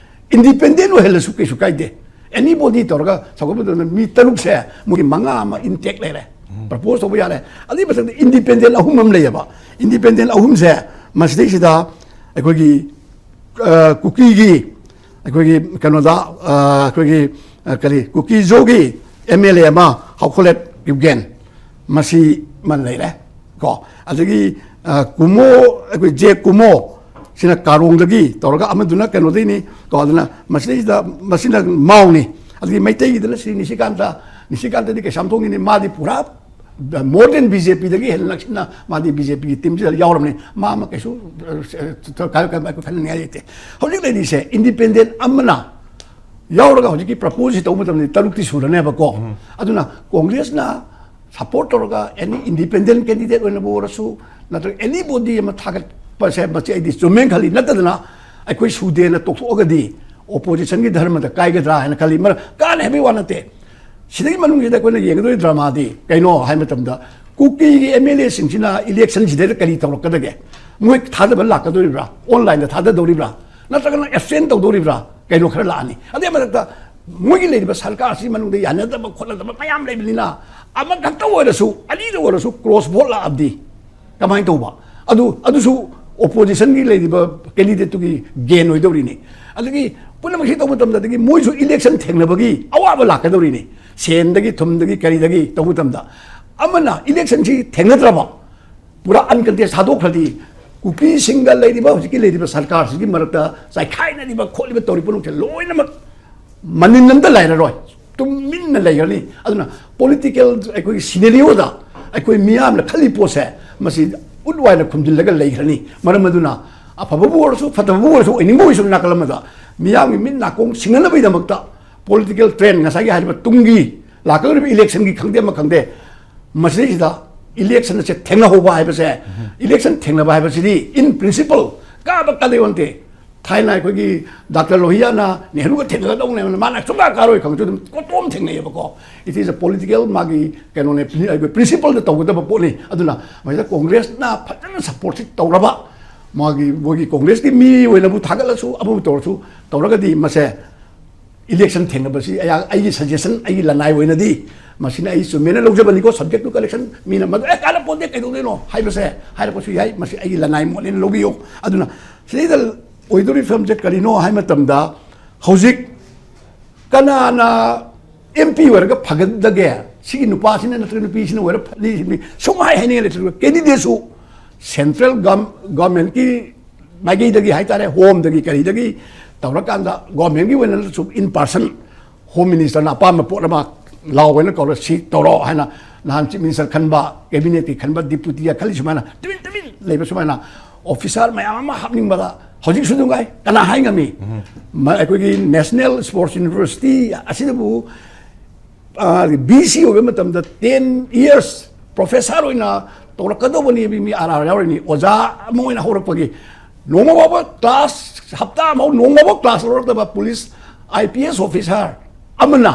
ꯏꯟꯗꯤꯄꯦꯟꯗꯦꯟ ꯑꯣꯏꯍꯜꯂꯁꯨ ꯀꯩꯁꯨ ꯀꯥꯏꯗꯦ꯫ ꯑꯦꯅꯤ ꯕꯣꯗꯤ ꯇꯧꯔꯒ ꯁꯧꯒꯠꯄ ꯃꯇꯝꯗ ꯃꯤ ꯇꯔꯨꯛꯁꯦ, ꯃꯣꯏꯒꯤ ꯃꯉꯥ ꯑꯃ ꯏꯟꯇꯦꯛ ꯂꯩꯔꯦ, ꯄ꯭ꯔꯄꯣꯖ ꯇꯧꯕ ꯌꯥꯔꯦ꯫ ꯑꯗꯨꯒꯤ ꯃꯊꯛꯇ ꯏꯟꯗꯤꯄꯦꯟꯗꯦꯟ ꯑꯍꯨꯝ ꯑꯃ ꯂꯩꯌꯦꯕ꯫ ꯏꯟꯗꯤꯄꯦꯟꯗꯦꯟ ꯑꯍꯨꯝꯁꯦ ꯃꯁꯤꯗꯩꯁꯤꯗ ꯑꯩꯈꯣꯏꯒꯤ ꯑ, ꯀꯨꯀꯤꯒꯤ, ꯑꯩꯈꯣꯏꯒꯤ ꯀꯩꯅꯣꯗ, ꯑ, ꯑꯩꯈꯣꯏꯒꯤ, ꯑ, ꯀꯔꯤ, ꯀꯨꯀꯤ ꯖꯣꯒꯤ ꯑꯦꯝ ꯑꯦꯜ ꯑꯦ ꯑꯃ, ꯍꯥꯎꯈꯣꯂꯦꯠ ꯀꯤꯞꯒꯦꯟ, ꯃꯁꯤ ꯑꯃ ꯂꯩꯔꯦ ꯀꯣ꯫ ꯑꯗꯒꯤ, ꯑ, ꯀꯨꯃꯣ, ꯑꯩꯈꯣꯏ ꯖꯦ ꯀꯨꯃꯣ, ꯁꯤꯅ ꯀꯥꯔꯣꯡꯗꯒꯤ ꯇꯧꯔꯒ, ꯑꯃꯗꯨꯅ ꯀꯩꯅꯣꯗꯒꯤꯅꯤ ꯀꯣ꯫ ꯑꯗꯨꯅ ꯃꯁꯤꯗꯩꯁꯤꯗ, ꯃꯁꯤꯅ ꯃꯥꯎꯅꯤ꯫ ꯑꯗꯒꯤ ꯃꯩꯇꯩꯒꯤꯗꯅ ꯁ꯭ꯔꯤ ꯅꯤꯁꯤꯀꯥꯟꯇ, ꯅꯤꯁꯤꯀꯥꯟꯇꯗꯤ ꯀꯩꯁꯥꯝꯊꯣꯡꯒꯤꯅꯤ, ꯃꯥꯗꯤ ꯄꯨꯔꯥ more than ꯕꯤ ꯖꯦ ꯄꯤꯗꯒꯤ ꯍꯦꯟꯅ ꯅꯛꯁꯤꯟꯅ ꯃꯥꯗꯤ ꯕꯤ ꯖꯦ ꯄꯤꯒꯤ ꯇꯤꯝꯁꯤꯗ ꯌꯥꯎꯔꯕꯅꯤ꯫ ꯃꯥ ꯑꯃ ꯀꯩꯁꯨ, ꯑ, ꯀꯥꯏ-, ꯀꯥꯏ-, ꯑꯩꯈꯣꯏ ꯈꯟꯅꯅꯤꯡꯉꯥꯏ ꯂꯩꯇꯦ꯫ ꯍꯧꯖꯤꯛ ꯂꯩꯔꯤꯁꯦ ꯏꯟꯗꯤꯄꯦꯟꯗꯦꯟ ꯑꯃꯅ ꯌꯥꯎꯔꯒ ꯍꯧꯖꯤꯛꯀꯤ ꯄ꯭ꯔꯄꯣꯖꯁꯤ ꯇꯧꯕ ꯃꯇꯝꯗ ꯇꯔꯨꯛꯇꯤ ꯁꯨꯔꯅꯦꯕꯀꯣ꯫ ꯑꯗꯨꯅ ꯀꯣꯡꯒ꯭ꯔꯦꯁꯅ ꯁꯄꯣꯔꯠ ꯇꯧꯔꯒ ꯑꯦꯅꯤ ꯏꯟꯗꯤꯄꯦꯟꯗꯦꯟ ꯀꯦꯟꯗꯤꯗꯦꯠ ꯑꯣꯏꯅꯕꯨ ꯑꯣꯏꯔꯁꯨ, ꯅꯠꯇ꯭ꯔꯒ ꯑꯦꯅꯤ ꯕꯣꯗꯤ ꯑꯃ ꯊꯥꯒꯠꯄꯁꯦ, ꯃꯁꯤ ꯑꯩꯗꯤ ꯆꯨꯝꯃꯦꯅ ꯈꯜꯂꯤ꯫ ꯅꯠꯇꯗꯅ ꯑꯩꯈꯣꯏ ꯁꯨꯗꯦꯅ ꯇꯣꯛꯊꯣꯛꯑꯒꯗꯤ ꯑꯣꯄꯣꯖꯤꯁꯟꯒꯤ ꯙꯔꯃꯗ ꯀꯥꯏꯒꯗ꯭ꯔꯥ ꯍꯥꯏꯅ ꯈꯜꯂꯤ꯫ ꯃꯔꯝ ꯀꯥꯟꯅꯩ ꯍꯥꯏꯕꯒꯤ ꯋꯥ ꯅꯠꯇꯦ꯫ ꯁꯤꯗꯒꯤ ꯃꯅꯨꯡꯁꯤꯗ ꯑꯩꯈꯣꯏꯅ ꯌꯦꯡꯒꯗꯣꯏ ꯗ꯭ꯔꯃꯥꯗꯤ ꯀꯩꯅꯣ ꯍꯥꯏ ꯃꯇꯝꯗ, ꯀꯨꯀꯤꯒꯤ ꯑꯦꯝ ꯑꯦꯜ ꯑꯦꯁꯤꯡꯁꯤꯅ ꯏꯂꯦꯛꯁꯟꯁꯤꯗꯩꯗ ꯀꯔꯤ ꯇꯧꯔꯛꯀꯗꯒꯦ? ꯃꯣꯏ ꯊꯥꯗꯕ ꯂꯥꯛꯀꯗꯣꯔꯤꯕ꯭ꯔꯥ? ꯑꯣꯟꯂꯥꯏꯟꯗ ꯊꯥꯗꯗꯧꯔꯤꯕ꯭ꯔꯥ? ꯅꯠꯇ꯭ꯔꯒꯅ ꯑꯦꯕꯁꯦꯟ ꯇꯧꯗꯧꯔꯤꯕ꯭ꯔꯥ? ꯀꯩꯅꯣ ꯈꯔ ꯂꯥꯛꯑꯅꯤ꯫ ꯑꯗꯨꯏ ꯃꯊꯛꯇ ꯃꯣꯏꯒꯤ ꯂꯩꯔꯤꯕ ꯁꯔꯀꯥꯔꯁꯤ ꯃꯅꯨꯡꯗ ꯌꯥꯅꯗꯕ ꯈꯣꯠꯅꯗꯕ ꯃꯌꯥꯝ ꯂꯩꯕꯅꯤꯅ, ꯑꯃꯈꯛꯇ ꯑꯣꯏꯔꯁꯨ, ꯑꯅꯤꯗ ꯑꯣꯏꯔꯁꯨ ꯀ꯭ꯔꯣꯁ ꯚꯣꯠ ꯂꯥꯛꯑꯕꯗꯤ ꯀꯃꯥꯏꯅ ꯇꯧꯕ? ꯑꯗꯨ, ꯑꯗꯨꯁꯨ ꯑꯣꯄꯣꯖꯤꯁꯟꯒꯤ ꯂꯩꯔꯤꯕ ꯀꯦꯟꯗꯤꯗꯦꯠꯇꯨꯒꯤ ꯒꯦꯟ ꯑꯣꯏꯗꯧꯔꯤꯅꯤ꯫ ꯑꯗꯒꯤ ꯄꯨꯝꯅꯃꯛꯁꯤ ꯇꯧꯕ ꯃꯇꯝꯗ ꯑꯗꯒꯤ ꯃꯣꯏꯁꯨ ꯏꯂꯦꯛꯁꯟ ꯊꯦꯡꯅꯕꯒꯤ ꯑꯋꯥꯕ ꯂꯥꯛꯀꯗꯧꯔꯤꯅꯤ꯫ ꯁꯦꯟꯗꯒꯤ ꯊꯨꯝꯗꯒꯤ ꯀꯔꯤꯗꯒꯤ ꯇꯧꯕ ꯃꯇꯝꯗ ꯑꯃꯅ ꯏꯂꯦꯛꯁꯟꯁꯤ ꯊꯦꯡꯅꯗ꯭ꯔꯕ, ꯄꯨꯔꯥ ꯑꯟꯀꯟꯇꯦꯁ ꯊꯥꯗꯣꯛꯈ꯭ꯔꯗꯤ ꯀꯨꯀꯤꯁꯤꯡꯒ ꯂꯩꯔꯤꯕ ꯍꯧꯖꯤꯛꯀꯤ ꯂꯩꯔꯤꯕ ꯁꯔꯀꯥꯔꯁꯤꯒꯤ ꯃꯔꯛꯇ ꯆꯥꯏꯈꯥꯏꯅꯔꯤꯕ ꯈꯣꯠꯂꯤꯕ ꯇꯧꯔꯤꯕ ꯄꯨꯝꯅꯃꯛꯁꯦ ꯂꯣꯏꯅꯃꯛ ꯃꯅꯤꯟ ꯑꯝꯇ ꯂꯩꯔꯔꯣꯏ, ꯇꯨꯃꯤꯟꯅ ꯂꯩꯈ꯭ꯔꯅꯤ꯫ ꯑꯗꯨꯅ ꯄꯣꯂꯤꯇꯤꯀꯦꯜ ꯑꯩꯈꯣꯏꯒꯤ ꯁꯤꯅꯦꯔꯤꯑꯣꯗ ꯑꯩꯈꯣꯏ ꯃꯤꯌꯥꯝꯅ ꯈꯜꯂꯤ ꯄꯣꯠꯁꯦ ꯃꯁꯤ ꯎꯠ ꯋꯥꯏꯅ ꯈꯨꯝꯖꯤꯜꯂꯒ ꯂꯩꯈ꯭ꯔꯅꯤ꯫ ꯃꯔꯝ ꯑꯗꯨꯅ ꯑꯐꯕꯕꯨ ꯑꯣꯏꯔꯁꯨ ꯐꯠꯇꯕꯕꯨ ꯑꯣꯏꯔꯁꯨ ꯑꯣꯏꯅꯤꯡꯕ ꯑꯣꯏꯁꯨ ꯅꯥꯀꯜ ꯑꯃꯗ ꯃꯤꯌꯥꯝꯒꯤ ꯃꯤꯠ ꯅꯥꯀꯣꯡ ꯁꯤꯡꯅꯅꯕꯒꯤꯗꯃꯛꯇ ꯄꯣꯂꯤꯇꯤꯀꯦꯜ ꯇ꯭ꯔꯦꯟ ꯉꯁꯥꯏꯒꯤ ꯍꯥꯏꯔꯤꯕ ꯇꯨꯡꯒꯤ ꯂꯥꯛꯀꯗꯧꯔꯤꯕ ꯏꯂꯦꯛꯁꯟꯒꯤ ꯈꯪꯗꯦ ꯑꯃ ꯈꯪꯗꯦ, ꯃꯁꯤꯗꯩꯁꯤꯗ ꯏꯂꯦꯛꯁꯟ ꯑꯁꯦ ꯊꯦꯡꯅꯍꯧꯕ ꯍꯥꯏꯕꯁꯦ, ꯏꯂꯦꯛꯁꯟ ꯊꯦꯡꯅꯕ ꯍꯥꯏꯕꯁꯤꯗꯤ in principle ꯀꯥꯕ ꯀꯥꯟꯅꯩ ꯋꯥꯟꯇꯦ꯫ ꯊꯥꯏꯅ ꯑꯩꯈꯣꯏꯒꯤ ꯗꯥꯛꯇꯔ ꯂꯣꯍꯤꯌꯥꯅ ꯅꯦꯍꯔꯨꯒ ꯊꯦꯡꯅꯒꯗꯧꯅꯦꯕ, ꯃꯥꯅ ꯁꯨꯡꯀꯥ ꯀꯥꯔꯣꯏ ꯈꯪꯁꯨ ꯑꯗꯨꯝ ꯀꯣꯠꯇꯣꯝ ꯊꯦꯡꯅꯩꯌꯦꯕꯀꯣ꯫ It is a political ꯃꯥꯒꯤ ꯀꯩꯅꯣꯅꯦ, ꯑꯩꯈꯣꯏ ꯄ꯭ꯔꯤꯟꯁꯤꯄꯜꯗ ꯇꯧꯒꯗꯕ ꯄꯣꯠꯅꯤ꯫ ꯑꯗꯨꯅ ꯃꯁꯤꯗ ꯀꯣꯡꯒ꯭ꯔꯦꯁꯅ ꯐꯖꯅ ꯁꯞꯄꯣꯔꯠꯁꯤ ꯇꯧꯔꯕ, ꯃꯥꯒꯤ ꯃꯣꯏꯒꯤ ꯀꯣꯡꯒ꯭ꯔꯦꯁꯀꯤ ꯃꯤ ꯑꯣꯏꯅꯕꯨ ꯊꯥꯒꯠꯂꯁꯨ ꯑꯃꯕꯨ ꯇꯧꯔꯁꯨ ꯇꯧꯔꯒꯗꯤ ꯃꯁꯦ ꯏꯂꯦꯛꯁꯟ ꯊꯦꯡꯅꯕꯁꯤ ꯑꯩꯍꯥꯛ, ꯑꯩꯒꯤ ꯁꯖꯦꯁꯟ, ꯑꯩꯒꯤ ꯂꯅꯥꯏ ꯑꯣꯏꯅꯗꯤ ꯃꯁꯤꯅ ꯑꯩ ꯆꯨꯝꯃꯦꯅ ꯂꯧꯖꯕꯅꯤꯀꯣ꯫ ꯁꯕꯖꯦꯛꯇꯨ ꯀꯔꯦꯛꯁꯟ ꯃꯤꯅ ꯃꯗꯨ ꯑꯦ ꯀꯥꯟꯅꯄꯣꯟꯇꯦ ꯀꯩꯗꯧꯗꯣꯏꯅꯣ ꯍꯥꯏꯕꯁꯦ ꯍꯥꯏꯔꯛꯄꯁꯨ ꯌꯥꯏ, ꯃꯁꯤ ꯑꯩꯒꯤ ꯂꯅꯥꯏ ꯃꯣꯠꯅꯦꯅ ꯂꯧꯕꯤꯌꯨ꯫ ꯑꯗꯨꯅ ꯁꯤꯗꯩꯗ ꯑꯣꯏꯗꯧꯔꯤꯕ ꯐꯤꯕꯝꯁꯦ ꯀꯔꯤꯅꯣ ꯍꯥꯏꯕ ꯃꯇꯝꯗ ꯍꯧꯖꯤꯛ ꯀꯅꯥꯅ ꯑꯦꯝ ꯄꯤ ꯑꯣꯏꯔꯒ ꯐꯒꯗꯒꯦ? ꯁꯤꯒꯤ ꯅꯨꯄꯥꯁꯤꯅ ꯅꯠꯇ꯭ꯔꯒ ꯅꯨꯄꯤꯁꯤꯅ ꯑꯣꯏꯔ ꯐꯅꯤ, ꯁꯤꯅꯤ, ꯁꯨꯝ ꯍꯥꯏ ꯍꯥꯏꯅꯤꯡꯉꯥꯏ ꯂꯩꯇ꯭ꯔꯒ ꯀꯦꯟꯗꯤꯗꯦꯠꯁꯨ ꯁꯦꯟꯇ꯭ꯔꯦꯜ ꯒꯚꯔꯟꯃꯦꯟꯠꯀꯤ ꯃꯥꯏꯀꯩꯗꯒꯤ ꯍꯥꯏꯇꯥꯔꯦ, ꯍꯣꯝꯗꯒꯤ ꯀꯔꯤꯗꯒꯤ ꯇꯧꯔꯀꯥꯟꯗ ꯒꯣꯔꯃꯦꯟꯒꯤ ꯑꯣꯏꯅꯁꯨ in person ꯍꯣꯝ ꯃꯤꯅꯤꯁꯇꯔꯅ ꯑꯄꯥꯝꯕ ꯄꯣꯠ ꯑꯃ ꯂꯥꯎ ꯍꯥꯏꯅ ꯀꯧꯔ ꯁꯤ ꯇꯧꯔꯣ ꯍꯥꯏꯅ ꯅꯍꯥꯟ ꯆꯤꯐ ꯃꯤꯅꯤꯁꯇꯔ ꯈꯟꯕ, ꯀꯦꯕꯤꯅꯦꯠꯀꯤ ꯈꯟꯕ, ꯗꯤꯄꯨꯇꯤꯒ ꯈꯜꯂꯤ ꯁꯨꯃꯥꯏꯅ ꯇꯨꯃꯤꯟ ꯇꯨꯃꯤꯟ ꯂꯩꯕ ꯁꯨꯃꯥꯏꯅ ꯑꯣꯐꯤꯁꯥꯔ ꯃꯌꯥꯝ ꯑꯃ ꯍꯥꯞꯅꯤꯡꯕꯗ ꯍꯧꯖꯤꯛꯁꯨ ꯑꯗꯨꯝ ꯉꯥꯏ꯫ ꯀꯅꯥ ꯍꯥꯏ ꯉꯝꯃꯤ? ꯃ-, ꯑꯩꯈꯣꯏꯒꯤ ꯅꯦꯁꯅꯦꯜ ꯁ꯭ꯄꯣꯔꯠꯁ ꯌꯨꯅꯤꯚꯔꯁꯤꯇꯤ ꯑꯁꯤꯗꯕꯨ ꯕꯤ ꯁꯤ ꯑꯣꯏꯕ ꯃꯇꯝꯗ ten years ꯄ꯭ꯔꯣꯐꯦꯁꯔ ꯑꯣꯏꯅ ꯇꯧꯔꯛꯀꯗꯧꯕꯅꯤ, ꯃꯤ ꯑꯥꯔ ꯑꯥꯔ ꯌꯥꯎꯔꯤꯅꯤ, ꯑꯣꯖꯥ ꯑꯃ ꯑꯣꯏꯅ ꯍꯧꯔꯛꯄꯒꯤ ꯅꯣꯡꯃ ꯐꯥꯎꯕ ꯀ꯭ꯂꯥꯁ, ꯍꯞꯇꯥ ꯑꯃ ꯐꯥꯎ ꯅꯣꯡꯃ ꯐꯥꯎ ꯀ꯭ꯂꯥꯁ ꯂꯧꯔꯛꯇꯕ police I P S officer ꯑꯃꯅ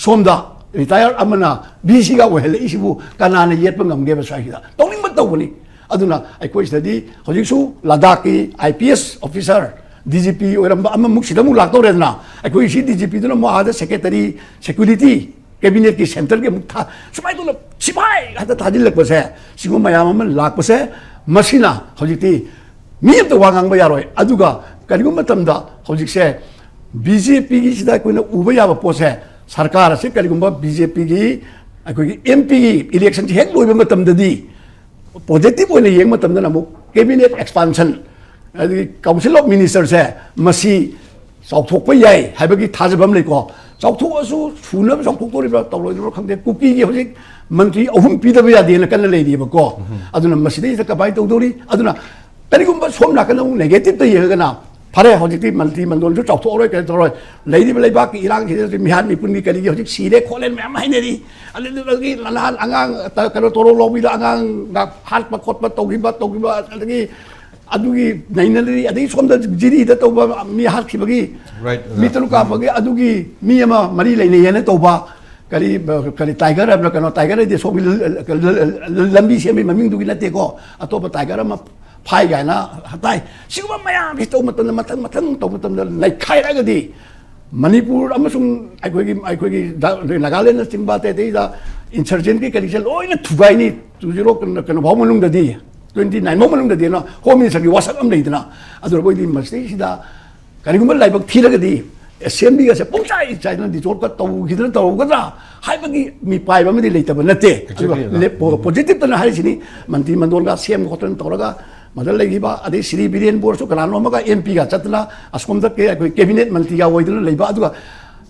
ꯁꯣꯝꯗ ꯔꯤꯇꯥꯌꯔ ꯑꯃꯅ ꯕꯤ ꯁꯤꯒ ꯑꯣꯏꯍꯜꯂꯛꯏꯁꯤꯕꯨ ꯀꯅꯥꯅ ꯌꯦꯠꯄ ꯉꯝꯒꯦꯕ? ꯁ꯭ꯋꯥꯏꯁꯤꯗ ꯇꯧꯅꯤꯡꯕ ꯇꯧꯕꯅꯤ꯫ ꯑꯗꯨꯅ ꯑꯩꯈꯣꯏ ꯁꯤꯗꯗꯤ ꯍꯧꯖꯤꯛꯁꯨ ꯂꯗꯥꯈꯀꯤ ꯑꯥꯏ P S officer D G P ꯑꯣꯏꯔꯝꯕ ꯑꯃꯃꯨꯛ ꯁꯤꯗ ꯑꯃꯨꯛ ꯂꯥꯛꯇꯧꯔꯦꯗꯅ, ꯑꯩꯈꯣꯏ ꯁꯤ ꯗꯤ ꯖꯤ ꯄꯤꯗꯨꯅ ꯑꯃꯨꯛ ꯑꯥꯗ ꯁꯦꯀ꯭ꯔꯦꯇꯔꯤ, ꯁꯦꯀ꯭ꯌꯨꯔꯤꯇꯤ, ꯀꯦꯕꯤꯅꯦꯠꯀꯤ ꯁꯦꯟꯇꯔꯒꯤ ꯑꯃꯨꯛ ꯊꯥ, ꯁꯨꯃꯥꯏꯅ ꯇꯧꯅ ꯁꯤꯐꯥꯏ ꯍꯦꯛꯇ ꯊꯥꯖꯤꯜꯂꯛꯄꯁꯦ, ꯁꯤꯒꯨꯝꯕ ꯃꯌꯥꯝ ꯑꯃ ꯂꯥꯛꯄꯁꯦ, ꯃꯁꯤꯅ ꯍꯧꯖꯤꯛꯇꯤ ꯃꯤ ꯑꯝꯇ ꯋꯥ ꯉꯥꯡꯕ ꯌꯥꯔꯣꯏ꯫ ꯑꯗꯨꯒ ꯀꯔꯤꯒꯨꯝꯕ ꯃꯇꯝꯗ ꯍꯧꯖꯤꯛꯁꯦ ꯕꯤ ꯖꯦ ꯄꯤꯒꯤꯁꯤꯗ ꯑꯩꯈꯣꯏꯅ ꯎꯕ ꯌꯥꯕ ꯄꯣꯠꯁꯦ, ꯁꯔꯀꯥꯔ ꯑꯁꯤ ꯀꯔꯤꯒꯨꯝꯕ ꯕꯤ ꯖꯦ ꯄꯤꯒꯤ ꯑꯩꯈꯣꯏꯒꯤ ꯑꯦꯝ ꯄꯤꯒꯤ ꯏꯂꯦꯛꯁꯟꯁꯤ ꯍꯦꯛ ꯂꯣꯏꯕ ꯃꯇꯝꯗꯗꯤ, ꯄꯣꯖꯤꯇꯤꯚ ꯑꯣꯏꯅ ꯌꯦꯡꯕ ꯃꯇꯝꯗꯅ ꯑꯃꯨꯛ ꯀꯦꯕꯤꯅꯦꯠ ꯑꯦꯛꯁꯄꯥꯟꯁꯟ, ꯑꯗꯒꯤ ꯀꯥꯎꯟꯁꯤꯜ ꯑꯣꯐ ꯃꯤꯅꯤꯁꯇꯔꯁꯦ ꯃꯁꯤ ꯆꯥꯎꯊꯣꯛꯄ ꯌꯥꯏ ꯍꯥꯏꯕꯒꯤ ꯊꯥꯖꯕ ꯑꯃ ꯂꯩꯀꯣ꯫ ꯆꯥꯎꯊꯣꯛꯑꯁꯨ ꯁꯨꯅꯕ ꯆꯥꯎꯊꯣꯛꯇꯣꯔꯤꯕ꯭ꯔꯥ ꯇꯧꯔꯣꯏꯗꯣꯔꯤꯕ꯭ꯔꯥ ꯈꯪꯗꯦ, ꯀꯨꯀꯤꯒꯤ ꯍꯧꯖꯤꯛ ꯃꯟꯇ꯭ꯔꯤ ꯑꯍꯨꯝ ꯄꯤꯗꯕ ꯌꯥꯗꯦꯅ ꯀꯟꯅ ꯂꯩꯔꯤꯕꯀꯣ꯫ ꯑꯗꯨꯅ ꯃꯁꯤꯗꯩꯁꯤꯗ ꯀꯃꯥꯏꯅ ꯇꯧꯗꯧꯔꯤ? ꯑꯗꯨꯅ ꯀꯔꯤꯒꯨꯝꯕ ꯁꯣꯝ ꯅꯥꯀꯟꯗ ꯑꯃꯨꯛ ꯅꯦꯒꯦꯇꯤꯞꯇ ꯌꯦꯡꯉꯒꯅ, ꯐꯔꯦ, ꯍꯧꯖꯤꯛꯇꯤ ꯃꯟꯇ꯭ꯔꯤ ꯃꯟꯗꯣꯟꯁꯨ ꯆꯥꯎꯊꯣꯛꯑꯔꯣꯏ, ꯀꯩꯅꯣ ꯇꯧꯔꯣꯏ, ꯂꯩꯔꯤꯕ ꯂꯩꯕꯥꯛꯀꯤ ꯏꯔꯥꯡꯁꯤꯗꯁꯨ ꯃꯤꯍꯥꯠ ꯃꯤꯄꯨꯟꯒꯤ ꯀꯔꯤꯒꯤ ꯍꯧꯖꯤꯛ ꯁꯤꯔꯦ ꯈꯣꯠꯂꯦ ꯃꯌꯥꯝ ꯍꯥꯏꯅꯔꯤ꯫ ꯑꯗꯨꯗꯒꯤ ꯅꯍꯥꯟ ꯑꯉꯥꯡ ꯀꯩꯅꯣ ꯇꯣꯔꯣ ꯂꯧꯕꯤꯗ ꯑꯉꯥꯡ ꯍꯥꯠꯄ ꯈꯣꯠꯄ ꯇꯧꯈꯤꯕ ꯇꯧꯈꯤꯕ ꯑꯗꯒꯤ ꯑꯗꯨꯒꯤ ꯅꯩꯅꯔꯤ꯫ ꯑꯗꯒꯤ ꯁꯣꯝꯗ ꯖꯤꯔꯤꯗ ꯇꯧꯕ ꯃꯤ ꯍꯥꯠꯈꯤꯕꯒꯤ, right, ꯃꯤ ꯇꯔꯨꯛ ꯀꯥꯞꯄꯒꯤ ꯑꯗꯨꯒꯤ ꯃꯤ ꯑꯃ ꯃꯔꯤ ꯂꯩꯅꯩ ꯍꯥꯏꯅ ꯇꯧꯕ, ꯀꯔꯤ, ꯀꯔꯤ ꯇꯥꯏꯒꯔ ꯍꯥꯏꯕ꯭ꯔꯥ, ꯀꯩꯅꯣ, ꯇꯥꯏꯒꯔ ꯍꯥꯏꯗꯤ ꯁꯣꯝꯒꯤ ꯂꯝꯕꯤ ꯁꯦꯝꯕꯒꯤ ꯃꯃꯤꯡꯗꯨꯒꯤ ꯅꯠꯇꯦꯀꯣ, ꯑꯇꯣꯞꯄ ꯇꯥꯏꯒꯔ ꯑꯃ ꯐꯥꯏ ꯀꯥꯏꯅ ꯇꯥꯏ꯫ ꯁꯤꯒꯨꯝꯕ ꯃꯌꯥꯝꯁꯤ ꯇꯧꯕ ꯃꯇꯝꯗ, ꯃꯊꯪ ꯃꯊꯪ ꯇꯧꯕ ꯃꯇꯝꯗ ꯅꯩꯈꯥꯏꯔꯛꯑꯒꯗꯤ ꯃꯅꯤꯄꯨꯔ ꯑꯃꯁꯨꯡ ꯑꯩꯈꯣꯏꯒꯤ, ꯑꯩꯈꯣꯏꯒꯤ ꯅꯥꯒꯥꯂꯦꯟꯅꯆꯤꯡꯕ ꯑꯇꯩ ꯑꯇꯩꯗ ꯏꯟꯁꯔꯖꯦꯟꯒꯤ ꯀꯔꯤꯁꯦ ꯂꯣꯏꯅ ꯊꯨꯒꯥꯏꯅꯤ꯫ ꯇꯨ ꯖꯤꯔꯣ ꯀꯩꯅꯣ, ꯀꯩꯅꯣ ꯐꯥꯎ ꯃꯅꯨꯡꯗꯗꯤ, ꯇ꯭ꯋꯦꯟꯇꯤ ꯅꯥꯏꯟ ꯐꯥꯎ ꯃꯅꯨꯡꯗꯗꯤ ꯍꯣꯝ ꯃꯤꯅꯤꯁꯇꯔꯒꯤ ꯋꯥꯁꯛ ꯑꯃ ꯂꯩꯗꯅ, ꯑꯗꯨꯅ ꯃꯣꯏꯗꯤ ꯃꯁꯤꯗꯩꯁꯤꯗ ꯀꯔꯤꯒꯨꯝꯕ ꯂꯥꯏꯕꯛ ꯊꯤꯔꯒꯗꯤ ꯑꯦꯁꯦꯝꯕ꯭ꯂꯤꯒꯁꯦ ꯄꯨꯡꯆꯥꯏ ꯆꯥꯏꯗꯅ ꯗꯤꯖꯣꯜꯕꯀ ꯇꯧꯈꯤꯗꯅ ꯇꯧꯔꯒꯗ꯭ꯔꯥ ꯍꯥꯏꯕꯒꯤ ꯃꯤꯄꯥꯏꯕ ꯑꯃꯗꯤ ꯂꯩꯇꯕ ꯅꯠꯇꯦ꯫ Exactly, ꯑꯗꯨꯒ ꯑꯣꯖꯥ꯫ ꯂꯦꯞ-, ꯄꯣ-, ꯄꯣꯖꯤꯇꯤꯞꯇꯅ ꯍꯥꯏꯔꯤꯁꯤꯅꯤ, ꯃꯟꯇ꯭ꯔꯤ ꯃꯟꯗꯣꯟꯒ ꯁꯦꯝ ꯈꯣꯠꯇꯅ ꯇꯧꯔꯒ ꯃꯗꯨ ꯂꯩꯈꯤꯕ, ꯑꯗꯩ ꯁ꯭ꯔꯤ ꯕꯤꯔꯦꯟꯕꯨ ꯑꯣꯏꯔꯁꯨ ꯀꯅꯥꯅꯣ ꯑꯃꯒ ꯑꯦꯝ ꯄꯤꯒ ꯆꯠꯇꯅ ꯑꯁꯣꯝꯗ ꯀꯦ-, ꯑꯩꯈꯣꯏ ꯀꯦꯕꯤꯅꯦꯠ ꯃꯟꯇ꯭ꯔꯤꯒ ꯑꯣꯏꯗꯅ ꯂꯩꯕ, ꯑꯗꯨꯒ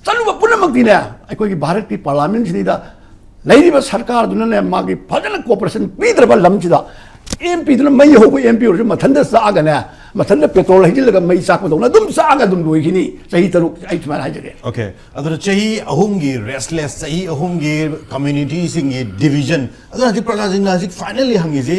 ꯆꯠꯂꯨꯕ ꯄꯨꯝꯅꯃꯛꯇꯤꯅꯦ ꯑꯩꯈꯣꯏꯒꯤ ꯚꯥꯔꯠꯀꯤ ꯄꯥꯔꯂꯥꯃꯦꯟꯁꯤꯗꯩꯗ ꯂꯩꯔꯤꯕ ꯁꯔꯀꯥꯔꯗꯨꯅꯅꯦ ꯃꯥꯒꯤ ꯐꯖꯅ ꯀꯣꯑꯣꯄꯔꯦꯁꯟ ꯄꯤꯗ꯭ꯔꯕ ꯂꯝꯁꯤꯗ ꯑꯦꯝ ꯄꯤꯗꯨꯅ ꯃꯩ ꯍꯧꯕ ꯑꯦꯝ ꯄꯤ ꯑꯣꯏꯔꯁꯨ ꯃꯊꯟꯇ ꯆꯥꯛꯑꯒꯅꯦ, ꯃꯊꯟꯇ ꯄꯦꯇ꯭ꯔꯣꯜ ꯍꯩꯖꯤꯜꯂꯒ ꯃꯩ ꯆꯥꯛꯄꯗꯧꯅ ꯑꯗꯨꯝ ꯆꯥꯛꯑꯒ ꯑꯗꯨꯝ ꯂꯣꯏꯈꯤꯅꯤ꯫ ꯆꯍꯤ ꯇꯔꯨꯛ ꯑꯩ ꯁꯨꯃꯥꯏꯅ ꯍꯥꯏꯖꯒꯦ꯫ ꯑꯣꯀꯦ, ꯑꯗꯨꯅ ꯆꯍꯤ ꯑꯍꯨꯝꯒꯤ ꯔꯦꯁꯂꯦꯁ, ꯆꯍꯤ ꯑꯍꯨꯝꯒꯤ ꯀꯝꯃ꯭ꯌꯨꯅꯤꯇꯤꯁꯤꯡꯒꯤ ꯗꯤꯚꯤꯖꯟ, ꯑꯗꯨꯅ ꯍꯧꯖꯤꯛ ꯄ꯭ꯔꯖꯥꯁꯤꯡꯅ ꯍꯧꯖꯤꯛ ꯐꯥꯏꯅꯦꯜꯂꯤ ꯍꯪꯉꯤꯁꯤ,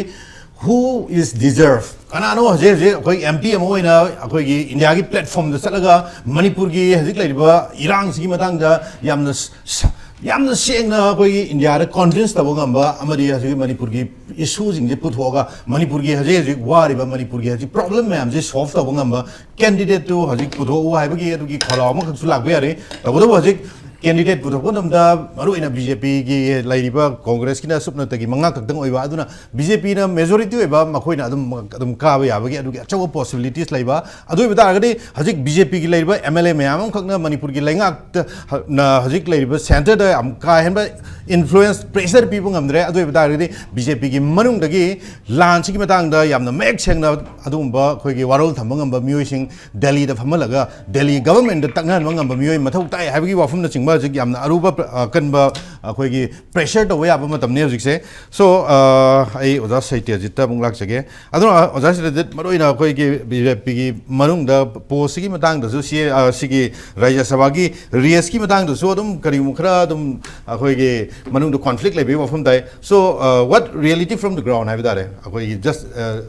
who is deserve? ꯀꯅꯥꯅꯣ ꯍꯧꯖꯤꯛ ꯍꯧꯖꯤꯛ ꯑꯩꯈꯣꯏ ꯑꯦꯝ ꯄꯤ ꯑꯃ ꯑꯣꯏꯅ ꯑꯩꯈꯣꯏꯒꯤ ꯏꯟꯗꯤꯌꯥꯒꯤ ꯄ꯭ꯂꯦꯠꯐꯣꯝꯗ ꯆꯠꯂꯒ ꯃꯅꯤꯄꯨꯔꯒꯤ ꯍꯧꯖꯤꯛ ꯂꯩꯔꯤꯕ ꯏꯔꯥꯡꯁꯤꯒꯤ ꯃꯇꯥꯡꯗ ꯌꯥꯝꯅ ꯁ-, ꯁ-, ꯌꯥꯝꯅ ꯁꯦꯡꯅ ꯑꯩꯈꯣꯏꯒꯤ ꯏꯟꯗꯤꯌꯥꯗ ꯀꯟꯚꯤꯟꯁ ꯇꯧꯕ ꯉꯝꯕ ꯑꯃꯗꯤ ꯍꯧꯖꯤꯛ ꯃꯅꯤꯄꯨꯔꯒꯤ ꯏꯁꯨꯁꯤꯡꯁꯦ ꯄꯨꯊꯣꯛꯑꯒ ꯃꯅꯤꯄꯨꯔꯒꯤ ꯍꯧꯖꯤꯛ ꯍꯧꯖꯤꯛ ꯋꯥꯔꯤꯕ ꯃꯅꯤꯄꯨꯔꯒꯤ ꯍꯧꯖꯤꯛ ꯄ꯭ꯔꯣꯕ꯭ꯂꯦꯝ ꯃꯌꯥꯝꯁꯦ ꯁꯣꯜꯕ ꯇꯧꯕ ꯉꯝꯕ ꯀꯦꯟꯗꯤꯗꯦꯠꯇꯨ ꯍꯧꯖꯤꯛ ꯄꯨꯊꯣꯛꯎ ꯍꯥꯏꯕꯒꯤ ꯑꯗꯨꯒꯤ ꯈꯣꯜꯂꯥꯎ ꯑꯃꯈꯛꯁꯨ ꯂꯥꯛꯄ ꯌꯥꯔꯦ꯫ ꯇꯧꯕꯇꯕꯨ ꯍꯧꯖꯤꯛ ꯀꯦꯟꯗꯤꯗꯦꯠ ꯄꯨꯊꯣꯛꯄ ꯃꯇꯝꯗ ꯃꯔꯨꯑꯣꯏꯅ ꯕꯤ ꯖꯦ ꯄꯤꯒꯤ ꯂꯩꯔꯤꯕ ꯀꯣꯡꯒ꯭ꯔꯦꯁꯀꯤꯅ ꯁꯨꯞꯅꯇꯒꯤ ꯃꯉꯥ ꯈꯛꯇꯪ ꯑꯣꯏꯕ, ꯑꯗꯨꯅ ꯕꯤ ꯖꯦ ꯄꯤꯅ ꯃꯦꯖꯣꯔꯤꯇꯤ ꯑꯣꯏꯕ, ꯃꯈꯣꯏꯅ ꯑꯗꯨꯝ ꯑꯗꯨꯝ ꯀꯥꯕ ꯌꯥꯕꯒꯤ ꯑꯗꯨꯒꯤ ꯑꯆꯧꯕ ꯄꯣꯁꯤꯕꯤꯂꯤꯇꯤꯁ ꯂꯩꯕ꯫ ꯑꯗꯨ ꯑꯣꯏꯕ ꯇꯥꯔꯒꯗꯤ ꯍꯧꯖꯤꯛ ꯕꯤ ꯖꯦ ꯄꯤꯒꯤ ꯂꯩꯔꯤꯕ ꯑꯦꯝ ꯑꯦꯜ ꯑꯦ ꯃꯌꯥꯝ ꯑꯃꯈꯛꯅ ꯃꯅꯤꯄꯨꯔꯒꯤ ꯂꯩꯉꯥꯛꯇ ꯍ-, ꯅ ꯍꯧꯖꯤꯛ ꯂꯩꯔꯤꯕ ꯁꯦꯟꯇꯔꯗ ꯌꯥꯝ ꯀꯥ ꯍꯦꯟꯕ ꯏꯟꯐ꯭ꯂꯨꯌꯦꯟꯁ, ꯄ꯭ꯔꯦꯁꯔ ꯄꯤꯕ ꯉꯝꯗ꯭ꯔꯦ꯫ ꯑꯗꯨ ꯑꯣꯏꯕ ꯇꯥꯔꯒꯗꯤ ꯕꯤ ꯖꯦ ꯄꯤꯒꯤ ꯃꯅꯨꯡꯗꯒꯤ ꯂꯥꯟꯁꯤꯒꯤ ꯃꯇꯥꯡꯗ ꯌꯥꯝꯅ ꯃꯌꯦꯛ ꯁꯦꯡꯅ ꯑꯗꯨꯒꯨꯝꯕ ꯑꯩꯈꯣꯏꯒꯤ ꯋꯥꯔꯣꯜ ꯊꯝꯕ ꯉꯝꯕ ꯃꯤꯑꯣꯏꯁꯤꯡ ꯗꯦꯜꯂꯤꯗ ꯐꯝꯍꯜꯂꯒ ꯗꯦꯜꯂꯤ ꯒꯚꯔꯟꯃꯦꯟꯠꯇ ꯇꯛꯅꯍꯟꯕ ꯉꯝꯕ ꯃꯤꯑꯣꯏ ꯃꯊꯧ ꯇꯥꯏ ꯍꯥꯏꯕꯒꯤ ꯋꯥꯐꯝꯅꯆꯤꯡꯕ ꯍꯧꯖꯤꯛ ꯌꯥꯝꯅ ꯑꯔꯨꯕ, ꯑ, ꯑꯀꯟꯕ ꯑꯩꯈꯣꯏꯒꯤ ꯄ꯭ꯔꯦꯁꯔ ꯇꯧꯕ ꯌꯥꯕ ꯃꯇꯝꯅꯤ ꯍꯧꯖꯤꯛꯁꯦ꯫ ꯁꯣ, ꯑ, ꯑꯩ ꯑꯣꯖꯥ ꯁꯩꯇ꯭ꯌꯖꯤꯠꯇ ꯑꯃꯨꯛ ꯂꯥꯛꯆꯒꯦ꯫ ꯑꯗꯨꯅ, ꯑ, ꯑꯣꯖꯥ ꯁꯩꯇ꯭ꯌꯖꯤꯠ, ꯃꯔꯨꯑꯣꯏꯅ ꯑꯩꯈꯣꯏꯒꯤ ꯕꯤ ꯖꯦ ꯄꯤꯒꯤ ꯃꯅꯨꯡꯗ ꯄꯣꯁꯁꯤꯒꯤ ꯃꯇꯥꯡꯗꯁꯨ, ꯁꯤ, ꯑ, ꯁꯤꯒꯤ ꯔꯥꯖ꯭ꯌ ꯁꯚꯥꯒꯤ ꯔꯦꯁꯀꯤ ꯃꯇꯥꯡꯗꯁꯨ ꯑꯗꯨꯝ ꯀꯔꯤꯒꯨꯝꯕ ꯈꯔ ꯑꯗꯨꯝ ꯑꯩꯈꯣꯏꯒꯤ ꯃꯅꯨꯡꯗ ꯀꯣꯟꯐ꯭ꯂꯤꯛ ꯂꯩꯕꯒꯤ ꯋꯥꯐꯝ ꯇꯥꯏ꯫ So, uh, what reality from the ground ꯍꯥꯏꯕ ꯇꯥꯔꯦ, ꯑꯩꯈꯣꯏꯒꯤ ꯖꯁ, ꯑ,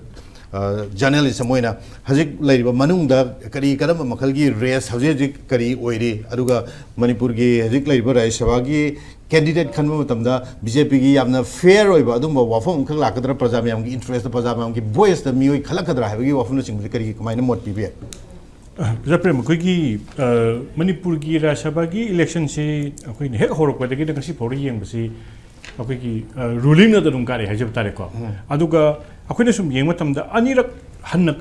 ꯑ, ꯖꯔꯅꯦꯂꯤꯁ ꯑꯃ ꯑꯣꯏꯅ ꯍꯧꯖꯤꯛ ꯂꯩꯔꯤꯕ ꯃꯅꯨꯡꯗ ꯀꯔꯤ, ꯀꯔꯝꯕ ꯃꯈꯜꯒꯤ ꯔꯦꯁ ꯍꯧꯖꯤꯛ ꯍꯧꯖꯤꯛ ꯀꯔꯤ ꯑꯣꯏꯔꯤ, ꯑꯗꯨꯒ ꯃꯅꯤꯄꯨꯔꯒꯤ ꯍꯧꯖꯤꯛ ꯂꯩꯔꯤꯕ ꯔꯥꯖ꯭ꯌ ꯁꯚꯥꯒꯤ ꯀꯦꯟꯗꯤꯗꯦꯠ ꯈꯟꯕ ꯃꯇꯝꯗ ꯕꯤ ꯖꯦ ꯄꯤꯒꯤ ꯌꯥꯝꯅ ꯐꯤꯌꯔ ꯑꯣꯏꯕ ꯑꯗꯨꯝꯕ ꯋꯥꯐꯝ ꯑꯃꯈꯛ ꯂꯥꯛꯀꯗ꯭ꯔꯥ, ꯄ꯭ꯔꯖꯥ ꯃꯌꯥꯝꯒꯤ ꯏꯟꯇꯔꯦꯁꯇ, ꯄ꯭ꯔꯖꯥ ꯃꯌꯥꯝꯒꯤ ꯚꯣꯏꯁꯇ ꯃꯤꯑꯣꯏ ꯈꯜꯂꯛꯀꯗ꯭ꯔꯥ ꯍꯥꯏꯕꯒꯤ ꯋꯥꯐꯝꯅꯆꯤꯡꯕꯁꯦ ꯀꯔꯤ, ꯀꯃꯥꯏꯅ ꯃꯣꯠ ꯄꯤꯕ ꯌꯥꯏ? ꯑ, ꯑꯣꯖꯥ ꯄ꯭ꯔꯦꯝ, ꯑꯩꯈꯣꯏꯒꯤ, ꯑ, ꯃꯅꯤꯄꯨꯔꯒꯤ ꯔꯥꯖ꯭ꯌ ꯁꯚꯥꯒꯤ ꯏꯂꯦꯛꯁꯟꯁꯤ ꯑꯩꯈꯣꯏꯅ ꯍꯦꯛ ꯍꯧꯔꯛꯄꯗꯒꯤꯅ ꯉꯁꯤ ꯐꯥꯎꯗ ꯌꯦꯡꯕꯁꯤ ꯑꯩꯈꯣꯏꯒꯤ, ꯑ, ꯔꯨꯂꯤꯡꯅ ꯑꯗꯨꯝ ꯀꯥꯔꯦ ꯍꯥꯏꯖꯕ ꯇꯥꯔꯦꯀꯣ꯫ ꯎꯝ꯫ ꯑꯗꯨꯒ ꯑꯩꯈꯣꯏꯅ ꯁꯨꯝ ꯌꯦꯡꯕ ꯃꯇꯝꯗ ꯑꯅꯤꯔꯛ ꯍꯟꯅ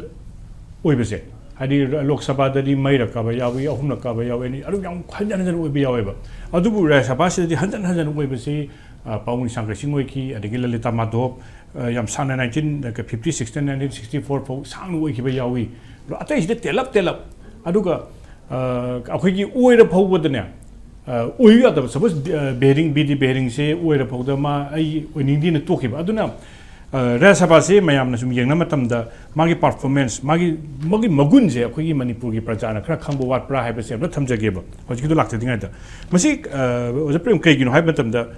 ꯑꯣꯏꯕꯁꯦ, ꯍꯥꯏꯗꯤ ꯂꯣꯛ ꯁꯚꯥꯗꯗꯤ ꯃꯔꯤꯔꯛ ꯀꯥꯕ ꯌꯥꯎꯏ, ꯑꯍꯨꯝꯂꯛ ꯀꯥꯕ ꯌꯥꯎꯏ, ꯑꯅꯤ, ꯑꯗꯨꯝ ꯌꯥꯝ ꯍꯟꯖꯟ ꯍꯟꯖꯟ ꯑꯣꯏꯕ ꯌꯥꯎꯋꯦꯕ꯫ ꯑꯗꯨꯕꯨ ꯔꯥꯖ꯭ꯌ ꯁꯚꯥꯁꯤꯗꯗꯤ ꯍꯟꯖꯟ ꯍꯟꯖꯟ ꯑꯣꯏꯕꯁꯤ, ꯑ, ꯄꯥꯕꯨꯡ ꯅꯤꯁꯥꯡꯈꯩ ꯁꯤꯡ ꯑꯣꯏꯈꯤ, ꯑꯗꯒꯤ ꯂꯂꯤꯇꯥ ꯃꯥꯙꯣꯞ, ꯑ, ꯌꯥꯝ ꯁꯥꯡꯅ nineteen fifty six ꯇ nineteen sixty four ꯐꯥꯎ ꯁꯥꯡꯅ ꯑꯣꯏꯈꯤꯕ ꯌꯥꯎꯏ꯫ ꯑꯗꯣ ꯑꯇꯩꯁꯤꯗ ꯇꯦꯜꯂꯞ ꯇꯦꯜꯂꯞ, ꯑꯗꯨꯒ, ꯑ, ꯑꯩꯈꯣꯏꯒꯤ ꯑꯣꯏꯔ ꯐꯥꯎꯕꯗꯅꯦ, ꯑ, ꯑꯣꯏꯌꯨ ꯌꯥꯗꯕ, ꯁꯄꯣꯁ, ꯑ, ꯕꯦꯔꯤꯡ, ꯕꯤ ꯗꯤ ꯕꯦꯔꯤꯡꯁꯦ ꯑꯣꯏꯔ ꯐꯥꯎꯗ ꯃꯥ ꯑꯩ ꯑꯣꯏꯅꯤꯡꯗꯦꯅ ꯇꯣꯛꯈꯤꯕ꯫ ꯑꯗꯨꯅ, ꯑ, ꯔꯥꯖ꯭ꯌ ꯁꯚꯥꯁꯦ ꯃꯌꯥꯝꯅ ꯁꯨꯝ ꯌꯦꯡꯅ ꯃꯇꯝꯗ ꯃꯥꯒꯤ ꯄꯔꯐꯣꯔꯃꯦꯟꯁ, ꯃꯥꯒꯤ, ꯃꯥꯒꯤ ꯃꯒꯨꯟꯁꯦ ꯑꯩꯈꯣꯏꯒꯤ ꯃꯅꯤꯄꯨꯔꯒꯤ ꯄ꯭ꯔꯖꯥꯅ ꯈꯔ ꯈꯪꯕ ꯋꯥꯠꯄ꯭ꯔꯥ ꯍꯥꯏꯕꯁꯦ ꯑꯝꯇ ꯊꯝꯖꯒꯦꯕ, ꯍꯧꯖꯤꯛꯀꯤꯗꯣ ꯂꯥꯛꯆꯗ꯭ꯔꯤꯉꯩꯗ꯫ ꯃꯁꯤ, ꯑ, ꯑꯣꯖꯥ ꯄ꯭ꯔꯦꯝ, ꯀꯩꯒꯤꯅꯣ ꯍꯥꯏꯕ ꯃꯇꯝꯗ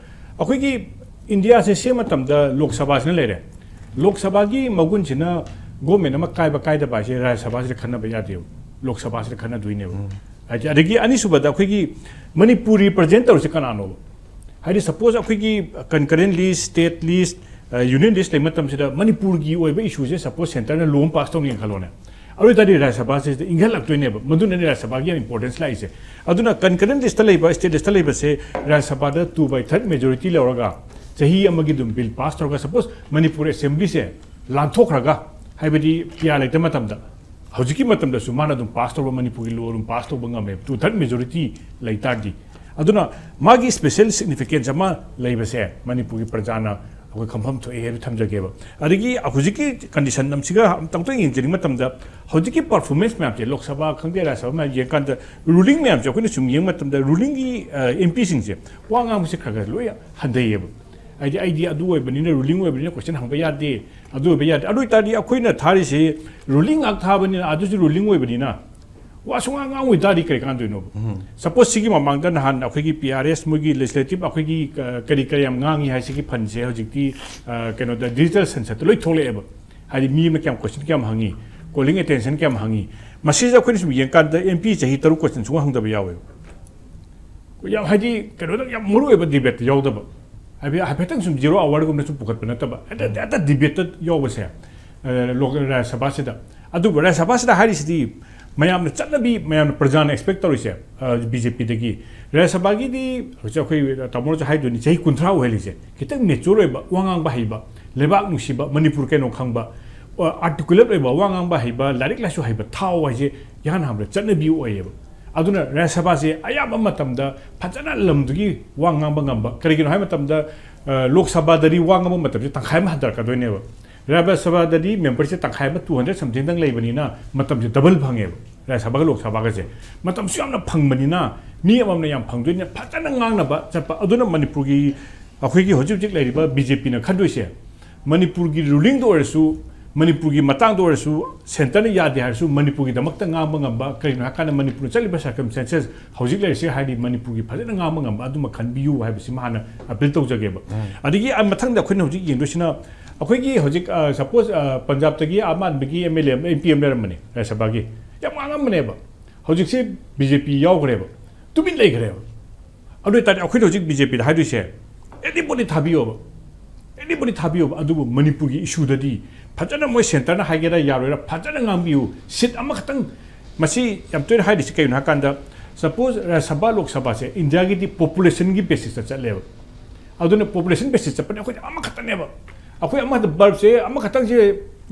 ꯑꯩꯈꯣꯏꯒꯤ ꯏꯟꯗꯤꯌꯥꯁꯦ ꯁꯦꯝꯕ ꯃꯇꯝꯗ ꯂꯣꯛ ꯁꯚꯥꯁꯤꯅ ꯂꯩꯔꯦ꯫ ꯂꯣꯛ ꯁꯚꯥꯒꯤ ꯃꯒꯨꯟꯁꯤꯅ ꯒꯣꯔꯃꯦꯟ ꯑꯃ ꯀꯥꯏꯕ ꯀꯥꯏꯗꯕ ꯍꯥꯏꯁꯦ ꯔꯥꯖ꯭ꯌ ꯁꯚꯥꯁꯤꯗ ꯈꯟꯅꯕ ꯌꯥꯗꯦꯕ, ꯂꯣꯛ ꯁꯚꯥꯁꯤꯗ ꯈꯟꯅꯗꯣꯏꯅꯦꯕ꯫ ꯎꯝ꯫ ꯍꯥꯏꯗꯤ, ꯑꯗꯒꯤ ꯑꯅꯤꯁꯨꯕꯗ ꯑꯩꯈꯣꯏꯒꯤ ꯃꯅꯤꯄꯨꯔ ꯔꯤꯄ꯭ꯔꯖꯦꯟ ꯇꯧꯔꯤꯁꯦ ꯀꯅꯥꯅꯣꯕ? ꯍꯥꯏꯗꯤ, ꯁꯄꯣꯁ ꯑꯩꯈꯣꯏꯒꯤ ꯀꯟꯀꯔꯦꯟ ꯂꯤꯁ, ꯁ꯭ꯇꯦꯠ ꯂꯤꯁ, ꯑ, ꯌꯨꯅꯤꯌꯟ ꯂꯤꯁ ꯂꯩꯕ ꯃꯇꯝꯁꯤꯗ ꯃꯅꯤꯄꯨꯔꯒꯤ ꯑꯣꯏꯕ ꯏꯁꯨꯁꯦ ꯁꯄꯣꯁ ꯁꯦꯟꯇꯔꯅ ꯂꯣ ꯑꯃ ꯄꯥꯁ ꯇꯧꯅꯤꯡꯉꯦ ꯈꯜꯂꯣꯅꯦ, ꯑꯗꯨ ꯑꯣꯏꯇꯥꯔꯗꯤ ꯔꯥꯖ꯭ꯌ ꯁꯚꯥꯁꯤꯗ ꯏꯪꯍꯜꯂꯛꯇꯣꯏꯅꯦꯕ꯫ ꯃꯗꯨꯅꯅꯦ ꯔꯥꯖ꯭ꯌ ꯁꯚꯥꯒꯤ ꯌꯥꯝ importance ꯂꯥꯛꯏꯁꯦ꯫ ꯑꯗꯨꯅ concurrent list ꯂꯩꯕ, state list ꯂꯩꯕꯁꯦ ꯔꯥꯖ꯭ꯌ ꯁꯚꯥꯗ two by third majority ꯂꯧꯔꯒ ꯆꯍꯤ ꯑꯃꯒꯤ ꯑꯗꯨꯝ bill pass ꯇꯧꯔꯒ, suppose ꯃꯅꯤꯄꯨꯔ assemblyꯁꯦ ꯂꯥꯟꯊꯣꯛꯈ꯭ꯔꯒ, ꯍꯥꯏꯕꯗꯤ ꯄꯤꯌꯥ ꯂꯩꯇꯕ ꯃꯇꯝꯗ, ꯍꯧꯖꯤꯛꯀꯤ ꯃꯇꯝꯗꯁꯨ ꯃꯥꯅ ꯑꯗꯨꯝ pass ꯇꯧꯕ, ꯃꯅꯤꯄꯨꯔꯒꯤ law ꯑꯗꯨꯝ pass ꯇꯧꯕ ꯉꯝꯃꯦꯕ, two third majority ꯂꯩ ꯇꯥꯔꯗꯤ꯫ ꯑꯗꯨꯅ ꯃꯥꯒꯤ special significance ꯑꯃ ꯂꯩꯕꯁꯦ ꯃꯅꯤꯄꯨꯔꯒꯤ ꯄ꯭ꯔꯖꯥꯅ ꯑꯩꯈꯣꯏ ꯈꯪꯐꯝ ꯊꯣꯛꯑꯦ ꯍꯥꯏꯕ ꯊꯝꯖꯒꯦꯕ꯫ ꯑꯗꯒꯤ ꯍꯧꯖꯤꯛꯀꯤ condition ꯑꯃꯁꯤꯒ ꯑꯃꯨꯛꯇꯪ ꯌꯦꯡꯖꯅꯤꯡꯕ ꯃꯇꯝꯗ, ꯍꯧꯖꯤꯛꯀꯤ performance ꯃꯌꯥꯝꯁꯦ, ꯂꯣꯛ ꯁꯚꯥ ꯈꯪꯗꯦ, ꯔꯥꯖ꯭ꯌ ꯁꯚꯥ ꯃꯌꯥꯝ ꯌꯦꯡꯀꯥꯟꯗ, ruling ꯃꯌꯥꯝꯁꯦ ꯑꯩꯈꯣꯏꯅ ꯁꯨꯝ ꯌꯦꯡꯕ ꯃꯇꯝꯗ, rulingꯒꯤ, ꯑ, MPꯁꯤꯡꯁꯦ ꯋꯥ ꯉꯥꯡꯕꯁꯦ ꯈꯔ ꯈꯔ ꯂꯣꯏ ꯍꯟꯊꯩꯌꯦꯕ꯫ ꯍꯥꯏꯗꯤ, ꯑꯩꯗꯤ ꯑꯗꯨ ꯑꯣꯏꯕꯅꯤꯅ, ruling ꯑꯣꯏꯕꯅꯤꯅ question ꯍꯪꯕ ꯌꯥꯗꯦ, ꯑꯗꯨ ꯑꯣꯏꯕ ꯌꯥꯗꯦ꯫ ꯑꯗꯨ ꯑꯣꯏꯇꯥꯔꯗꯤ ꯑꯩꯈꯣꯏꯅ ꯊꯥꯔꯤꯁꯤ ruling ꯉꯥꯛ ꯊꯥꯕꯅꯤꯅ, ꯑꯗꯨꯁꯨ ruling ꯑꯣꯏꯕꯅꯤꯅ, ꯋꯥ ꯁꯨꯡꯉꯥꯡ ꯉꯥꯡꯉꯣꯏ ꯇꯥꯔꯗꯤ ꯀꯔꯤ ꯀꯥꯟꯗꯣꯏꯅꯣꯕ? Suppose ꯁꯤꯒꯤ ꯃꯃꯥꯡꯗ ꯅꯍꯥꯟ ꯑꯩꯈꯣꯏꯒꯤ PRS ꯃꯣꯏꯒꯤ legislative ꯑꯩꯈꯣꯏꯒꯤ, ꯑ, ꯀꯔꯤ ꯀꯔꯤ ꯌꯥꯝ ꯉꯥꯡꯉꯤ ꯍꯥꯏ, ꯁꯤꯒꯤ fundꯁꯦ ꯍꯧꯖꯤꯛꯇꯤ, ꯑ, ꯀꯩꯅꯣꯗ digital censusꯇ ꯂꯣꯏ ꯊꯣꯛꯂꯛꯑꯦꯕ꯫ ꯍꯥꯏꯗꯤ ꯃꯤ ꯑꯃꯅ ꯀꯌꯥꯝ question ꯀꯌꯥꯝ ꯍꯪꯉꯤ, calling attention ꯀꯌꯥꯝ ꯍꯪꯉꯤ, ꯃꯁꯤꯁꯦ ꯑꯩꯈꯣꯏꯅ ꯁꯨꯝ ꯌꯦꯡꯀꯥꯟꯗ MP ꯆꯍꯤ ꯇꯔꯨꯛ question ꯁꯨꯡꯍꯪ ꯍꯪꯗꯕ ꯌꯥꯎꯋꯦꯕ꯫ ꯌꯥꯝ, ꯍꯥꯏꯗꯤ ꯀꯩꯅꯣꯗ ꯌꯥꯝ ꯃꯔꯨ ꯑꯣꯏꯕ debateꯇ ꯌꯥꯎꯗꯕ, ꯍꯥꯏꯕꯗꯤ ꯍꯥꯏꯐꯦꯠꯇꯪ ꯁꯨꯝ zero hourꯒꯨꯝꯅ ꯁꯨꯝ ꯄꯨꯈꯠꯄ ꯅꯠꯇꯕ, ꯍꯦꯛꯇ, ꯍꯦꯛꯇ debateꯇ ꯌꯥꯎꯕꯁꯦ, ꯑ, ꯂꯣꯛ-, ꯔꯥꯖ꯭ꯌ ꯁꯚꯥꯁꯤꯗ꯫ ꯑꯗꯨꯕꯨ ꯔꯥꯖ꯭ꯌ ꯁꯚꯥꯁꯤꯗ ꯍꯥꯏꯔꯤꯁꯤꯗꯤ ꯃꯌꯥꯝꯅ ꯆꯠꯅꯕꯤ, ꯃꯌꯥꯝꯅ ꯄ꯭ꯔꯖꯥꯅ expect ꯇꯧꯔꯤꯁꯦ, ꯑ, BJPꯗꯒꯤ꯫ ꯔꯥꯖ꯭ꯌ ꯁꯚꯥꯒꯤꯗꯤ ꯍꯧꯖꯤꯛ ꯑꯩꯈꯣꯏ ꯇꯥꯃꯣꯅꯁꯨ ꯍꯥꯏꯗꯣꯏꯅꯤ, ꯆꯍꯤ ꯀꯨꯟꯊ꯭ꯔꯥ ꯑꯣꯏꯍꯜꯂꯤꯁꯦ ꯈꯤꯇꯪ mature ꯑꯣꯏꯕ, ꯋꯥ ꯉꯥꯡꯕ ꯍꯩꯕ, ꯂꯩꯕꯥꯛ ꯅꯨꯡꯁꯤꯕ, ꯃꯅꯤꯄꯨꯔ ꯀꯩꯅꯣ ꯈꯪꯕ, ꯑ, articulate ꯑꯣꯏꯕ, ꯋꯥ ꯉꯥꯡꯕ ꯍꯩꯕ, ꯂꯥꯏꯔꯤꯛ ꯂꯥꯏꯁꯨ ꯍꯩꯕ ꯊꯥꯎ ꯍꯥꯏꯁꯦ ꯏꯍꯥꯟ ꯍꯥꯟꯕꯗ ꯆꯠꯅꯕꯤ ꯑꯣꯏꯌꯦꯕ꯫ ꯑꯗꯨꯅ ꯔꯥꯖ꯭ꯌ ꯁꯚꯥꯁꯦ ꯑꯌꯥꯝꯕ ꯃꯇꯝꯗ ꯐꯖꯅ ꯂꯝꯗꯨꯒꯤ ꯋꯥ ꯉꯥꯡꯕ ꯉꯝꯕ, ꯀꯔꯤꯒꯤꯅꯣ ꯍꯥꯏꯕ ꯃꯇꯝꯗ, ꯑ, ꯂꯣꯛ ꯁꯚꯥꯗꯗꯤ ꯋꯥ ꯉꯥꯡꯕ ꯃꯇꯝꯁꯦ ꯇꯪꯈꯥꯏ ꯑꯃ ꯍꯟꯊꯔꯛꯀꯗꯣꯏꯅꯦꯕ꯫ ꯔꯥꯖ꯭ꯌ ꯁꯚꯥꯗꯗꯤ memberꯁꯦ ꯇꯪꯈꯥꯏ ꯑꯃ, two hundred somethingꯗꯪ ꯂꯩꯕꯅꯤꯅ ꯃꯇꯝꯁꯦ double ꯐꯪꯉꯦꯕ꯫ ꯔꯥꯖ꯭ꯌ ꯁꯚꯥꯒ ꯂꯣꯛ ꯁꯚꯥꯒꯁꯦ ꯃꯇꯝꯁꯨ ꯌꯥꯝꯅ ꯐꯪꯕꯅꯤꯅ, ꯃꯤ ꯑꯃꯃꯝꯅ ꯌꯥꯝ ꯐꯪꯗꯣꯏꯅ ꯐꯖꯅ ꯉꯥꯡꯅꯕ ꯆꯠꯄ꯫ ꯑꯗꯨꯅ ꯃꯅꯤꯄꯨꯔꯒꯤ, ꯑꯩꯈꯣꯏꯒꯤ ꯍꯧꯖꯤꯛ ꯍꯧꯖꯤꯛ ꯂꯩꯔꯤꯕ BJPꯅ ꯈꯟꯗꯣꯏꯁꯦ, ꯃꯅꯤꯄꯨꯔꯒꯤ rulingꯗ ꯑꯣꯏꯔꯁꯨ, ꯃꯅꯤꯄꯨꯔꯒꯤ ꯃꯇꯥꯡꯗ ꯑꯣꯏꯔꯁꯨ, centreꯅ ꯌꯥꯗꯦ ꯍꯥꯏꯔꯁꯨ, ꯃꯅꯤꯄꯨꯔꯒꯤꯗꯃꯛꯇ ꯉꯥꯡꯕ ꯉꯝꯕ, ꯀꯔꯤꯒꯤꯅꯣ ꯍꯥꯏꯔꯀꯥꯟꯗ ꯃꯅꯤꯄꯨꯔꯗ ꯆꯠꯂꯤꯕ circumstances ꯍꯧꯖꯤꯛ ꯂꯩꯔꯤꯁꯦ, ꯍꯥꯏꯗꯤ ꯃꯅꯤꯄꯨꯔꯒꯤ ꯐꯖꯅ ꯉꯥꯡꯕ ꯉꯝꯕ ꯑꯗꯨꯃ ꯈꯟꯕꯤꯌꯨ ꯍꯥꯏꯕꯁꯤꯃ ꯍꯥꯟꯅ appeal ꯇꯧꯖꯒꯦꯕ꯫ ꯑꯗꯒꯤ ꯑ, ꯃꯊꯪꯗ ꯑꯩꯈꯣꯏꯅ ꯍꯧꯖꯤꯛ ꯌꯦꯡꯗꯣꯏꯁꯤꯅ, ꯑꯩꯈꯣꯏꯒꯤ ꯍꯧꯖꯤꯛ, ꯑ, suppose, ꯑ, ꯄꯟꯖꯥꯕꯇꯒꯤ ꯑꯥꯝ ꯑꯥꯗꯃꯤꯒꯤ MLA ꯑꯃ, MP ꯑꯃ ꯂꯩꯔꯝꯕꯅꯦ ꯔꯥꯖ꯭ꯌ ꯁꯚꯥꯒꯤ, ꯌꯥꯝ ꯉꯥꯡꯉꯝꯕꯅꯦꯕ꯫ ꯍꯧꯖꯤꯛꯁꯦ BJP ꯌꯥꯎꯈ꯭ꯔꯦꯕ, ꯇꯨꯃꯤꯟ ꯂꯩꯈ꯭ꯔꯦꯕ꯫ ꯑꯗꯨ ꯑꯣꯏꯇꯥꯔꯗꯤ ꯑꯩꯈꯣꯏꯅ ꯍꯧꯖꯤꯛ BJPꯗ ꯍꯥꯏꯗꯣꯏꯁꯦ, anybody ꯊꯥꯕꯤꯌꯣꯕ, ꯑꯦꯅꯤꯕꯣꯗꯤ ꯊꯥꯕꯤꯌꯣꯕ, ꯑꯗꯨꯕꯨ ꯃꯅꯤꯄꯨꯔꯒꯤ ꯏꯁꯨꯗꯗꯤ ꯐꯖꯅ ꯃꯣꯏ ꯁꯦꯟꯇꯔꯅ ꯍꯥꯏꯒꯦꯔꯥ ꯌꯥꯔꯣꯏꯔꯥ ꯐꯖꯅ ꯉꯥꯡꯕꯤꯌꯨ꯫ ꯁꯤꯠ ꯑꯃꯈꯛꯇꯪ, ꯃꯁꯤ ꯌꯥꯝ ꯇꯣꯏꯅ ꯍꯥꯏꯔꯤꯁꯤ ꯀꯩꯒꯤꯅꯣ ꯍꯥꯏꯀꯥꯟꯗ, ꯁꯄꯣꯁ ꯔꯥꯖ꯭ꯌ ꯁꯚꯥ, ꯂꯣꯛ ꯁꯚꯥꯁꯦ ꯏꯟꯗꯤꯌꯥꯒꯤꯗꯤ ꯄꯣꯄꯨꯂꯦꯁꯟꯒꯤ ꯕꯦꯁꯤꯁꯇ ꯆꯠꯂꯦꯕ꯫ ꯑꯗꯨꯅ ꯄꯣꯄꯨꯂꯦꯁꯟ ꯕꯦꯁꯤꯁ ꯆꯠꯄꯅꯦ, ꯑꯩꯈꯣꯏꯗꯤ ꯑꯃꯈꯛꯇꯅꯦꯕ꯫ ꯑꯩꯈꯣꯏ ꯑꯃꯗ ꯕꯜꯕꯁꯦ ꯑꯃꯈꯛꯇꯪꯁꯦ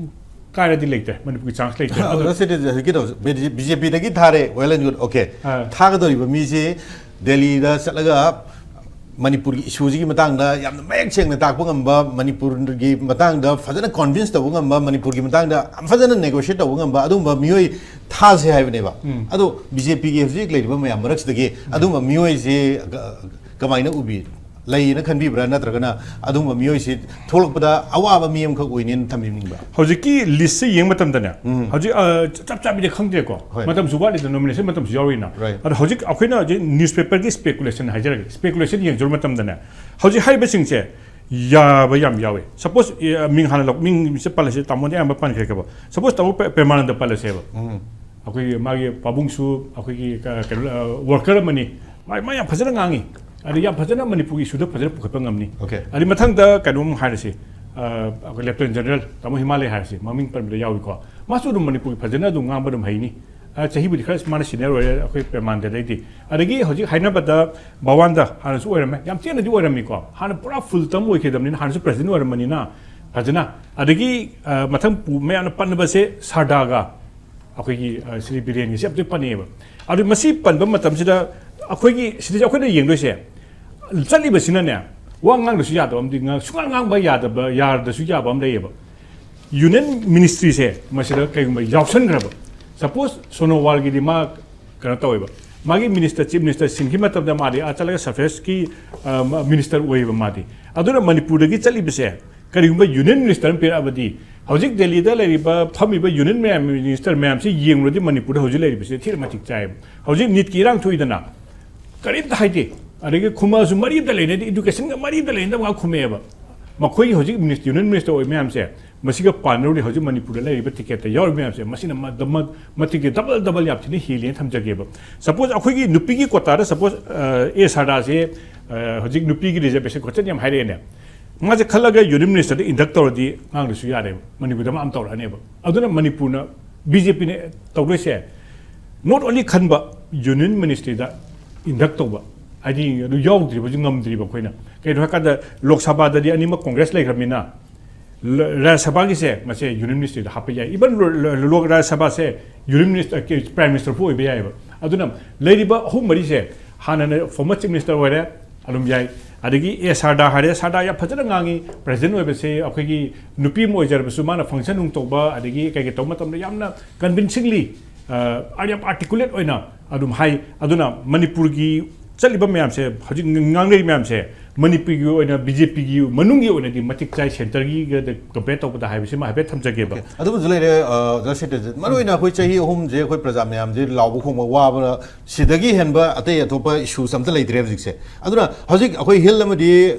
ꯀꯥꯏꯔꯗꯤ ꯂꯩꯇ꯭ꯔꯦ, ꯃꯅꯤꯄꯨꯔꯒꯤ ꯆꯥꯟꯁ ꯂꯩꯇ꯭ꯔꯦ꯫ ꯑꯗꯨ ꯑꯗꯨ ꯁꯤꯗꯤ ꯍꯧꯖꯤꯛꯀꯤꯗꯣ ꯕꯤ ꯖꯦ ꯄꯤꯗꯒꯤ ꯊꯥꯔꯦ, well and good, okay꯫ ꯑꯥ꯫ ꯊꯥꯒꯗꯧꯔꯤꯕ ꯃꯤꯁꯦ ꯗꯦꯜꯂꯤꯗ ꯆꯠꯂꯒ ꯃꯅꯤꯄꯨꯔꯒꯤ ꯏꯁꯨꯁꯤꯒꯤ ꯃꯇꯥꯡꯗ ꯌꯥꯝꯅ ꯃꯌꯦꯛ ꯁꯦꯡꯅ ꯇꯥꯛꯄ ꯉꯝꯕ, ꯃꯅꯤꯄꯨꯔꯒꯤ ꯃꯇꯥꯡꯗ ꯐꯖꯅ ꯀꯣꯟꯚꯤꯟꯁ ꯇꯧꯕ ꯉꯝꯕ, ꯃꯅꯤꯄꯨꯔꯒꯤ ꯃꯇꯥꯡꯗ ꯌꯥꯝ ꯐꯖꯅ ꯅꯦꯒꯣꯁꯤꯌꯦꯠ ꯇꯧꯕ ꯉꯝꯕ ꯑꯗꯨꯒꯨꯝꯕ ꯃꯤꯑꯣꯏ ꯊꯥꯁꯦ ꯍꯥꯏꯕꯅꯦꯕ꯫ ꯎꯝ꯫ ꯑꯗꯣ ꯕꯤ ꯖꯦ ꯄꯤꯒꯤ ꯍꯧꯖꯤꯛ ꯂꯩꯔꯤꯕ ꯃꯌꯥꯝ ꯃꯔꯛꯁꯤꯗꯒꯤ ꯑꯗꯨꯒꯨꯝꯕ ꯃꯤꯑꯣꯏꯁꯦ ꯀ-, ꯀꯃꯥꯏꯅ ꯎꯕꯤ? ꯂꯩꯌꯦꯅ ꯈꯟꯕꯤꯕ꯭ꯔꯥ, ꯅꯠꯇ꯭ꯔꯒꯅ ꯑꯗꯨꯒꯨꯝꯕ ꯃꯤꯑꯣꯏꯁꯤ ꯊꯣꯛꯂꯛꯄꯗ ꯑꯋꯥꯕ ꯃꯤ ꯑꯃꯈꯛ ꯑꯣꯏꯅꯦꯅ ꯊꯝꯕꯤꯅꯤꯡꯕ꯭ꯔꯥ? ꯍꯧꯖꯤꯛꯀꯤ ꯂꯤꯁꯁꯦ ꯌꯦꯡꯕ ꯃꯇꯝꯗꯅꯦ, ꯎꯝ꯫ ꯍꯧꯖꯤꯛ, ꯑ, ꯆꯞ ꯆꯥꯕꯤꯗꯤ ꯈꯪꯗ꯭ꯔꯦꯀꯣ꯫ ꯍꯣꯏ꯫ ꯃꯇꯝꯁꯨ ꯋꯥꯠꯂꯤꯗ, ꯅꯣꯃꯤꯅꯦꯁꯟ ꯃꯇꯝꯁꯨ ꯌꯥꯎꯔꯤꯅ꯫ Right꯫ ꯑꯗꯣ ꯍꯧꯖꯤꯛ ꯑꯩꯈꯣꯏꯅ ꯍꯧꯖꯤꯛ ꯅ꯭ꯌꯨꯁꯄꯦꯄꯔꯒꯤ ꯁ꯭ꯄꯦꯀꯨꯂꯦꯁꯟ ꯍꯥꯏꯖꯔꯒꯦ, ꯁ꯭ꯄꯦꯀꯨꯂꯦꯁꯟ ꯌꯦꯡꯖꯔꯨꯕ ꯃꯇꯝꯗꯅꯦ, ꯍꯧꯖꯤꯛ ꯍꯥꯏꯔꯤꯕꯁꯤꯡꯁꯦ ꯌꯥꯕ ꯌꯥꯝ ꯌꯥꯎꯋꯦ꯫ ꯁꯄꯣꯁ, ꯑ, ꯃꯤꯡ ꯍꯥꯟꯅ ꯂꯧ-, ꯃꯤꯡꯁꯦ ꯄꯜꯂꯁꯦ, ꯇꯥꯃꯣꯗꯤ ꯑꯌꯥꯝꯕ ꯄꯟꯈ꯭ꯔꯦꯕ꯫ ꯁꯄꯣꯁ ꯇꯥꯃꯣ ꯄ꯭ꯔꯦ-, ꯄ꯭ꯔꯦꯃꯥꯅꯟꯗ ꯄꯜꯂꯁꯦꯕ꯫ ꯎꯝ꯫ ꯑꯩꯈꯣꯏꯒꯤ ꯃꯥꯒꯤ ꯄꯥꯕꯨꯡꯁꯨ ꯑꯩꯈꯣꯏꯒꯤ ꯀ-, ꯀꯩꯅꯣ, ꯑ, ꯋꯥꯔꯀꯔ ꯑꯃꯅꯤ꯫ ꯃꯥ, ꯃꯥ ꯌꯥꯝ ꯐꯖꯅ ꯉꯥꯡꯉꯤ꯫ ꯑꯗ ꯌꯥꯝ ꯐꯖꯅ ꯃꯅꯤꯄꯨꯔꯒꯤ ꯏꯁꯨꯗ ꯐꯖꯅ ꯄꯨꯈꯠꯄ ꯉꯝꯅꯤ꯫ Okay꯫ ꯑꯗꯩ ꯃꯊꯪꯗ ꯀꯩꯅꯣꯝ ꯍꯥꯏꯔꯁꯤ, ꯑ, ꯑꯩꯈꯣꯏ ꯂꯦꯐꯇꯤꯅꯦꯟ ꯖꯦꯅꯔꯦꯜ ꯇꯥꯃꯣ ꯍꯤꯃꯥꯂꯌꯥ ꯍꯥꯏꯔꯁꯤ, ꯃꯃꯤꯡ ꯄꯟꯕꯗ ꯌꯥꯎꯏꯀꯣ꯫ ꯃꯥꯁꯨ ꯑꯗꯨꯝ ꯃꯅꯤꯄꯨꯔꯒꯤ ꯐꯖꯅ ꯑꯗꯨꯝ ꯉꯥꯡꯕ ꯑꯗꯨꯝ ꯍꯩꯅꯤ꯫ ꯑ, ꯆꯍꯤꯕꯨꯗꯤ ꯈꯔ ꯃꯥꯅ ꯁꯤꯅꯤꯌꯔ ꯑꯣꯏꯔꯦ ꯑꯩꯈꯣꯏ ꯄ꯭ꯔꯦꯃꯥꯟꯗꯗꯩꯗꯤ꯫ ꯑꯗꯒꯤ ꯍꯧꯖꯤꯛ ꯍꯥꯏꯅꯕꯗ ꯚꯋꯥꯟꯗ ꯍꯥꯟꯅꯁꯨ ꯑꯣꯏꯔꯝꯃꯦ, ꯌꯥꯝ ꯊꯤꯅꯗꯤ ꯑꯣꯏꯔꯝꯃꯤꯀꯣ꯫ ꯍꯥꯟꯅ ꯄꯨꯔꯥ ꯐꯨꯜ ꯇꯔꯝ ꯑꯣꯏꯈꯤꯗꯕꯅꯤꯅ, ꯍꯥꯟꯅꯁꯨ ꯄ꯭ꯔꯦꯁꯤꯗꯦꯟ ꯑꯣꯏꯔꯝꯕꯅꯤꯅ ꯐꯖꯅ꯫ ꯑꯗꯒꯤ, ꯑ, ꯃꯊꯪ ꯄꯨ-, ꯃꯌꯥꯝꯅ ꯄꯟꯅꯕꯁꯦ ꯁꯔꯗꯥꯒ ꯑꯩꯈꯣꯏꯒꯤ, ꯑ, ꯁ꯭ꯔꯤ ꯕꯤꯔꯦꯟꯒꯤꯁꯦ ꯌꯥꯝ ꯊꯤꯅ ꯄꯟꯅꯩꯌꯦꯕ꯫ ꯑꯗꯨ ꯃꯁꯤ ꯄꯟꯕ ꯃꯇꯝꯁꯤꯗ ꯑꯩꯈꯣꯏꯒꯤ ꯁꯤꯗꯩꯁꯤꯗ ꯑꯩꯈꯣꯏꯅ ꯌꯦꯡꯗꯣꯏꯁꯦ, ꯆꯠꯂꯤꯕꯁꯤꯅꯅꯦ, ꯋꯥ ꯉꯥꯡꯗꯁꯨ ꯌꯥꯗꯕ ꯑꯃꯗꯤ ꯉꯥꯡ-, ꯁꯨꯡꯉꯥꯡ ꯉꯥꯡꯕ ꯌꯥꯗꯕ, ꯌꯥꯗ꯭ꯔꯁꯨ ꯌꯥꯕ ꯑꯃ ꯂꯩꯌꯦꯕ꯫ ꯌꯨꯅꯤꯌꯟ ꯃꯤꯅꯤꯁꯇ꯭ꯔꯤꯁꯦ ꯃꯁꯤꯗ ꯀꯩꯒꯨꯝꯕ ꯌꯥꯎꯁꯟꯈ꯭ꯔꯕ, ꯁꯄꯣꯁ ꯁꯣꯅꯣꯋꯥꯜꯒꯤꯗꯤ ꯃꯥ ꯀꯩꯅꯣ ꯇꯧꯋꯦꯕ, ꯃꯥꯒꯤ ꯃꯤꯅꯤꯁꯇꯔ, ꯆꯤꯐ ꯃꯤꯅꯤꯁꯇꯔ ꯁꯤꯟꯈꯤꯕ ꯃꯇꯝꯗ ꯃꯥꯗꯤ ꯑꯥ ꯆꯠꯂꯒ ꯁꯔꯐꯦꯁꯀꯤ, ꯑ, ꯃ-, ꯃꯤꯅꯤꯁꯇꯔ ꯑꯣꯏꯌꯦꯕ ꯃꯥꯗꯤ꯫ ꯑꯗꯨꯅ ꯃꯅꯤꯄꯨꯔꯗꯒꯤ ꯆꯠꯂꯤꯕꯁꯦ ꯀꯔꯤꯒꯨꯝꯕ ꯌꯨꯅꯤꯌꯟ ꯃꯤꯅꯤꯁꯇꯔ ꯑꯃ ꯄꯤꯔꯛꯑꯕꯗꯤ, ꯍꯧꯖꯤꯛ ꯗꯦꯜꯂꯤꯗ ꯂꯩꯔꯤꯕ, ꯐꯝꯃꯤꯕ ꯌꯨꯅꯤꯌꯟ ꯃꯌꯥꯝ, ꯃꯤꯅꯤꯁꯇꯔ ꯃꯌꯥꯝꯁꯤ ꯌꯦꯡꯂꯨꯔꯗꯤ ꯃꯅꯤꯄꯨꯔꯗ ꯍꯧꯖꯤꯛ ꯂꯩꯔꯤꯕꯁꯤ ꯊꯤꯅ ꯃꯇꯤꯛ ꯆꯥꯏꯌꯦꯕ꯫ ꯍꯧꯖꯤꯛ ꯅꯤꯠꯀꯤ ꯏꯔꯥꯡ ꯊꯣꯛꯏꯗꯅ, ꯀꯔꯤꯝꯇ ꯍꯥꯏꯗꯦ꯫ ꯑꯗꯒꯤ ꯈꯨꯝꯃꯛꯑꯁꯨ ꯃꯔꯤ ꯑꯝꯇ ꯂꯩꯅꯗꯦ, ꯏꯗꯨꯀꯦꯁꯟꯒ ꯃꯔꯤ ꯑꯝꯇ ꯂꯩꯅꯗꯕ ꯉꯥꯛ ꯈꯨꯝꯃꯛꯑꯦꯕ꯫ ꯃꯈꯣꯏꯒꯤ ꯍꯧꯖꯤꯛ ꯃꯤꯅꯤꯁ-, ꯌꯨꯅꯤꯌꯟ ꯃꯤꯅꯤꯁꯇꯔ ꯑꯣꯏꯕ ꯃꯌꯥꯝꯁꯦ, ꯃꯁꯤꯒ ꯄꯥꯟꯅꯔꯨꯔꯗꯤ ꯍꯧꯖꯤꯛ ꯃꯅꯤꯄꯨꯔꯗ ꯂꯩꯔꯤꯕ ꯇꯤꯀꯦꯠꯇ ꯌꯥꯎꯔꯤꯕ ꯃꯌꯥꯝꯁꯦ, ꯃꯁꯤꯅ ꯃ-, ꯗ-, ꯃ-, ꯃꯇꯤꯛꯇꯤ ꯗꯕꯜ ꯗꯕꯜ ꯌꯥꯝ ꯊꯤꯅ ꯍꯦꯜꯂꯦꯅ ꯊꯝꯖꯒꯦꯕ꯫ ꯁꯄꯣꯁ ꯑꯩꯈꯣꯏꯒꯤ ꯅꯨꯄꯤꯒꯤ ꯀꯣꯇꯥꯗ ꯁꯄꯣꯁ, ꯑ, ꯑꯦ ꯁꯔꯗꯥꯁꯦ, ꯑ, ꯍꯧꯖꯤꯛ ꯅꯨꯄꯤꯒꯤ ꯔꯤꯖꯔꯕꯦꯁꯟ ꯀꯣꯏꯁꯟ ꯌꯥꯝ ꯍꯥꯏꯔꯛꯑꯦꯅꯦ꯫ ꯃꯥꯁꯦ ꯈꯜꯂꯒ ꯌꯨꯅꯤꯌꯟ ꯃꯤꯅꯤꯁꯇꯔꯗ ꯏꯟꯗꯛ ꯇꯧꯔꯗꯤ ꯑꯉꯥꯡꯗꯨꯁꯨ ꯌꯥꯔꯦꯕ, ꯃꯅꯤꯄꯨꯔꯗ ꯑꯃ ꯑꯃ ꯇꯧꯔꯛꯑꯅꯦꯕ꯫ ꯑꯗꯨꯅ ꯃꯅꯤꯄꯨꯔꯅ, ꯕꯤ ꯖꯦ ꯄꯤꯅ ꯇꯧꯗꯣꯏꯁꯦ, ꯅꯣꯠ ꯑꯣꯟꯂꯤ ꯈꯟꯕ, ꯌꯨꯅꯤꯌꯟ ꯃꯤꯅꯤꯁꯇ꯭ꯔꯤꯗ ꯏꯟꯗꯛ ꯇꯧꯕ, ꯍꯥꯏꯗꯤ ꯑꯗꯨ ꯌꯥꯎꯗ꯭ꯔꯤꯕꯁꯨ ꯉꯝꯗ꯭ꯔꯤꯕ ꯑꯩꯈꯣꯏꯅ꯫ ꯀꯩꯅꯣ ꯍꯥꯏꯀꯥꯟꯗ ꯂꯣꯛ ꯁꯚꯥꯗꯗꯤ ꯑꯅꯤꯃꯛ ꯀꯣꯡꯒ꯭ꯔꯦꯁ ꯂꯩꯈ꯭ꯔꯕꯅꯤꯅ, ꯔꯥꯖ꯭ꯌ ꯁꯚꯥꯒꯤꯁꯦ ꯃꯁꯦ ꯌꯨꯅꯤꯌꯟ ꯃꯤꯅꯤꯁꯇ꯭ꯔꯤꯗ ꯍꯥꯞꯄ ꯌꯥꯏ, ꯏꯚꯟ ꯔꯥꯖ꯭ꯌ ꯁꯚꯥꯁꯦ ꯌꯨꯅꯤꯌꯟ ꯃꯤꯅꯤꯁꯇꯔ, ꯄ꯭ꯔꯥꯏꯝ ꯃꯤꯅꯤꯁꯇꯔ ꯐꯥꯎ ꯑꯣꯏꯕ ꯌꯥꯏꯑꯕ꯫ ꯑꯗꯨꯅ ꯂꯩꯔꯤꯕ ꯑꯍꯨꯝ ꯃꯔꯤꯁꯦ, ꯍꯥꯟꯅꯅ ꯐꯣꯔꯃꯔ ꯆꯤꯐ ꯃꯤꯅꯤꯁꯇꯔ ꯑꯣꯏꯔꯦ, ꯑꯗꯨꯝ ꯌꯥꯏ꯫ ꯑꯗꯒꯤ ꯑꯦ ꯁꯥꯔꯗꯥ ꯍꯥꯏꯔꯦ, ꯁꯥꯔꯗꯥ ꯌꯥꯝ ꯐꯖꯅ ꯉꯥꯡꯉꯤ꯫ ꯄ꯭ꯔꯦꯁꯤꯗꯦꯟ ꯑꯣꯏꯕꯁꯦ ꯑꯩꯈꯣꯏꯒꯤ ꯅꯨꯄꯤ ꯑꯃ ꯑꯣꯏꯖꯔꯕꯁꯨ ꯃꯥꯅ ꯐꯪꯁꯟ ꯅꯨꯡ ꯇꯧꯕ, ꯑꯗꯒꯤ ꯀꯩ ꯀꯩ ꯇꯧꯕ ꯃꯇꯝꯗ ꯌꯥꯝꯅ ꯀꯟꯚꯤꯟꯁꯤꯡꯂꯤ, ꯌꯥꯝ ꯑꯥꯔꯇꯤꯀꯨꯂꯦꯠ ꯑꯣꯏꯅ ꯑꯗꯨꯝ ꯍꯥꯏ꯫ ꯑꯗꯨꯅ ꯃꯅꯤꯄꯨꯔꯒꯤ ꯆꯠꯂꯤꯕ ꯃꯌꯥꯝꯁꯦ, ꯍꯧꯖꯤꯛ ꯉꯥꯡꯅꯔꯤ ꯃꯌꯥꯝꯁꯦ, ꯃꯅꯤꯄꯨꯔꯒꯤ ꯑꯣꯏꯅ, ꯕꯤ ꯖꯦ ꯄꯤꯒꯤ ꯃꯅꯨꯡꯒꯤ ꯑꯣꯏꯅꯗꯤ ꯃꯇꯤꯛ ꯆꯥꯏ, ꯁꯦꯟꯇꯔꯒꯤꯒ ꯀꯝꯄꯤꯌꯔ ꯇꯧꯕꯗ ꯍꯥꯏꯕꯁꯤꯃ ꯍꯥꯏꯐꯦꯠ ꯊꯝꯖꯒꯦꯕ꯫ ꯑꯗꯨꯕꯨꯁꯨ ꯂꯩꯔꯦ꯫ ꯑ, ꯖꯁ ꯁꯦꯇꯔꯁꯦ, ꯃꯔꯨꯑꯣꯏꯅ ꯑꯩꯈꯣꯏ ꯆꯍꯤ ꯑꯍꯨꯝꯁꯦ ꯑꯩꯈꯣꯏ ꯄ꯭ꯔꯖꯥ ꯃꯌꯥꯝꯁꯦ ꯂꯥꯎꯕ ꯈꯣꯡꯕ ꯋꯥꯕꯅ ꯁꯤꯗꯒꯤ ꯍꯦꯟꯕ ꯑꯇꯩ ꯑꯇꯣꯞꯄ ꯏꯁꯨꯁ ꯑꯝꯇ ꯂꯩꯇ꯭ꯔꯦ ꯍꯧꯖꯤꯛꯁꯦ꯫ ꯑꯗꯨꯅ ꯍꯧꯖꯤꯛ ꯑꯩꯈꯣꯏ ꯍꯤꯜ ꯑꯃꯗꯤ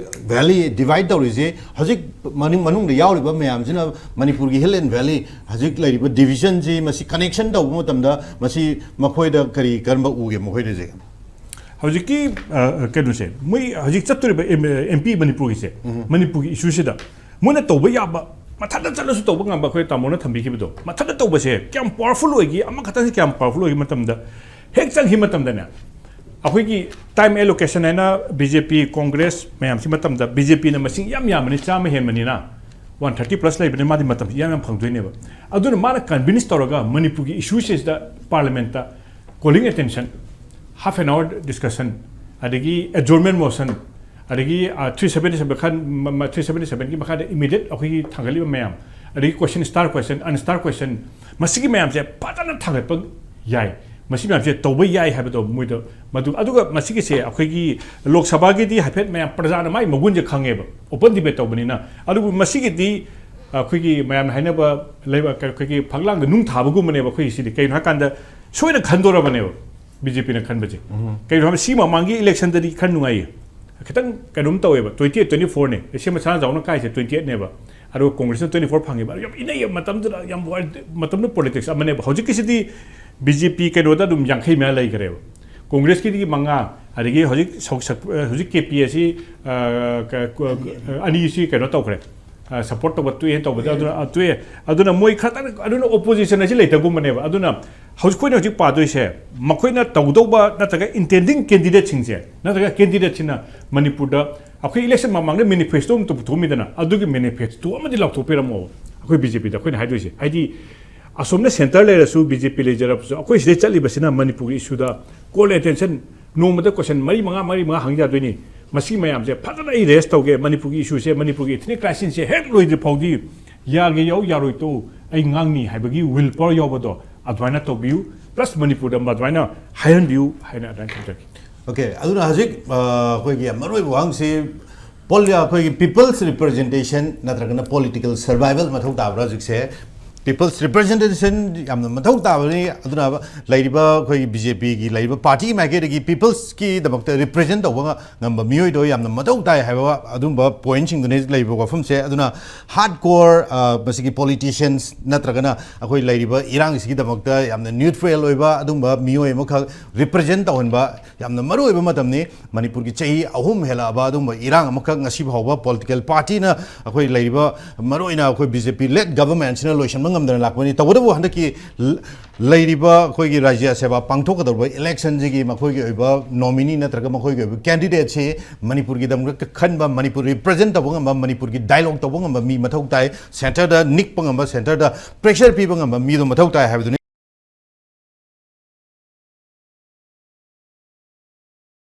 ꯚꯦꯂꯤ ꯗꯤꯚꯥꯏꯠ ꯇꯧꯔꯤꯁꯦ, ꯍꯧꯖꯤꯛ ꯃꯅꯨꯡ-, ꯃꯅꯨꯡꯗ ꯌꯥꯎꯔꯤꯕ ꯃꯌꯥꯝꯁꯤꯅ, ꯃꯅꯤꯄꯨꯔꯒꯤ ꯍꯤꯜ ꯑꯦꯟ ꯚꯦꯂꯤ ꯍꯧꯖꯤꯛ ꯂꯩꯔꯤꯕ ꯗꯤꯚꯤꯖꯟꯁꯤ, ꯃꯁꯤ ꯀꯅꯦꯛꯁꯟ ꯇꯧꯕ ꯃꯇꯝꯗ ꯃꯁꯤ ꯃꯈꯣꯏꯗ ꯀꯔꯤ, ꯀꯔꯝꯕ ꯎꯒꯦ ꯃꯈꯣꯏꯗ ꯍꯧꯖꯤꯛ? ꯍꯧꯖꯤꯛꯀꯤ, ꯑ, ꯀꯩꯅꯣꯁꯦ, ꯃꯣꯏ ꯍꯧꯖꯤꯛ ꯆꯠꯇꯣꯔꯤꯕ ꯑꯦꯝ-, ꯑꯦꯝ ꯄꯤ ꯃꯅꯤꯄꯨꯔꯒꯤꯁꯦ, ꯎꯝ꯫ ꯃꯅꯤꯄꯨꯔꯒꯤ ꯏꯁꯨꯁꯤꯗ ꯃꯣꯏꯅ ꯇꯧꯕ ꯌꯥꯕ, ꯃꯊꯟꯇ ꯆꯠꯂꯁꯨ ꯇꯧꯕ ꯉꯝꯕ, ꯑꯩꯈꯣꯏ ꯇꯥꯃꯣꯅ ꯊꯝꯕꯤꯈꯤꯕꯗꯣ, ꯃꯊꯟꯇ ꯇꯧꯕꯁꯦ ꯀꯌꯥꯝ ꯄꯋꯥꯔꯐꯨꯜ ꯑꯣꯏꯒꯦ, ꯑꯃꯈꯛꯇꯪꯁꯦ ꯀꯌꯥꯝ ꯄꯋꯥꯔꯐꯨꯜ ꯑꯣꯏꯒꯦ ꯃꯇꯝꯗ, ꯍꯦꯛ ꯆꯪꯈꯤ ꯃꯇꯝꯗꯅꯦ, ꯑꯩꯈꯣꯏꯒꯤ ꯇꯥꯏꯝ ꯑꯦꯂꯣꯀꯦꯁꯟ ꯍꯥꯏꯅ ꯕꯤ ꯖꯦ ꯄꯤ, ꯀꯣꯡꯒ꯭ꯔꯦꯁ ꯃꯌꯥꯝꯁꯤ ꯃꯇꯝꯗ ꯕꯤ ꯖꯦ ꯄꯤꯅ ꯃꯁꯤꯡ ꯌꯥꯝ ꯌꯥꯝꯕꯅꯤ, ꯆꯥꯝꯃ ꯍꯦꯟꯕꯅꯤꯅ, ꯋꯥꯟ ꯊꯥꯔꯇꯤ ꯄ꯭ꯂꯁ ꯂꯩꯕꯅꯤ, ꯃꯥꯗꯤ ꯃꯇꯝꯁꯤ ꯌꯥꯝ ꯌꯥꯝ ꯐꯪꯗꯣꯏꯅꯦꯕ꯫ ꯑꯗꯨꯅ ꯃꯥꯅ ꯀꯟꯚꯤꯟꯁ ꯇꯧꯔꯒ ꯃꯅꯤꯄꯨꯔꯒꯤ ꯏꯁꯨꯁꯤꯗ ꯄꯥꯔꯂꯤꯌꯥꯃꯦꯟꯠꯇ calling attention, half an hour discussion, ꯑꯗꯒꯤ adjournment motion, ꯑꯗꯒꯤ, ꯑ, three seventy seven ꯃꯈꯥ-, ꯃ-, ꯃ-, three seventy seven ꯒꯤ ꯃꯈꯥꯗ immediate ꯑꯩꯈꯣꯏꯒꯤ ꯊꯥꯡꯒꯠꯂꯤꯕ ꯃꯌꯥꯝ, ꯑꯗꯒꯤ question, star question, unstar question, ꯃꯁꯤꯒꯤ ꯃꯌꯥꯝꯁꯦ ꯐꯖꯅ ꯊꯥꯡꯒꯠꯄ ꯌꯥꯏ꯫ ꯃꯁꯤ ꯃꯌꯥꯝꯁꯦ ꯇꯧꯕ ꯌꯥꯏ ꯍꯥꯏꯕꯗꯣ ꯃꯣꯏꯗ ꯃꯗꯨ, ꯑꯗꯨꯒ ꯃꯁꯤꯒꯤꯁꯦ ꯑꯩꯈꯣꯏꯒꯤ ꯂꯣꯛ ꯁꯚꯥꯒꯤꯗꯤ ꯍꯥꯏꯐꯦꯠ ꯃꯌꯥꯝ ꯄ꯭ꯔꯖꯥꯅ ꯃꯥꯒꯤ ꯃꯒꯨꯟꯁꯦ ꯈꯪꯉꯦꯕ, open debate ꯇꯧꯕꯅꯤꯅ꯫ ꯑꯗꯨꯕꯨ ꯃꯁꯤꯒꯤꯗꯤ ꯑꯩꯈꯣꯏꯒꯤ ꯃꯌꯥꯝꯅ ꯍꯥꯏꯅꯕ ꯂꯩꯕ, ꯑꯩꯈꯣꯏꯒꯤ ꯐꯛꯂꯥꯡꯗ ꯅꯨꯡ ꯊꯥꯕꯒꯨꯝꯕꯅꯦꯕ ꯑꯩꯈꯣꯏꯒꯤ ꯁꯤꯗꯤ꯫ ꯀꯩꯒꯤꯅꯣ ꯍꯥꯏꯀꯥꯟꯗ ꯁꯣꯏꯅ ꯈꯟꯗꯣꯔꯕꯅꯦꯕ ꯕꯤ ꯖꯦ ꯄꯤꯅ ꯈꯟꯕꯁꯦ꯫ ꯎꯝ꯫ ꯀꯩꯒꯤꯅꯣ ꯍꯥꯏꯕ, ꯁꯤ ꯃꯃꯥꯡꯒꯤ ꯏꯂꯦꯛꯁꯟꯗꯗꯤ ꯈꯔ ꯅꯨꯡꯉꯥꯏꯌꯦ, ꯈꯤꯇꯪ ꯀꯩꯅꯣꯝ ꯇꯧꯋꯦꯕ, twenty eight, twenty four ꯅꯦ, ꯁꯤ ꯃꯁꯥꯅ ꯆꯥꯎꯅ ꯀꯥꯏꯁꯦ twenty eight ꯅꯦꯕ, ꯑꯗꯨꯒ ꯀꯣꯡꯒ꯭ꯔꯦꯁꯅ twenty four ꯐꯪꯉꯦꯕ꯫ ꯌꯥꯝ ꯏꯅꯩꯌꯦ ꯃꯇꯝꯗꯨꯗ, ꯌꯥꯝ ꯋꯥꯏ-, ꯃꯇꯝꯗꯨ ꯄꯣꯂꯤꯇꯤꯛꯁ ꯑꯃꯅꯦꯕ꯫ ꯍꯧꯖꯤꯛꯀꯤꯁꯤꯗꯤ ꯕꯤ ꯖꯦ ꯄꯤ ꯀꯩꯅꯣꯗ ꯑꯗꯨꯝ ꯌꯥꯡꯈꯩ ꯃꯌꯥ ꯂꯩꯈ꯭ꯔꯦꯕ꯫ ꯀꯣꯡꯒ꯭ꯔꯦꯁꯀꯤꯗꯤ ꯃꯉꯥ, ꯑꯗꯒꯤ ꯍꯧꯖꯤꯛ ꯁꯧ-, ꯁꯛ-, ꯑ, ꯍꯧꯖꯤꯛ ꯀꯦ ꯄꯤ ꯑꯦꯁꯤ, ꯑ, ꯀ-, ꯀ-, ꯑ, ꯑꯅꯤꯁꯤ ꯀꯩꯅꯣ ꯇꯧꯈ꯭ꯔꯦ, ꯑ, ꯁꯄꯣꯔꯠ ꯇꯧꯕ ꯇꯣꯛꯑꯦ ꯇꯧꯕꯗ, ꯑꯗꯨꯅ, ꯑ, ꯇꯣꯛꯑꯦ꯫ ꯑꯗꯨꯅ ꯃꯣꯏ ꯈꯔꯇꯪ, ꯑꯗꯨꯅ ꯑꯣꯄꯣꯖꯤꯁꯟ ꯍꯥꯏꯁꯤ ꯂꯩꯇꯕꯒꯨꯝꯕꯅꯦꯕ꯫ ꯑꯗꯨꯅ ꯍꯧꯖꯤꯛ ꯑꯩꯈꯣꯏꯅ ꯍꯧꯖꯤꯛ ꯄꯥꯗꯣꯏꯁꯦ, ꯃꯈꯣꯏꯅ ꯇꯧꯗꯧꯕ ꯅꯠꯇ꯭ꯔꯒ ꯏꯟꯇꯦꯟꯗꯤꯡ ꯀꯦꯟꯗꯤꯗꯦꯠꯁꯤꯡꯁꯦ, ꯅꯠꯇ꯭ꯔꯒ ꯀꯦꯟꯗꯤꯗꯦꯠꯁꯤꯅ ꯃꯅꯤꯄꯨꯔꯗ ꯑꯩꯈꯣꯏ ꯏꯂꯦꯛꯁꯟ ꯃꯃꯥꯡꯗ ꯃꯦꯅꯤꯐꯦꯁꯇꯣ ꯑꯃ ꯄꯨꯊꯣꯛꯑꯝꯃꯤꯗꯅ, ꯑꯗꯨꯒꯤ ꯃꯦꯅꯤꯐꯦꯁꯇꯣ ꯑꯃꯗꯤ ꯂꯥꯎꯊꯣꯛꯄꯤꯔꯝꯃꯣꯕ꯫ ꯑꯩꯈꯣꯏ ꯕꯤ ꯖꯦ ꯄꯤꯗ ꯑꯩꯈꯣꯏꯅ ꯍꯥꯏꯗꯣꯏꯁꯦ, ꯍꯥꯏꯗꯤ, ꯑꯁꯣꯝꯅ ꯁꯦꯟꯇꯔ ꯂꯩꯔꯁꯨ, ꯕꯤ ꯖꯦ ꯄꯤ ꯂꯩꯖꯔꯕꯁꯨ, ꯑꯩꯈꯣꯏ ꯁꯤꯗꯩ ꯆꯠꯂꯤꯕꯁꯤꯅ ꯃꯅꯤꯄꯨꯔꯒꯤ ꯏꯁꯨꯗ ꯀꯣꯜ ꯑꯦꯇꯦꯟꯁꯟ ꯅꯣꯡꯃꯗ ꯀꯣꯏꯁꯟ ꯃꯔꯤ ꯃꯉꯥ, ꯃꯔꯤ ꯃꯉꯥ ꯍꯪ ꯌꯥꯗꯣꯏꯅꯤ꯫ ꯃꯁꯤ ꯃꯌꯥꯝꯁꯦ ꯐꯖꯅ ꯑꯩ ꯔꯦꯁ ꯇꯧꯒꯦ, ꯃꯅꯤꯄꯨꯔꯒꯤ ꯏꯁꯨꯁꯦ, ꯃꯅꯤꯄꯨꯔꯒꯤ ꯏꯊꯅꯤꯛ ꯀ꯭ꯔꯥꯏꯁꯤꯁꯁꯦ ꯍꯦꯛ ꯂꯣꯏꯗ꯭ꯔꯤ ꯐꯥꯎꯗꯤ ꯌꯥꯒꯦ ꯌꯥꯎ, ꯌꯥꯔꯣꯏ ꯇꯣꯛꯎ, ꯑꯩ ꯉꯥꯡꯅꯤ ꯍꯥꯏꯕꯒꯤ ꯋꯤꯜ ꯄꯋꯔ ꯌꯥꯎꯕꯗꯣ ꯑꯗꯨꯃꯥꯏꯅ ꯇꯧꯕꯤꯌꯨ, ꯄ꯭ꯂꯁ ꯃꯅꯤꯄꯨꯔꯗ ꯑꯗꯨꯃꯥꯏꯅ ꯍꯥꯏꯍꯟꯕꯤꯌꯨ ꯍꯥꯏꯅ ꯑꯗꯨꯃꯥꯏꯅ ꯊꯝꯖꯒꯦ꯫ ꯑꯣꯀꯦ, ꯑꯗꯨꯅ ꯍꯧꯖꯤꯛ, ꯑ, ꯑꯩꯈꯣꯏꯒꯤ ꯌꯥꯝ ꯃꯔꯨꯑꯣꯏꯕ ꯋꯥꯍꯪꯁꯤ, ꯄꯣꯂꯤ-, ꯑꯩꯈꯣꯏꯒꯤ ꯄꯤꯄꯜꯁ ꯔꯤꯄ꯭ꯔꯖꯦꯟꯇꯦꯁꯟ ꯅꯠꯇ꯭ꯔꯒꯅ ꯄꯣꯂꯤꯇꯤꯀꯦꯜ ꯁꯔꯚꯥꯏꯕꯜ ꯃꯊꯧ ꯇꯥꯕ꯭ꯔꯥ? ꯍꯧꯖꯤꯛꯁꯦ ꯄꯤꯄꯜꯁ ꯔꯤꯄ꯭ꯔꯖꯦꯟꯇꯦꯁꯟ ꯌꯥꯝꯅ ꯃꯊꯧ ꯇꯥꯕꯅꯤ꯫ ꯑꯗꯨꯅ ꯂꯩꯔꯤꯕ ꯑꯩꯈꯣꯏꯒꯤ ꯕꯤ ꯖꯦ ꯄꯤꯒꯤ ꯂꯩꯔꯤꯕ ꯄꯥꯔꯇꯤꯒꯤ ꯃꯥꯏꯀꯩꯗꯒꯤ ꯄꯤꯄꯜꯁꯀꯤꯗꯃꯛꯇ ꯔꯤꯄ꯭ꯔꯖꯦꯟ ꯇꯧꯕ ꯉ-, ꯉꯝꯕ ꯃꯤꯑꯣꯏꯗꯣ ꯌꯥꯝꯅ ꯃꯊꯧ ꯇꯥꯏ ꯍꯥꯏꯕ ꯑꯗꯨꯝꯕ ꯄꯣꯏꯟꯁꯤꯡꯗꯨꯅꯤ ꯂꯩꯔꯤꯕ ꯋꯥꯐꯝꯁꯦ꯫ ꯑꯗꯨꯅ ꯍꯥꯔꯗ ꯀꯣꯔ, ꯑ, ꯃꯁꯤꯒꯤ ꯄꯣꯂꯤꯇꯤꯁꯤꯌꯟꯁ ꯅꯠꯇ꯭ꯔꯒꯅ ꯑꯩꯈꯣꯏ ꯂꯩꯔꯤꯕ ꯏꯔꯥꯡꯁꯤꯒꯤꯗꯃꯛꯇ ꯌꯥꯝꯅ ꯅ꯭ꯌꯨꯇ꯭ꯔꯦꯜ ꯑꯣꯏꯕ ꯑꯗꯨꯝꯕ ꯃꯤꯑꯣꯏ ꯑꯃꯈꯛ ꯔꯤꯄ꯭ꯔꯖꯦꯟ ꯇꯧꯍꯟꯕ ꯌꯥꯝꯅ ꯃꯔꯨꯑꯣꯏꯕ ꯃꯇꯝꯅꯤ꯫ ꯃꯅꯤꯄꯨꯔꯒꯤ ꯆꯍꯤ ꯑꯍꯨꯝ ꯍꯦꯜꯂꯛꯑꯕ ꯑꯗꯨꯒꯨꯝꯕ ꯏꯔꯥꯡ ꯑꯃꯈꯛ ꯉꯁꯤ ꯐꯥꯎꯕ ꯄꯣꯂꯤꯇꯤꯀꯦꯜ ꯄꯥꯔꯇꯤꯅ, ꯑꯩꯈꯣꯏ ꯂꯩꯔꯤꯕ, ꯃꯔꯨꯑꯣꯏꯅ ꯑꯩꯈꯣꯏ ꯕꯤ ꯖꯦ ꯄꯤ ꯂꯦꯗ ꯒꯚꯔꯟꯃꯦꯟꯠꯁꯤꯅ ꯂꯣꯏꯁꯤꯟꯕ ꯉꯝꯗꯅ ꯂꯥꯛꯄꯅꯤ꯫ ꯇꯧꯕꯇꯕꯨ ꯍꯟꯗꯛꯀꯤ ꯂ-, ꯂꯩꯔꯤꯕ ꯑꯩꯈꯣꯏꯒꯤ ꯔꯥꯖ꯭ꯌ ꯁꯦꯕꯥ ꯄꯥꯡꯊꯣꯛꯀꯗꯧꯔꯤꯕ ꯏꯂꯦꯛꯁꯟꯁꯤꯒꯤ ꯃꯈꯣꯏꯒꯤ ꯑꯣꯏꯕ ꯅꯣꯃꯤꯅꯤ ꯅꯠꯇ꯭ꯔꯒ ꯃꯈꯣꯏꯒꯤ ꯑꯣꯏꯕ ꯀꯦꯟꯗꯤꯗꯦꯠꯁꯤ ꯃꯅꯤꯄꯨꯔꯒꯤꯗꯃꯛꯇ ꯈꯟꯕ, ꯃꯅꯤꯄꯨꯔ ꯔꯤꯄ꯭ꯔꯖꯦꯟ ꯇꯧꯕ ꯉꯝꯕ, ꯃꯅꯤꯄꯨꯔꯒꯤ ꯗꯥꯏꯂꯣꯒ ꯇꯧꯕ ꯉꯝꯕ ꯃꯤ ꯃꯊꯧ ꯇꯥꯏ꯫ ꯁꯦꯟꯇꯔꯗ ꯅꯤꯛꯄ ꯉꯝꯕ, ꯁꯦꯟꯇꯔꯗ ꯄ꯭ꯔꯦꯁꯔ ꯄꯤꯕ ꯉꯝꯕ ꯃꯤꯗꯣ ꯃꯊꯧ ꯇꯥꯏ ꯍꯥꯏꯕꯗꯨꯅꯤ꯫